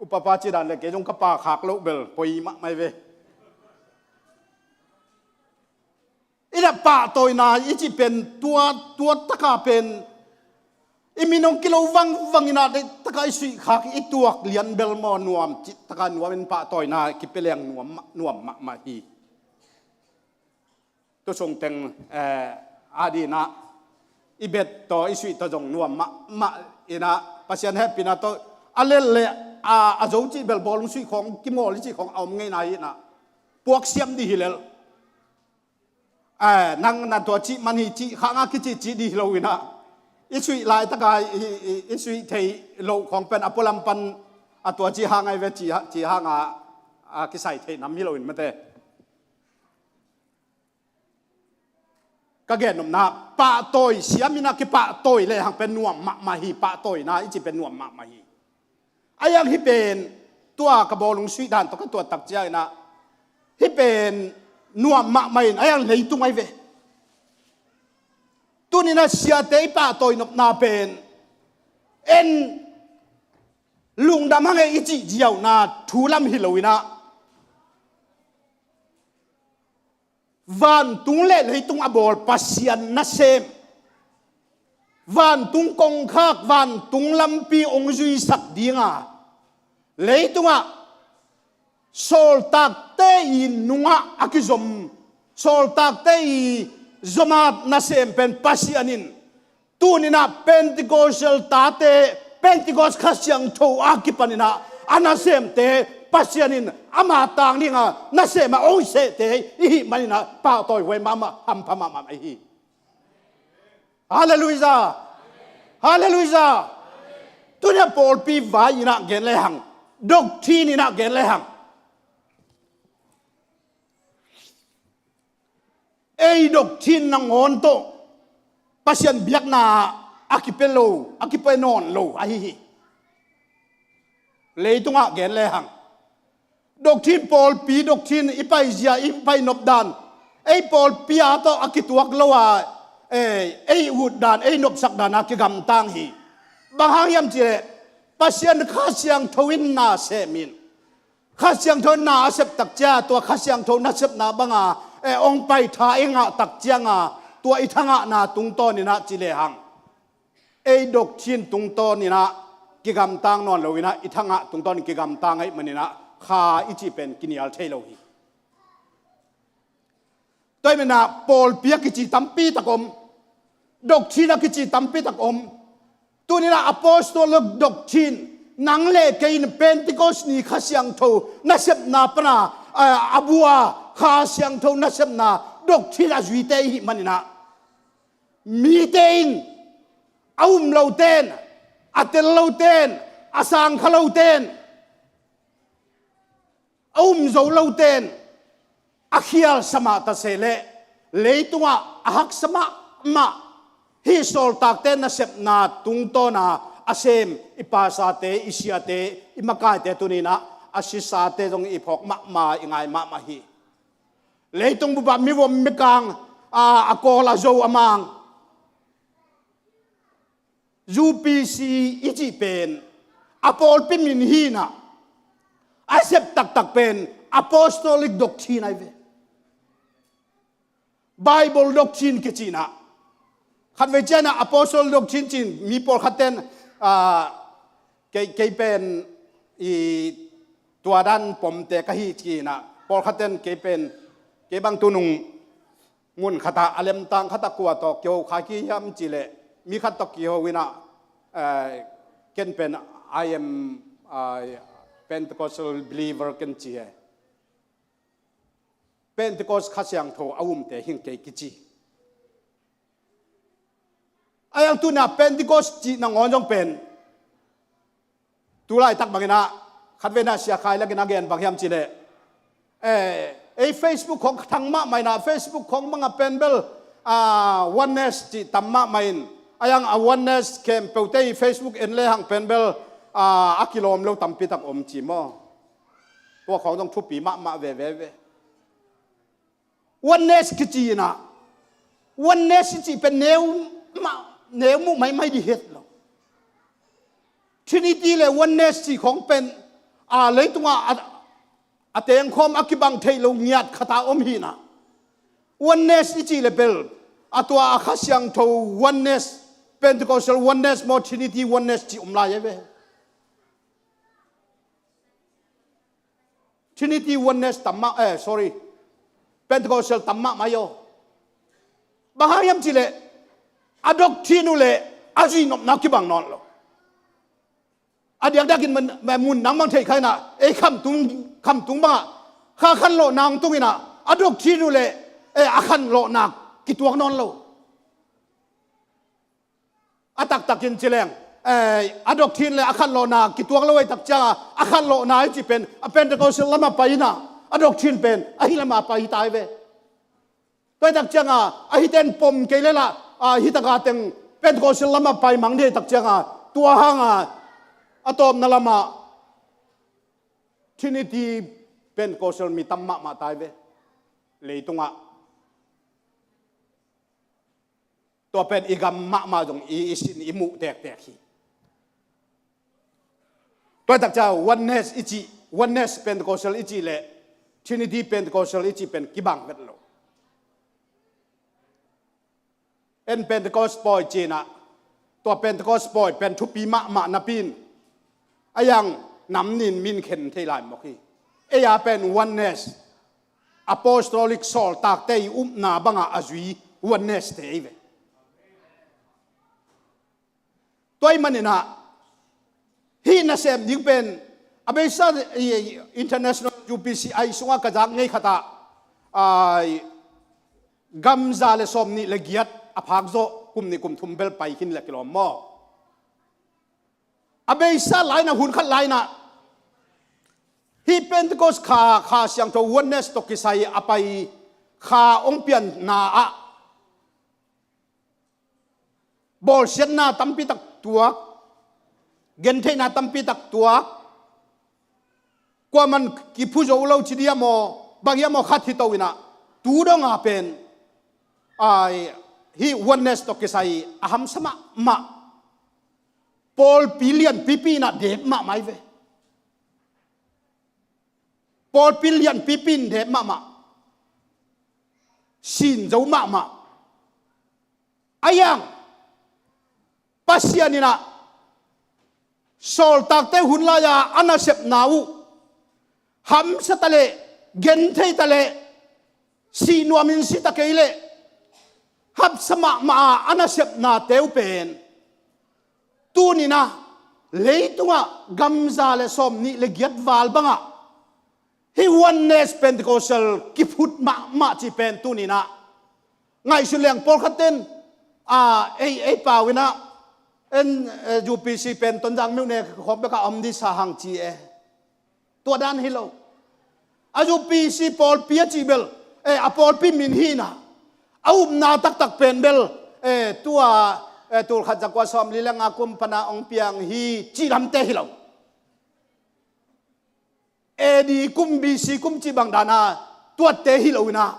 Upapa cidan le kei zong ka pa khak loh bel poi mahmah hi ve. Inah pahtawina i cih pen tua, tua taka pen i min hong kilo vangvang inah deih taka i suih khak i tuak lian bel maw nuam cih taka nuam in pahtawina kipia leng nuam mah, nuam mahmah hi. Tu sung teng, eh, a dinah i bet tawh i suih tawh zong nuam mahmah inah Pasian hehpihna tawh a lel le a, a zo cih bel bawlung suih khawng kimawl i cih khawng a om ngeina hinah puak siam dih hi lel. Eh, nang na tua cih man hi cih khanga kicih cih dih lo inah i suih laitaka i, i, i suih thei loh khawng pen a pualam pan a tua cih hang ai ve cih, cih hanga a kisai thei nam hi lo in mate. Ka gennopna pahtawi siam inah kipahtawi lehang pen nuam mahmah hi. Pahtawina i cih pen nuam mahmah hi. A yang hi pen tua ka bawlung suih dan tawh ka tuat tak ciang inah hi pen nuam mahmah in a yang leitung ai ve. Tuninah siate i pahtawi nopna pen en lungdam hang e i cih ziauna thu lam hi lo inah vantung le leitung a bawl Pasian nasem, vantung kongkhak vantung lampi hong zuisak dinga leitungah sawltakte i nungah a kizom, sawltakte i zomat nasem pen Pasian in tuninah Pentecostal tate, Pentecost Kha Siangtho a kipaninah a nasemte Pasian in ama tang dinga nasem a ong sehte i hih maninah pahtawi huai mahmah hampha mahmah ahi hi. Halleluiah. Halleluiah. Tunia pawlpi vai inah gen lehang, doctrine inah gen lehang ei doctrine nangawn tawh Pasian biakna a kipia lo, a kipia nawn lo ahi hi. Leitungah gen lehang doctrine, pawlpi doctrine i paizia, i painop dan ei pawlpi a tawh a kituak lo a, eh, ei ut dan, ei nopsak dan a kigamtang hi. Bang hang hiam cihleh Pasian Kha Siangtho in na semin Kha Siangtho na a sep tak cia tua Kha Siangtho nasepna banga, eh, ong pai tha i ngah tak cianga tua i thangahna tungtawninah ci lehang ei doctrine tungtawninah kigamtang nawn loinah i thangah tungtawnin kigamtang ahih maninah kha i cih pen kinial thei lo hi. Tua hi menah pawlpi a kici tampi tak om, doctrine a kici tampi tak om. Tuninah apostolic doctrine, nang le kei in Pentecost ni Kha Siangtho nasepna pana, a, a bua Kha Siangtho nasepna doctrine a zuite i hih maninah mite in a um loten, a tel loten, a sangkha loten, a um zo loten a khialsa mah ta se leh leitungah a haksa mahmah hih sawltakte nasepna tungtawna a sem, i pasate, i siate, i makaite tuni-in ah a sisate zong i phawk mahmah, i ngai mahmah hi. Leitung bup ah mivom mikang, a, a Kawl, a Zo, a Mang, U P C i cih pen a pawlpi min hi-in ah, a sep taktak pen apostolic doctrine ahi ve. Bible doctrine kici-in ah, khatvei ciangin ah apostolic doctrine ci-in mi pawlkhat ten, a, kei, kei pen i tua dan pomte ka hi ci-in ah, pawlkhat ten kei pen, kei bang tunung mun khat ah, a lemtang khat ah kua tawh kiho kha ki hiam cih leh, mi khat tawh kiho in ah, eh, ken pen I am, ah, Pentecostal believer ken ci hi. Pentecost Kha Siangtho a umte hi ing kei kici. A, a tuni-in ah Pentecost cih nangawn zong pen, tu laitak bangin ah, khatvei in ah Sia Khai Lek in a gen bang hiam cih leh, eh, ei Facebook khawng thang mahmah in ah, Facebook khawng bang ah pen bel, a, oneness cih tam mahmah in, a, a oneness khempeuhte i Facebook en lehang pen bel, a, a kilawm lo tampi tak om ci maw. Tua khawng zong thupi mahmah veve ve. Oneness kici-in ah, oneness i cih pen neu mah, neu muh maimai ding hi lo. Trinity le oneness cih khawng pen, a, leitungah a, a tengkhawm a kibang theih loh ngiat khat ah om hi-in ah, oneness i cih leh bel, a tua a Kha Siangtho oneness, Pentecostal oneness maw, Trinity oneness cih om lai hi ve. Trinity oneness tam mah, eh, sorry, Pentecostal tam mahmah hi aw. Bang hang hiam cih leh, a doctrine uh leh a zuih nopna kibang nawn lo. A diakdiakin mun, mun nang bang thei kha in ah, ei khamtung, khamtung bang ah, kha khanlawhna hong tung in ah, a doctrine uh leh, eh, a khanlawhna kituak nawn lo. A taktakin ci leng, eh, a doctrine le a khanlawhna kituak lo ahih tak ciangin, a khanlawhna i cih pen a Pentecostal lamah pai in ah, a doctrine pen ahi lamah pai hi ta hi ve. Tua ahih tak ciangin, a hihte in pom kei lel ah, a, hih tak a teng Pentecostal lamah pai mang ding ahih tak ciangin, tua hangin a tawpna lamah Trinity Pentecostal mi tam mahmah ta hi ve. Leitungah tua pen i gam mahmah zong i, i sin i muh tektek hi. Tua ahih tak ciang oneness i cih, oneness Pentecostal i cih le Trinity Pentecostal i cih pen kibang vet lo. En Pentecost pawi ci-in ah, tua Pentecost pawi pen thupi mahmah napi-in, a, a nam nin min khen thei lai mawk hi. Ei a pen oneness, apostolic sawltakte i upna bangah a zui oneness te hi ve. Tua ahih manin ah, hih nasem ding pen, a beisa, i, i, International U P C I sungah ka zak ngei khat ah, ai, gam za le sawmnih le giat a phak zawh kum nih kum thum bel pai khin le kilawm maw. A beisa lai-in ah, hun khat lai-in ah, hih Pentecost kha, Kha Siangtho oneness tawh kisai a pai kha hong pianna ah bawlsiatna tampi tak tuak, gentheihna tampi tak tuak, kuaman kiphu zo lo ci ding a maw, bang hiam maw khat hi to in ah, tu dong a pen, ai, hih oneness tawh kisai a hamsa mahmah, pawlpi lianpipi in ah dep mahmah hi ve. Pawlpi lianpipi in dep mahmah, sin zo mahmah. A, a Pasian in ah sawltakte hun lai-a a nasepna uh hamsa ta leh, genthei ta leh, sih nuamin si ta kei leh, hamsa mahmah a a nasepnate uh pen tuni-in ah leitungah gam za le sawmnih le giat val bangah hih oneness Pentecostal kiphut mahmah cih pen tuni-in ah ngaihsun leng pawlkhat ten, a, ei, ei pau in ah, en, eh, U P C pen Tonzang myone khawng bekah om ding sa hang ci e. Tua dan hi lo. A U P C pawlpi a cih bel, eh, a pawlpi min hi-in ah, a upna taktak pen bel, eh, tua eh, tul khat zakua sawmli le nga kum pana hong piang hi cih lamte hi lo. A D kum, B C kum cih bang dana tuatte hi lo inah,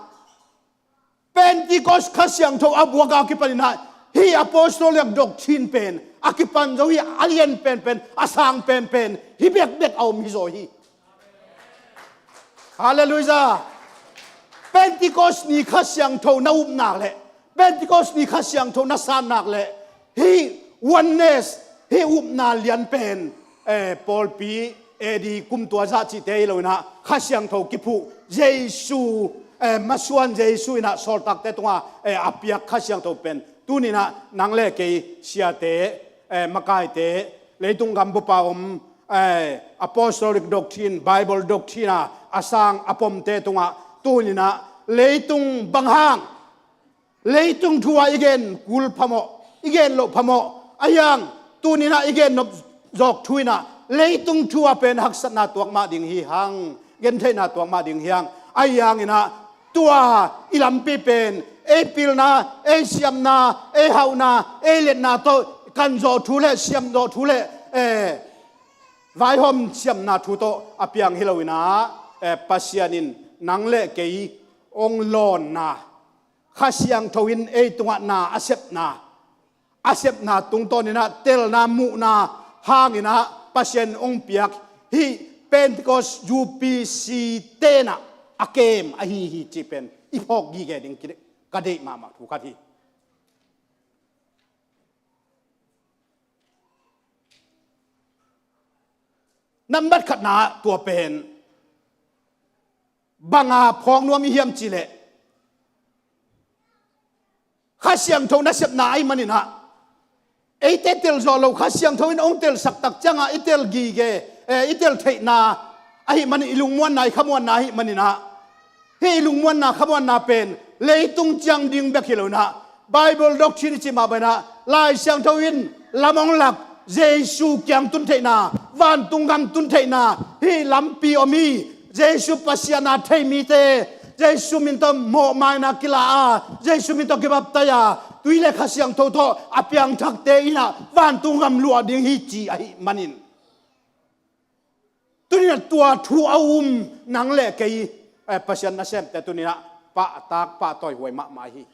Pentecost Kha Siangtho a buak a kipan inah, hih apostolic doctrine pen a kipan zo hi, a lian penpen, a sang penpen hi bekbek a om hi zaw hi. Halleluijah. Pentecost ni Kha Siangtho na upnak le Pentecost ni Kha Siangtho na sannak le hih oneness, hih upna lian pen, eh, pawlpi A D kum tua zah cihte hi lo inah, Kha Siangtho kiphuh, Jesu, eh, masuan Jesu inah sawltakte tungah, eh, a piak Kha Siangtho pen tuni inah nang le kei siate, eh, makaite, leitung gambupa om, eh, apostolic doctrine, Bible doctrine a, a sang a pomte tungah tuni inah leitung bang hang, leitung thu a i gen kul phamawh, i gen loh phamawh, a hiang tuni inah i gen nop zawk thu inah leitung thu a pen haksatna tuak mah ding hi hang, gentheihna tuak mah ding hi hang. A hiang inah tua i lampi pen ei pilna, ei siamna, ei hauhna, ei liatna tawh kan zawh thu le siam zawh thu le, eh, vaihawm siamna thu tawh a piang hi lo inah, eh, Pasian in nang le kei hong lawnna, Kha Siangtho in ei tungah na a sepna, a sepna tungtawn inah telna muhna hang inah Pasian hong piak hih Pentecost U P C tenah a kem ahi hi cih pen i phawk gige ding ki-, ka deih mahmah thu khat hi. Nambat khatna tua pen banga phawk nuam i hiam cih leh, Kha Siangtho nasepna ahih man inah, eite tel zawh lo, Kha Siangtho in hong telsak tak ciangah i tel gige, eh, i tel theihna ahih man in, i lungmuanna, i khamuanna ahih man inah, hih i lungmuanna, khamuanna pen leitung ciang ding bek hi lo inah, Bible doctrine i cih mah bang inah, Lai Siangtho in lam hong lak, Jesu kiang tun theihna, vantung gam tun theihna, hih lampi om hi. Jesu Pasian a thei mite, Jesu min tawh mawhmaina kila a, Jesu min tawh kibaptai a, tui le Kha Siangtho tawh a piangthakte inah vantung gam luah ding hi ci ahih manin, tuni inah tua thu a um nang le kei, eh, Pasian nasemte tuni inah pahtak pahtawi huai mahmah hi.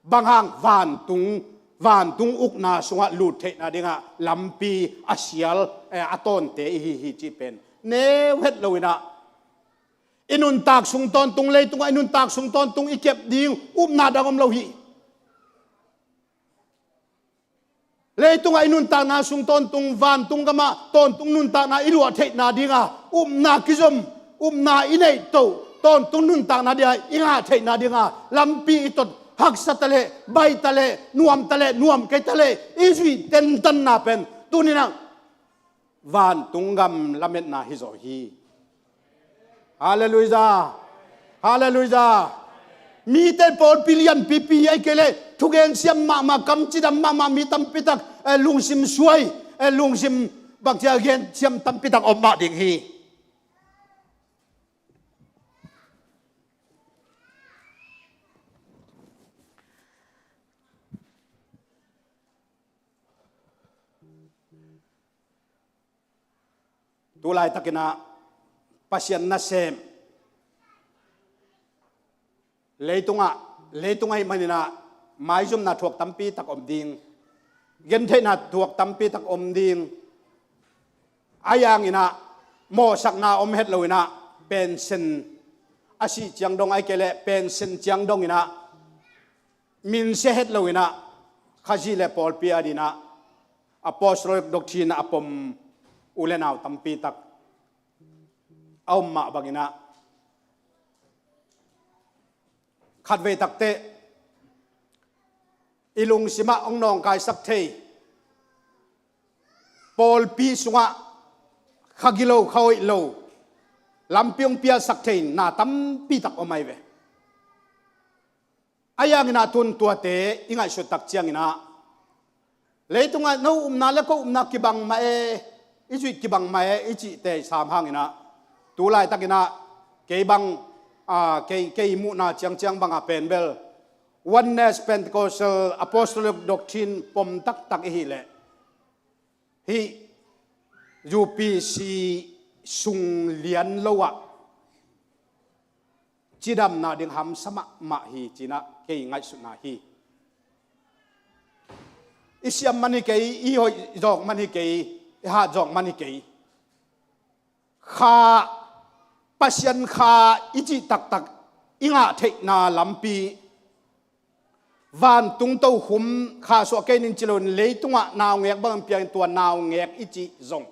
Bang hang? Vantung, vantung ukna sungah lut theihna dingah lampi a sial, eh, a tawnte i hi hi cih pen neu het lo inah, i nuntak sung tawntung, leitungah i nuntak sung tawntung i kep ding upna dang om lo hi. Leitungah i nuntakna sung tawntung, vantung gamah tawntung nuntakna i luah theihna dinga upna kizom, upna i neih toh, tawntung nuntakna dinga i ngah theihna dinga lampi i tot, haksa taleh, bai taleh, nuam taleh, nuam kei taleh i zuih tentanna pen tuni inah vantung gam lametna hi zaw hi. Halleluijah. Halleluijah. Mite pawlpi lianpipi hi, ahih kei leh thugen siam mahmah, kam cidam mahmah mi tampitak, eh, lungsim suai, eh, lungsim bangcia gen siam tampitak om mah ding hi. Tulaitakinah Pasian nasem leitungah, leitung ahih maninah maizumna thuak tampi tak om ding, gentheihna thuak tampi tak om ding. A yanginah mawhsakna om het loinah pension a sih ciang dong, ahih kei leh pension ciang donginah minsia het loinah Khazih le pawlpi adinah apostolic doctrine a pom u le nau tampi tak a om mah banginah khatvei takteh i lungsimah hong nawngkaisak thei, pawlpi sungah kha gilo, kha hoih lo lampi hong pialsak thei na tampi tak om ahi ve. A yanginah tun tuate i ngaihsut tak cianginah leitungah no upna le ko upna kibang mah e, i zuih kibang mah e i cihte i sam hanginah tulaitakinah kei bang, a, kei, kei muhna ciangciang bangah pen bel Oneness Pentecostal Apostolic Doctrine pom taktak i hih leh, hih U P C sung lian lo ah cidamna ding hamsa mahmah hi, ci-in ah kei ngaihsutna hi. I siam man hi kei, i hoih zawk man hi kei, i hat zawk man hi kei. Kha, Pasian kha i cih taktak i ngah theihna lampi, vantung tokhom kha suah kei ning ci loin leitungah naungek bangin piangin tua naungek i cih zong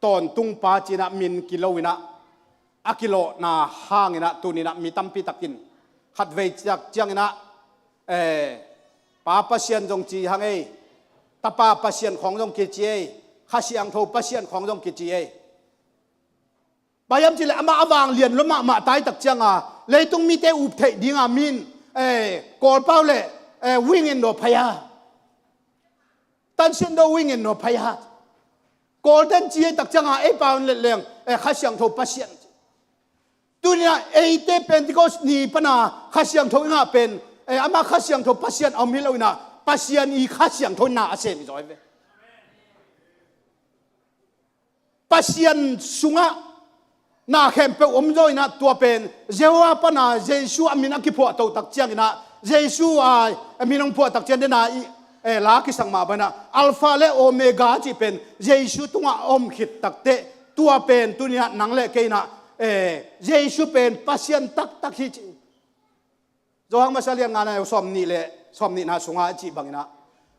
tawntung pa ci-in ah min kilo in ah, a kilawhna hangin ah tuni-in ah mi tampi takin khatvei ciang, ciangin ah, eh, Pa Pasian zong ci hang ei, Tapa Pasian khawng zong kici ei, Kha Siangtho Pasian khawng zong kici ei. Bang hiam cih leh amah a vanglian lua mahmah tai tak ciangin leitung mite up theih dingin mi in, eh, Kawlpau leh, eh, wingin no phaya. Tansian do wingin no phaya. Kawlten ci ei tak ciangin ei pau in letleng, eh, Kha Siangtho Pasian. Tuni-in ah eite Pentecost ni panin Kha Siangtho i ngah pen, eh, amah Kha Siangtho Pasian a om hi lo-in ah Pasian i Kha Siangtho in na a sem hi zaw hi ve. Pasian sungah na khempeuh om zaw in ah tua pen Jehovah panin Jesu a min a kiphuahto tak ciangin ah, Jesu a min hong phuah tak ciangin ah i, eh, la kisang mah bangin ah Alpha leh Omega cih pen Jesu tungah a om khit takteh tua pen tuni-in ah nang leh kei in ah, eh, Jesu pen Pasian taktak hi ci. Johan masa lian ngana sawmnih leh sawmnihna sungah a cih bangin ah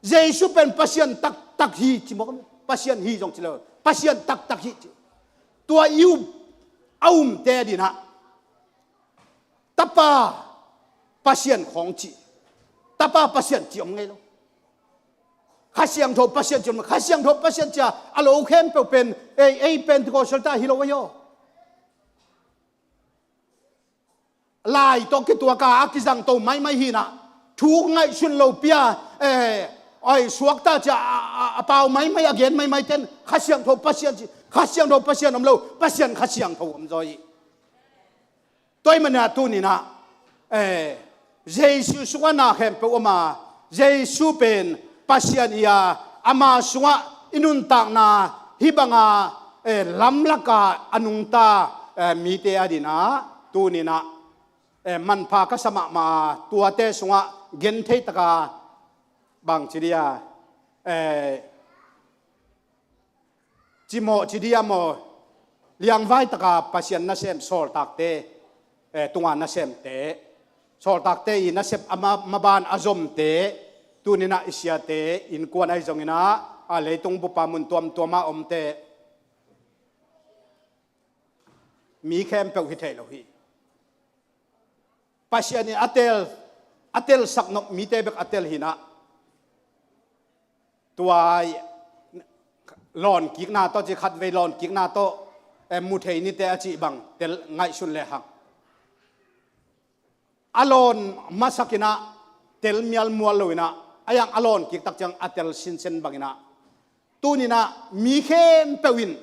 Jesu pen Pasian taktak hi ci mawk. Pasian hi zong ci lo, Pasian taktak hi ci. Tua i up a umte adingin ah Tapa Pasian khawng ci, Tapa Pasian ci om ngei lo. Kha Siangtho Pasian ci om, Kha Siangtho Pasian ci a lo khempeuh pen ei, ei Pentecostal ta hi lo ei aw. Lai tawh kituak a, a kizangto maimai hi-in ah, thu ngaihsun lopi a, eh, oi suakta ci a, a, a, a pau maimai, a gen maimaite'n Kha Siangtho Pasian ci, Kha Siangtho Pasian om lo, Pasian Kha Siangtho om zaw hi. Tua ahih manin ah tuni-in ah, eh, Jesu sungah na khempeuh om a, Jesu pen Pasian hi a, ama sungah i nuntakna hih banga, eh, lamlak a a nungta, eh, mite adingin ah tuni-in ah, eh, manpha ka sa mahmah a, tuate sungah genthei takin bang ci ding a, eh, cimawh ci ding a maw, liangvai takin Pasian nasem sawltakte, eh, tunga nasemte, sawltakte i nasep a ma, maban a zomte, tuni-in ah i siate, innkuan ahi zongin ah, a leitung bup a mun tuamtuam a omte, mi khempeuh hi thei lo hi. Pasian in a tel, a telsak nop mite bek a tel hi-in ah, tua i lawnkikna tawh ci, khatvei lawnkikna tawh, eh, mu thei nite a cih bang tel ngaihsun lehang, a lawn masak in ah tel mialmual lo-in ah, a yang a lawnkik tak ciang a tel sinsen bangin ah, tuni-in ah mi khempeuh in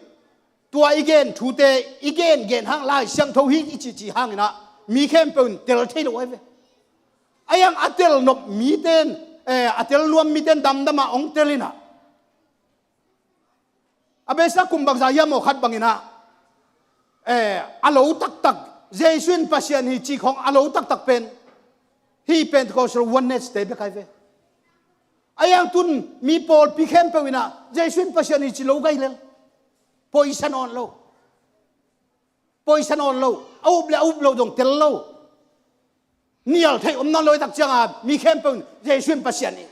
tua i gen thute i gengen hang, Lai Siangtho hi i cihcih hangin ah mi khempeuh in tel thei lo ahi ve. A yang a tel nop mite'n, eh, a tel nuam mite'n damdam a hong tel in ah, a beisa kum bangzah hiam aw khat bangin ah, eh, a lo taktak, Jesu in Pasian hi cih khawng a lo taktak pen hih Pentecostal Oneness te bek ahi ve. A yang tun mi pawlpi khempeuh in ah Jesu in Pasian hi ci lo gai lel. Poisa nawn lo. Poisa nawn lo. A up leh a up loh zong tel lo. Nial theih om nawn lo i tak ciangin mi khempeuh in Jesu in Pasian hi.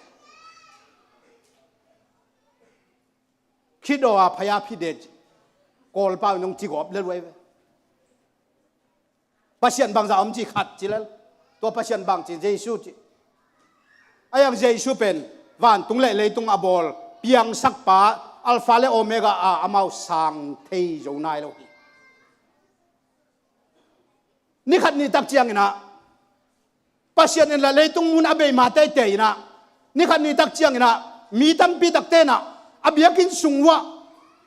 Khi daw a phaya phi de ci. Kawlpau in hong ci gawp lel uh ahi ve. Pasian bangzah om ci khat ci lel. Tua Pasian bang ci, Jesu ci. A yang Jesu pen vantung leh leitung a bawl piangsak pa, Alpha leh Omega a, amau sang thei zo nai lo hi. Ni khat ni tak ciangin ah Pasian in lah leitung mun a bei ma teitei in ah, ni khat ni tak ciangin ah mi tampi takte'n ah a biakinn sung uah,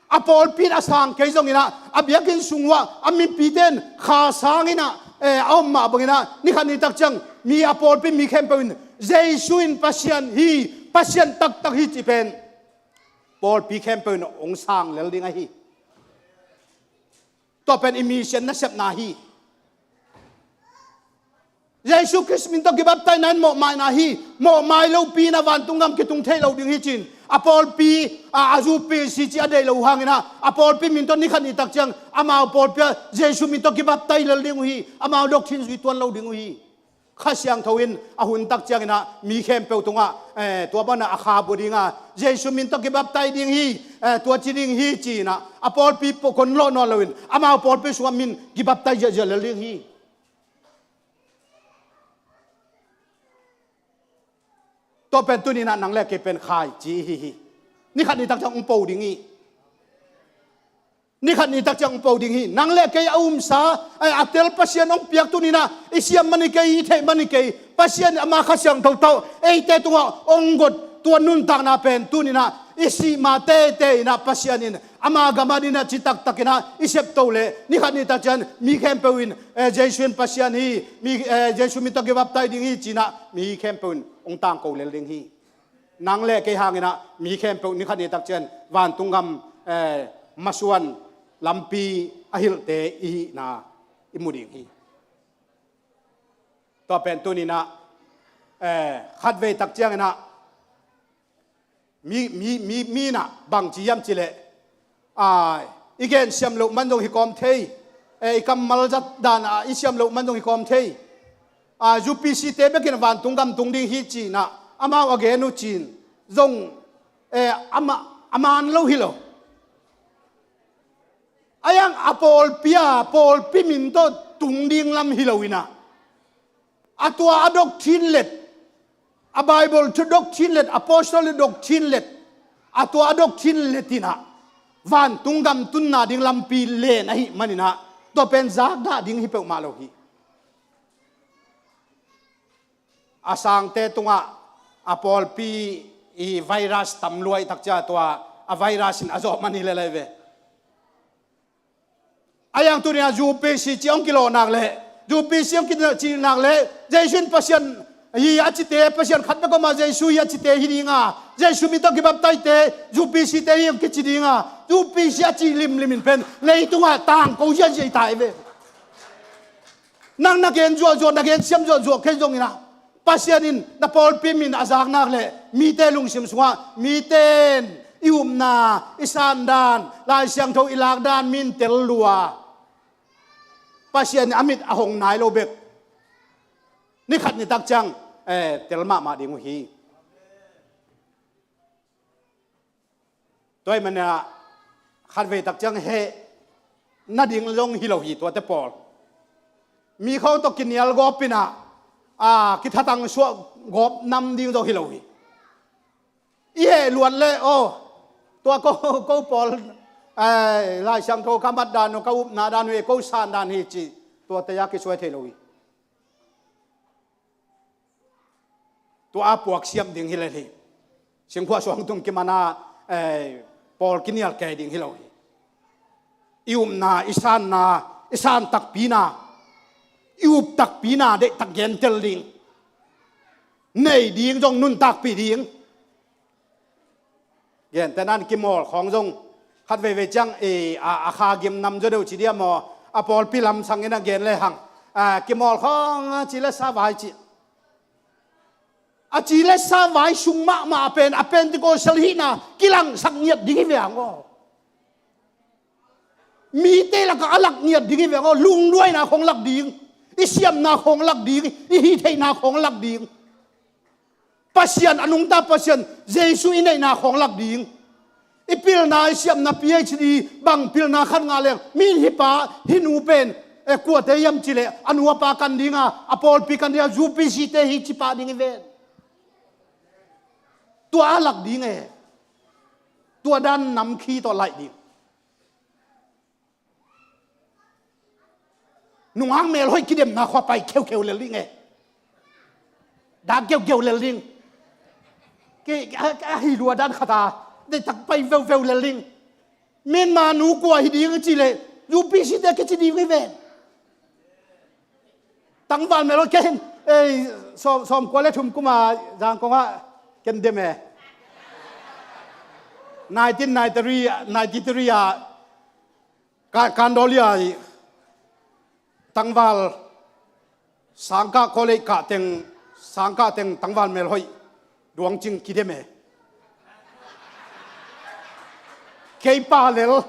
a pawlpi in a sang kei zongin ah, a biakinn sung uah a mipite'n kha sang in ah, eh, a om mah banginah nikhat nitak ciang mi a pawlpi mi khempeuh in Jesu in Pasian hi, Pasian taktak hi cih pen pawlpi khempeuh in hong sang lel ding ahi. Tua pen i mission nasepna hi. Jesu Khrist min tawh kibaptaina in mawhmaina hi. Mawhmai lopi in a vantung gam kitung thei lo ding hi cin a pawlpi a, a zupi si ci a deih lo uh hanginah a pawlpi min tawh nikhat nitak ciang amau pawlpi ah Jesu min tawh kibaptai lel ding uh hi. Amau doctrine zui tuan lo ding uh hi. Kha Siangtho in a hun tak cianginah mi khempeuh tungah, eh, tua banah a kha bua dinga Jesu min tawh kibaptai ding hi, eh, tua ci ding hi cinah a pawlpi pawh kon lawh nawn loin amau pawlpi sungah min kibaptai ziahziah lel ding hi. Tua pen tuninah nang le kei pen khai ci hi hi. Nikhat nitak ciang hong po ding hi. Nikhat nitak ciang hong po ding hi. Nang le kei a umsa, eh, a tel Pasian hong piak tuninah i siam man hi kei, i theih man hi kei. Pasian ama Kha Siangtho tawh eite tungah hong got tua nuntakna pen tuninah i sih ma teitei inah Pasian in ama gam adinah citaktakinah i septo leh nikhat nitak ciang mi khempeuh in, eh, Jesu in Pasian hi, mi, eh, Jesu min tawh kibaptai ding hi cinah mi khempeuh in hong tangko lel ding hi. Nang le kei hanginah mi khempeuh nikhat nitak ciang vantung gam, eh, masuan lampi a hilhte i hihna i mu ding hi. Tua pen tuninah, eh, khatvei tak cianginah mi, mi, mi, mi inah bangci hiam cileh, a, i gen siam loh man zong hi kawm thei, eh, i kammal zat dan a i siam loh man zong hi kawm thei. A, U P C te bekin vantung gam tung ding hi cinah amau a gen uh cin zong, eh, a ma-, a man lo hi lo. A yang a pawlpi a pawlpi min tawh tung ding lam hi loinah a tua a doctrine let, a Bible thu doctrine let, apostle doctrine let, a tua a doctrine let inah vantung gam tunna ding lampi len ahi maninah tua pen zakdah ding hi peuhmah lo hi. A sangte tungah a pawlpi i virus tam luai tak cia tua a virus in a zawh man hi lelai ve. A yang tuninah U P C ci hong kilawh nak leh, U P C hong kilawh cih nak leh Jesu in Pasian hi a cite, Pasian khat bek om a Jesu hi a cite hi dinga, Jesu min tawh kibaptaite U P C te hi hong kici dinga, U P C a cih limlim in pen leitungah tangko ziahziah hi ta hi ve. Nang na gen zuahzuah, na gen siam zuahzuah kei zonginah Pasian in na pawlpi min a zaknak le mite lungsim sungah mite in i upna, i sandan, Lai Siangtho i lakdan min tel lua. Pasian in a mit a hong nai lo bek nikhat nitak ciang, eh, tel mahmah ding uh hi. Tua ahih maninah khatvei tak ciang heh nading zong hi lo hi tuate pawl. Mi khawng tawh kinial gawp inah, a, kithatang suah gawp nam ding zong hi lo hi. I heh luat leh, aw, tua ko, ko pawl, ai, Lai Siangtho ka mat dan uh, ka upna dan uh hi, ko san dan hi cih tuate a kisuai thei lo hi. Tua a puak siam ding hi lel hi. Singkhuah suang tung kimana, eh, pawl kinial kei ding hi lo hi. I upna, i sanna, i san takpina, i up takpina deihtak gentel ding. Nei ding zong nuntakpih ding. Gentehna in kimawl khawng zong khat veivei ciang, eh, a, a kha gim nam zaw deuh ci dia maw, a pawlpi lamsang in a gen lehang, ah, kimawl khawng a ci le sa vai ci. A ci le sa vai sung mahmah pen a Pentecostal hihna kilangsak ngiat ding hi ve hang aw. Mite lakah a lak ngiat ding hi ve hang aw. Lungduaina khawng lak ding, i siamna khawng lak ding, i hihtheihna khawng lak ding. Pasian, a nungta Pasian, Jesu i neihna khawng lak ding. I pilna, i siamna, P H D, bang pilna khat ngah leng, mi in hih pa, hih nu pen, eh, kuate hiam cileh, a nu a pa kan dinga, a pawlpi kan dinga, U P C te hi ci pah ding hi ven. Tua a lak ding e. Tua dan nam khi tawh laih ding. Nungak melhoih kidemna khua pai kheukheu lel ding e. Dak keukheu lel ding. Ke, a, a hi lua dan khata. Deihtak pai veuveu lel ding. Myanmar nu kua hi ding a ci le, U P C te kici ding hi ven. Tangval melhoih kei hin, ei, sawm, sawmkua le thum kuma Zangkong ah ken dem e. Nineteen ninety-three, ninety-three ah Ka-, Kandolia i tangval sangkah college kah teng, sangkah teng tangval melhoih duangcing kidem e. Kei pa lel.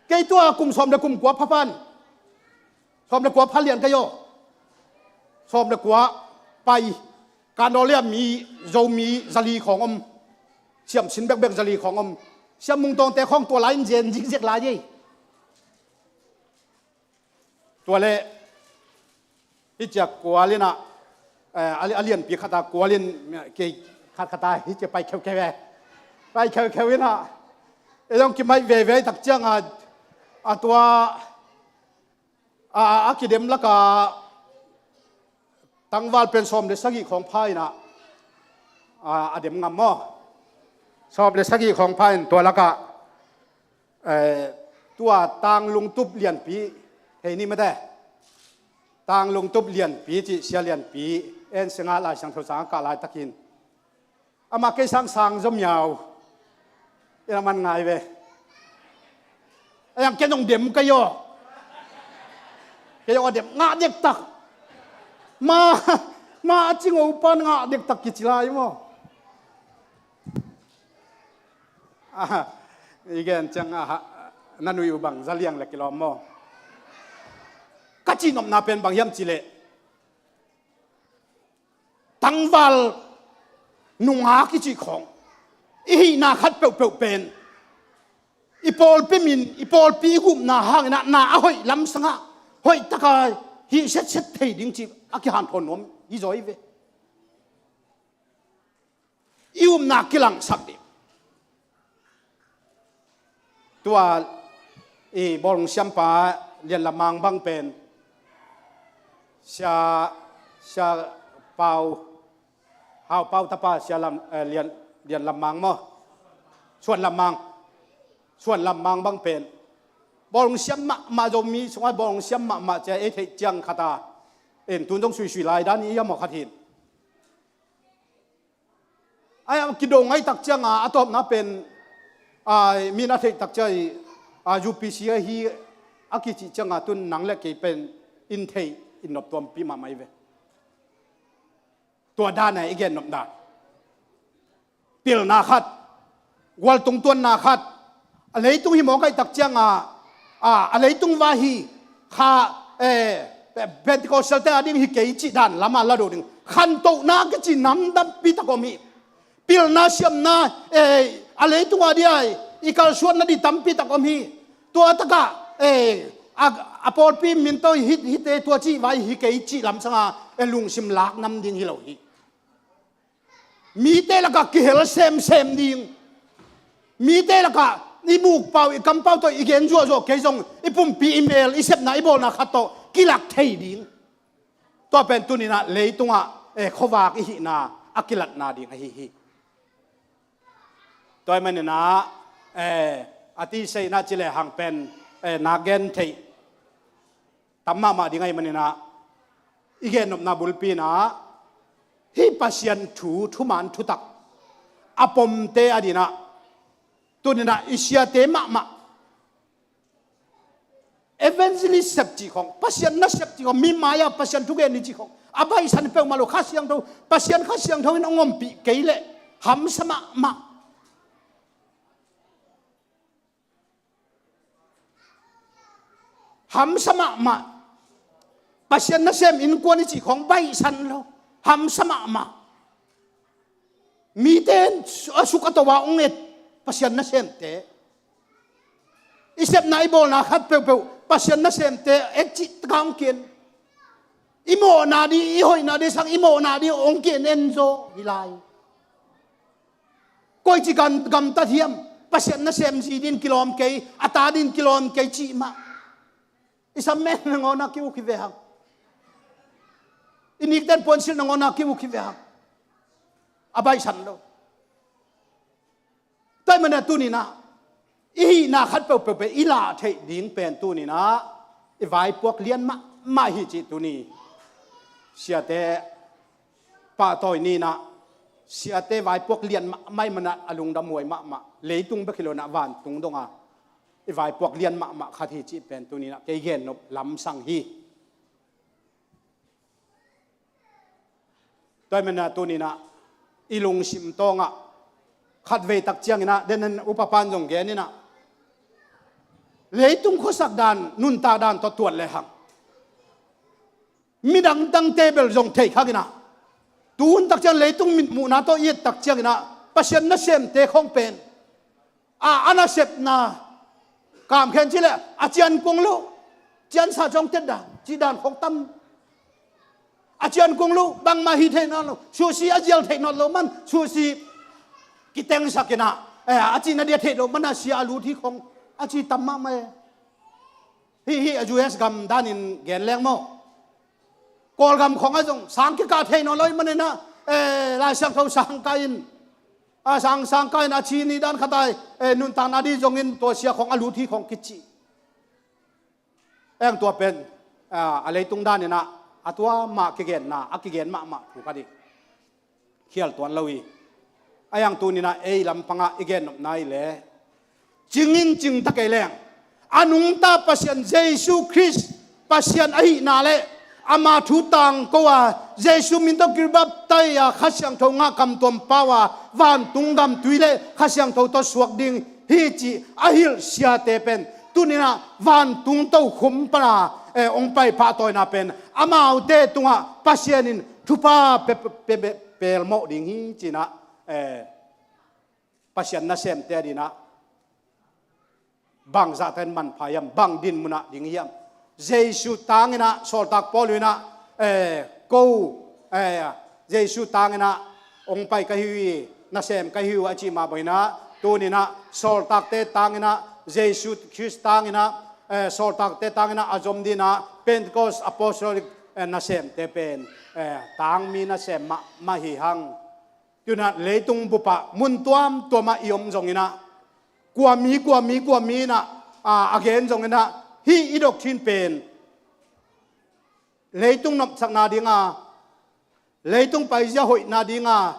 Kei tua kum sawm le kum kua phapan. Sawm le kua phalian kei aw. Sawm le kua pai. Kandolia mi, Zomi zali khawng om. Siamsin bekbek zali khawng om. Siammung Tawngte khawng tua lai in zen zikzek lai ei. Tua le hi ciak kualin ah, eh, a, a lianpi khat ah kualin kei khat khat ah hi ciak pai kheukheu e. Pai kheukheu in ah ei zong kimaih veve tak ciang a, a tua a, a, a kidem laka tangval pen sawm le sagih khawng pha in ah, a, a dem ngam maw? Sawm le sagih khawng pha in tua laka, eh, tua Tanglungtup Lianpi, hei ni mate. Tanglungtup Lianpi cih sia lianpi en singa Lai Siangtho sang a kah laitakin amah kei sang sang zom yau. Ina man ngai ve. Ayang ken ong dem kei aw. Kei aw a dem ngah dektak. Ma, ma a cing aw pan ngah dektak kici lai maw? Ah, i gen ciang ah, na nui uh bang zaliang le kilawm maw? Ka cihnopna pen bang hiam cileh, tangval nungak i cih khawng i hihna khat peuhpeuh pen i pawlpi min, i pawlpi i gupna hangin ah na a hoih lamsangah hoih taka hih setset thei ding cih a kihanthawn nuam hi zaw hi ve. I upna kilangsak ding. Tua i bawlung siampa Lian Lam Mang bang pen sia, sia Pau, Hau Pau tapa sia Lam, eh, Lian, Lian Lam Mang maw? Suan Lam Mang. Suan Lam Mang bang pen bawlung siam mahmah, Zomi sungah bawlung siam mahmah cia ei theih ciang khata en tun zong suisui lai dan i hiam aw khat hin. Ai, a kidong ai tak cianga a tawpna pen, ai, min a theih tak cia i, a, U P C ahi a kicih cianga tun nang le kei pen in theih in nop tuampi mahmah i ve. Tua dana i gen nop dan. Pilna khat, gualtung tuanna khat, a leitung hi mawk ai tak cianga, a, a leitung vai hi kha, eh, Pentecostal te a ding hi kei cih dan lama la do ding. Khantohna kici namdampi tak om hi. Pilna siamna, eh, a leitung a dia i kalsuanna di tampi tak om hi. Tua taka, eh, a, a pawlpi min tawh hi, hite tua cih vai hi kei cih lamsanga, eh, lungsim lak nam ding hi lo hi. Mite lakah kihel semsem ding. Mite lakah i mukpau, i kampau tawh i gen zuahzuah kei zong i pumpi, i mel, i sepna, i bawlna khat tawh kilak thei ding. Tua pen tuninah leitungah, eh, khuavak i hihna a kilatna ding ahi hi. Tua i maninah, eh, a tiseina cilehang pen, eh, na gen theih tam mahmah ding ahi maninah, i gennopna bulpi inah hih Pasian thu, thuman thutak a pomte a dinah tuninah i siate mahmah evangelist sep cih khong, Pasian na sep cih khong, mi mai-ah Pasian thugen ni cih khong a baihsan peuhmah lo. Kha Siangtho, Pasian Kha Siangtho in a ngompih kei leh hamsa mahmah. Hamsa mahmah. Pasian nasem innkuan i cih khong baihsan lo. Hamsa mahmah. Mite a suk a to a ong et Pasian nasemte. I sepna i bawlna khat peuhpeuh Pasian nasemte et cih taka ong kien. I mawhna di, i hoihna di sang i mawhna di ong kien en zaw hi lai. Koici gam, gamtat hiam? Pasian nasem zi din kilawm kei, a ta din kilawm kei cih mah. I samen nangawnah ki-uk hi ve hang. I nikten puansilh nangawnah ki-uk hi ve hang. A baihsan lo. Tua i manah tuninah i hihna khat peuhpeuh pen i lah theih ding pen tuninah i vaipuak lian mah. mah hi cih tuni siate pahtawi ni-in ah, siate vaipuak lian mahmah ahih manin ah a lungdam huai mahmah, leitung bek hi lo-in ah vantung dongah i vaipuak lian mahmah khat hi cih pen tuni-in ah kei gennop lamsang hi. Tua ahih manin ah tuni-in ah i lungsim tawngah khatvei tak ciangin ah, den upa pan zong gen in ah, leitung khuasak dan, nuntak dan tawh tuat lehang midang dangte bel zong thei khak in ah, tu hun tak ciang leitung mitmuhna tawh i et tak ciangin ah Pasian nasemte khawng pen a, a nasepna kamkhen cih leh a cian kung lo, ciansa cawng tet dan, cih dan khawng tam. A cian kung lo, bangmah hi thei nawn lo, suahsi a zial thei nawn lo man, suahsi kitengsak in ah, eh, a cihna dia thei lo man a sia a lut hi khawng a ci tam mahmah e. Hih, hih a U S gam danin gen leng maw? Kawlgam khawng ah zong sang kikah thei nawn lo ahih manin ah, eh, Lai Siangtho sang kah in, a sang, sang kah in a ci ni dan khat ah, eh, nuntakna ding zongin tua sia khawng a lut hi khawng kici. Eng tua pen, ah, a leitung danin ah a tua mah kigenna, a kigen mahmah thu khat hi. Khial tuan lo hi. A hiang tuni-in ah ei lampangah i gennopna hi leh, cingin cingta kei leng, a nungta Pasian Jesu Khrist Pasian ahihna le ama thu tangko a, Jesu min tawh kibaptai a, Kha Siangtho ngah, kamtuam pau a, vantung gam tui le Kha Siangtho tawh suak ding hi cih a hilh siate pen tuni-in ah vantung tokhom pana, eh, hong pai pahtawina pen amaute tungah Pasian in thupha pe, pe, pe, pelmawh ding hi ci-in ah, eh, Pasian nasemte adingin ah bang zahtakin manpha hiam, bang dinmun ah ding hiam? Jesu tangin ah, sawltak Paul in ah, eh, ko, eh, Jesu tangin ah hong pai ka hi uh hi, nasem ka hi uh a cih mah bangin ah, tuni-in ah sawltakte tangin ah, Jesu Khrist tangin ah, eh, sawltakte tangin ah a zom dingin ah Pentecost Apostolic, eh, nasemte pen, eh, tangmi nasem mahmah hi hang. Tu-in ah leitung bupah mun tuamtuamah i om zongin ah, kua mi, kua mi, kua mi in ah, a, a gen zongin ah, hih i doctrine pen leitung nopsakna ding a, leitung paizia hoihna ding a,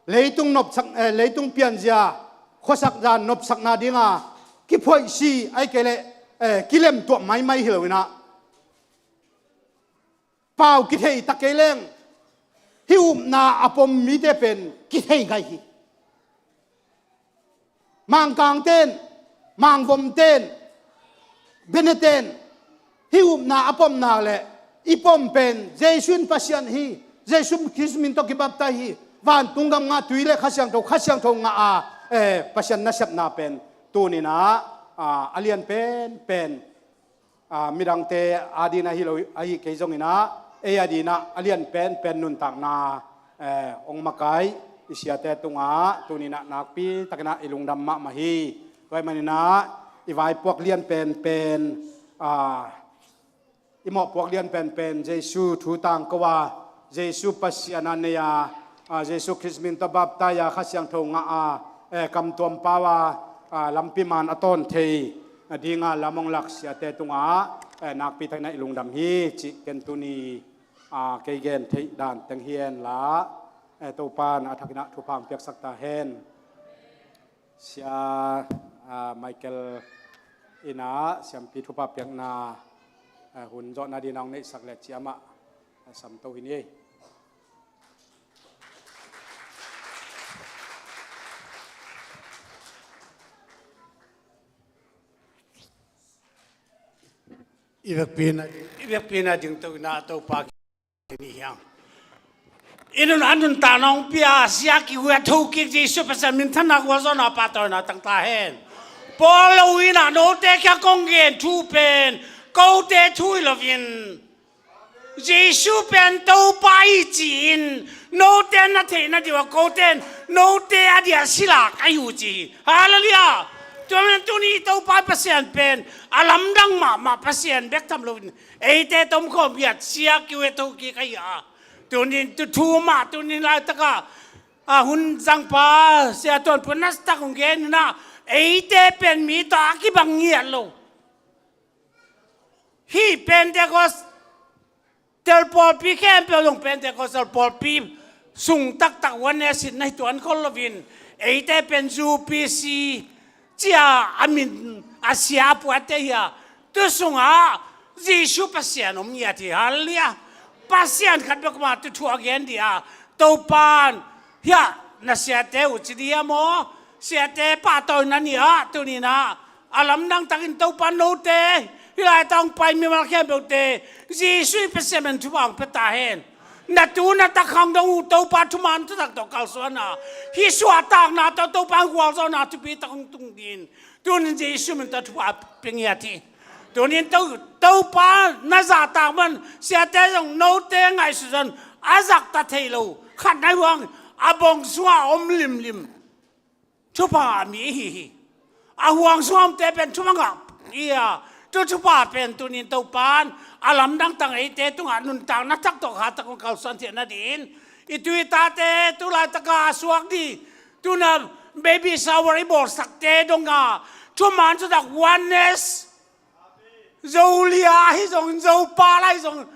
leitung nopsak, eh, leitung pianzia khuasak dan nopsakna ding a kiphoihsi ahih kei leh, eh, kilemtuah maimai hi lo-in ah, pau kithei ta kei leng, hih upna a pom mite pen kithei gai hi. Mangkangte in, Mangvomte in, Benete in, hih upna a pom nak leh, i pom pen Jesu in Pasian hi, Jesu Khrist min tawh kibaptai hi, vantung gam ngah, tui le Kha Siangtho, Kha Siangtho ngah a, eh, Pasian nasepna pen tuni-in ah, ah, a lian penpen, ah, midangte adingin ahi lo, ahi kei zongin ah, ei adingin ah a lian penpen nuntakna, eh, hong makai i siate tungah tuni-in ah nakpi takin ah i lungdam mahmah hi. Tua ahih manin ah i vaipuak lian penpen, ah, i mawhpuak lian penpen Jesu thu tangko a, Jesu Pasian a nei a, a, Jesu Khrist min tawh baptai a, Kha Siangtho ngah a, eh, kamtuam pau a, a, lampi man a tawn thei, a, ding a lam hong lak siate tungah, eh, nakpi takin ah i lungdam hi cih ken tuni, a, kei gen theih dan teng hi hen la, eh, Topa in a thakin ah thupha hong piaksak ta hen. Sia, ah, Michael in ah siampi thupha piakna, ah, hun zawhna dingin ah hong neihsak leh ciamah, ah, samto hi ni. I vekpi in ah, i vekpi in ah dingto in ah Topa ni hiang. I nun, a nuntakna hong pia, sia kihuai a thokik Jesu Pasian minthanna gualzawhna pahtawina tang ta hen. Paul lo in ah note kiang kong gen thu pen kote thu hi loin, Jesu pen Topa hi ci-in note na theihna ding uh a, kote in note a dia silak ahi uh ci hi. Hallelujah. Tua manin tuni Topa Pasian pen a lamdang mahmah Pasian bek tham loin eite tomkhawm hiat sia kihuai a thokik ahi a. Tunin tu thu mah, tunin laitak ah, a, hun zangpa Sia Tuan Pun nasep tak hong gen in ah, eite pen mi tawh a kibang ngiat lo. Hih Pentecost Tel pawlpi khempeuh zong Pentecost pawlpi sung taktak oneness in na hi tuan khol loin, eite pen U P C cia a min a sia a puatte hi a, tu sungah Jesu Pasian om ngiat hi. Halleluiah. Pasian khat bek mah tu thu a gen dih a, Topan, hiah na siate uh ci dih a maw, siate pahtawina ni ah, tuni-in ah a lamdang takin Topan note, hih laitak hong pai mimal khempeuhte Jesu i Pasian min thupha hong pia ta hen. Na tu na ta khang dong uh Topa thuman thutak tawh kalsuan a, hih suahtakna tawh Topa hong gualzawhna thupi tak hong tung dih in, tuni-in Jesu min tawh thupha pia ngiat hi. Tuni-in To, Topa na zahtak man, siate zong note ngaihsut zong a zahtak thei lo, khat na hi uh hang, a bong sungah om limlim thupha a mi ihi hi. A huang sungah omte pen thupha ngah hi a, tu thupha pen tuni-in Topan a lamdang tak eite tungah nuntakna thak tawh kha tak hong kalsuan theih nadingin, i tu i tate tu laitaka a suak dih, tu-in ah baby shower i bawlsakte dong a, thuman thutak oneness, Zolia ahi zongin, Zopal ahi zongin,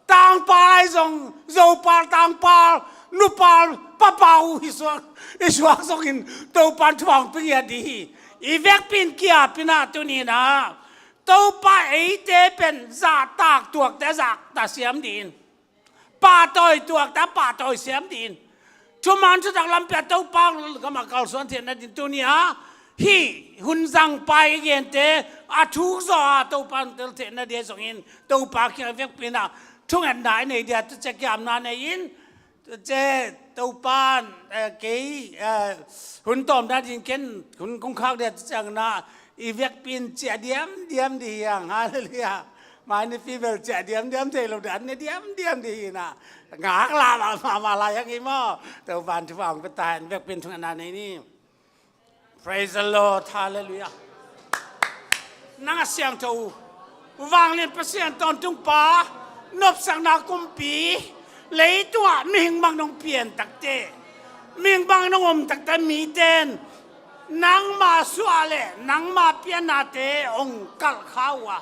Tangpal ahi zongin, Zopal, Tangpal, nupal, papa uh i suak, i suak zongin Topan thupha hong pia ngiat dih hi. I vekpi in kiap in ah tuni-in ah Topa eite pen zahtak tuakte zahtak siam dih in, pahtawi tuakte pahtawi siam dih in, thuman thutak lampi ah Topa gam ah kalsuan theih nadingin tuni-a hih hun zang pai i gente a thuk zawh a Topa hong tel theih nading ahi zongin, Topa kiang a vekpi in ah thungetna i nei ding a, tu ciang kiamna nei in, tu ciang Topa in, eh, kei, eh, hun tawm nading ken hun kong khak ding a, tu ciangin ah i vekpi in ciah diamdiam dih hi hang. Halleluiah. Mai nipi bel ciah diamdiam thei lo ding, an ne diamdiam dih hi in ah, ngaklah mahmah lai hang hi maw. Topa in thupha hong pia ta hen. Vekpi in thungetna nei ni. Praise the Lord. Halleluiah. Nang a siangtho uh, vanglian Pasian tawntungpa, nopsakna kumpi, leitungah mihing bang nong pian takteh, mihing bang nong om takteh, mite in nangma suah le nangma piannate hong kalh kha uh a,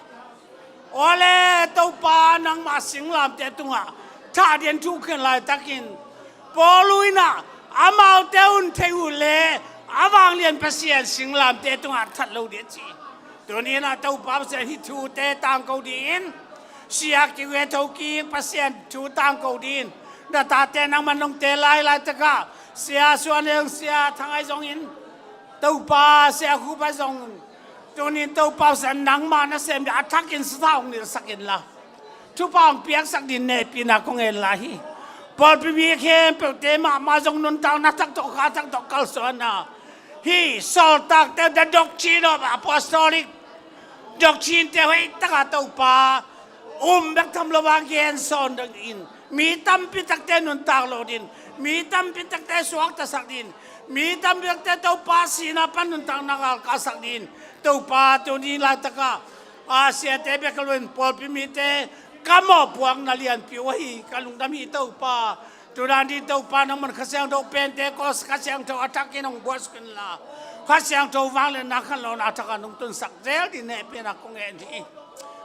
aw le Topa, nangma singlamteh tungah thah ding thu khen laitakin, Paul in ah amaute un theih uh leh a vanglian Pasian singlamteh tungah that lo ding a ci. Tuni-in ah Topa Pasian hih thute tangko dingin, sia kiu e tho kik Pasian thu tangko dingin, na tate nangman nong teel lai laitakah, Sia Suan ahi zong, Sia Thang ahi zongin, Topa, Sia Khup ahi zongin, tuni-in Topa Pasian nangma nasem ding a thakin sathau hong nilhsak inla, thupha hong piaksak dingin hehpihna kong ngen lai hi. Pawlpi mi khempeuhte mahmah zong nuntakna thak tawh kha thak tawh kalsuan a, hih sawltakte, the doctrine of apostolic doctrine-te hoih taka Topa um bek tham lo a gen sawn dingin, mi tampi takte nuntak lo dingin, mi tampi takte suaktasak dingin, mi tampi takte Topa sihna pan nuntakna galkapsak dingin, Topa tuni laitakah a siate bek hi loin pawlpi mite ka mawhpuakna lianpi uh ahi ka lungdam hi Topa. Tuni-in Topa nangman Kha Siangtho, Pentecost Kha Siangtho a thakin hong buaisuk inla, Kha Siangtho vangliatna khanlawhna a thak a nong tunsak zel dingin hehpihna kong ngen hi.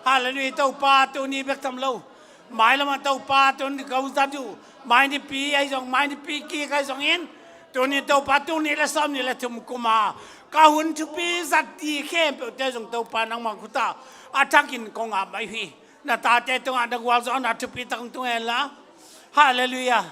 Halleluiah. Topa tuni bek tham lo, mailamah Topa tuni ka hong zat uh, mai nipi ahi zong, mai nipi kik ahi zongin, tuni Topa tul nih le sawmnih le thum kum a ka hun thupi zat ding khempeuhte zong Topa nangmah khut ah a thakin kong ap mai uh hi. Na tate tungah na gualzawhna thupi tak hong tung hen la. Halleluiah.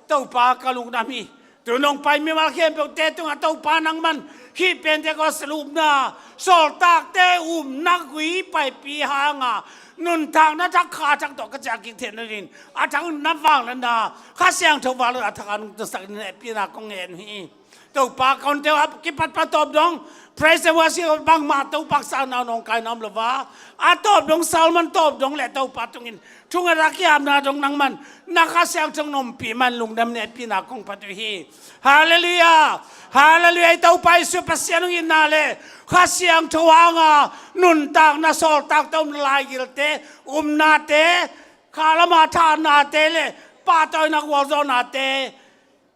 Topa ka lungdam hi. Tu nong pai mimal khempeuhte tungah Topa nangman hih Pentecost upna, sawltakte upna gui paipi hanga nuntakna thak kha thak tawh ka ciah kik theih nadingin a thak na vangliatna, Kha Siangtho vangliatna a thak a nong tunsak dingin hehpihna kong ngen uh hi. Topa ka hunte uh a kipatpah tawp dong, praise and worship bangmah Topa ka sakna uh nawngkaina om lo a, a tawp dong sermon tawp dong le Topa tungin thungetna kiamna dong nangman na Kha Siangtho hong ompih man lungdam hehpihna kong phat uh hi. Halleluiah. Halleluiah. I Topa Jesu Pasian hong itna le Kha Siangtho hanga nuntakna, sawltakte umna, laigilte umnate, kha lama thahatnate le pahtawina gualzawhnate,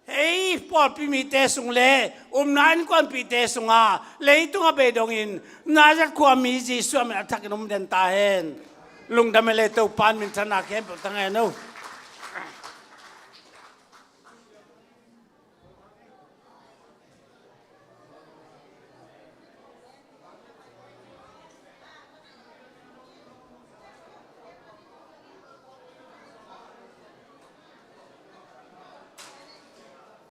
ei pawlpi mite sung le upna innkuanpihte sunga leitung a bei dongin Nazareth khuami Jesu a min a thakin om den ta hen. Lungdam e le, Topa'n minthanna khempeuh tang e no.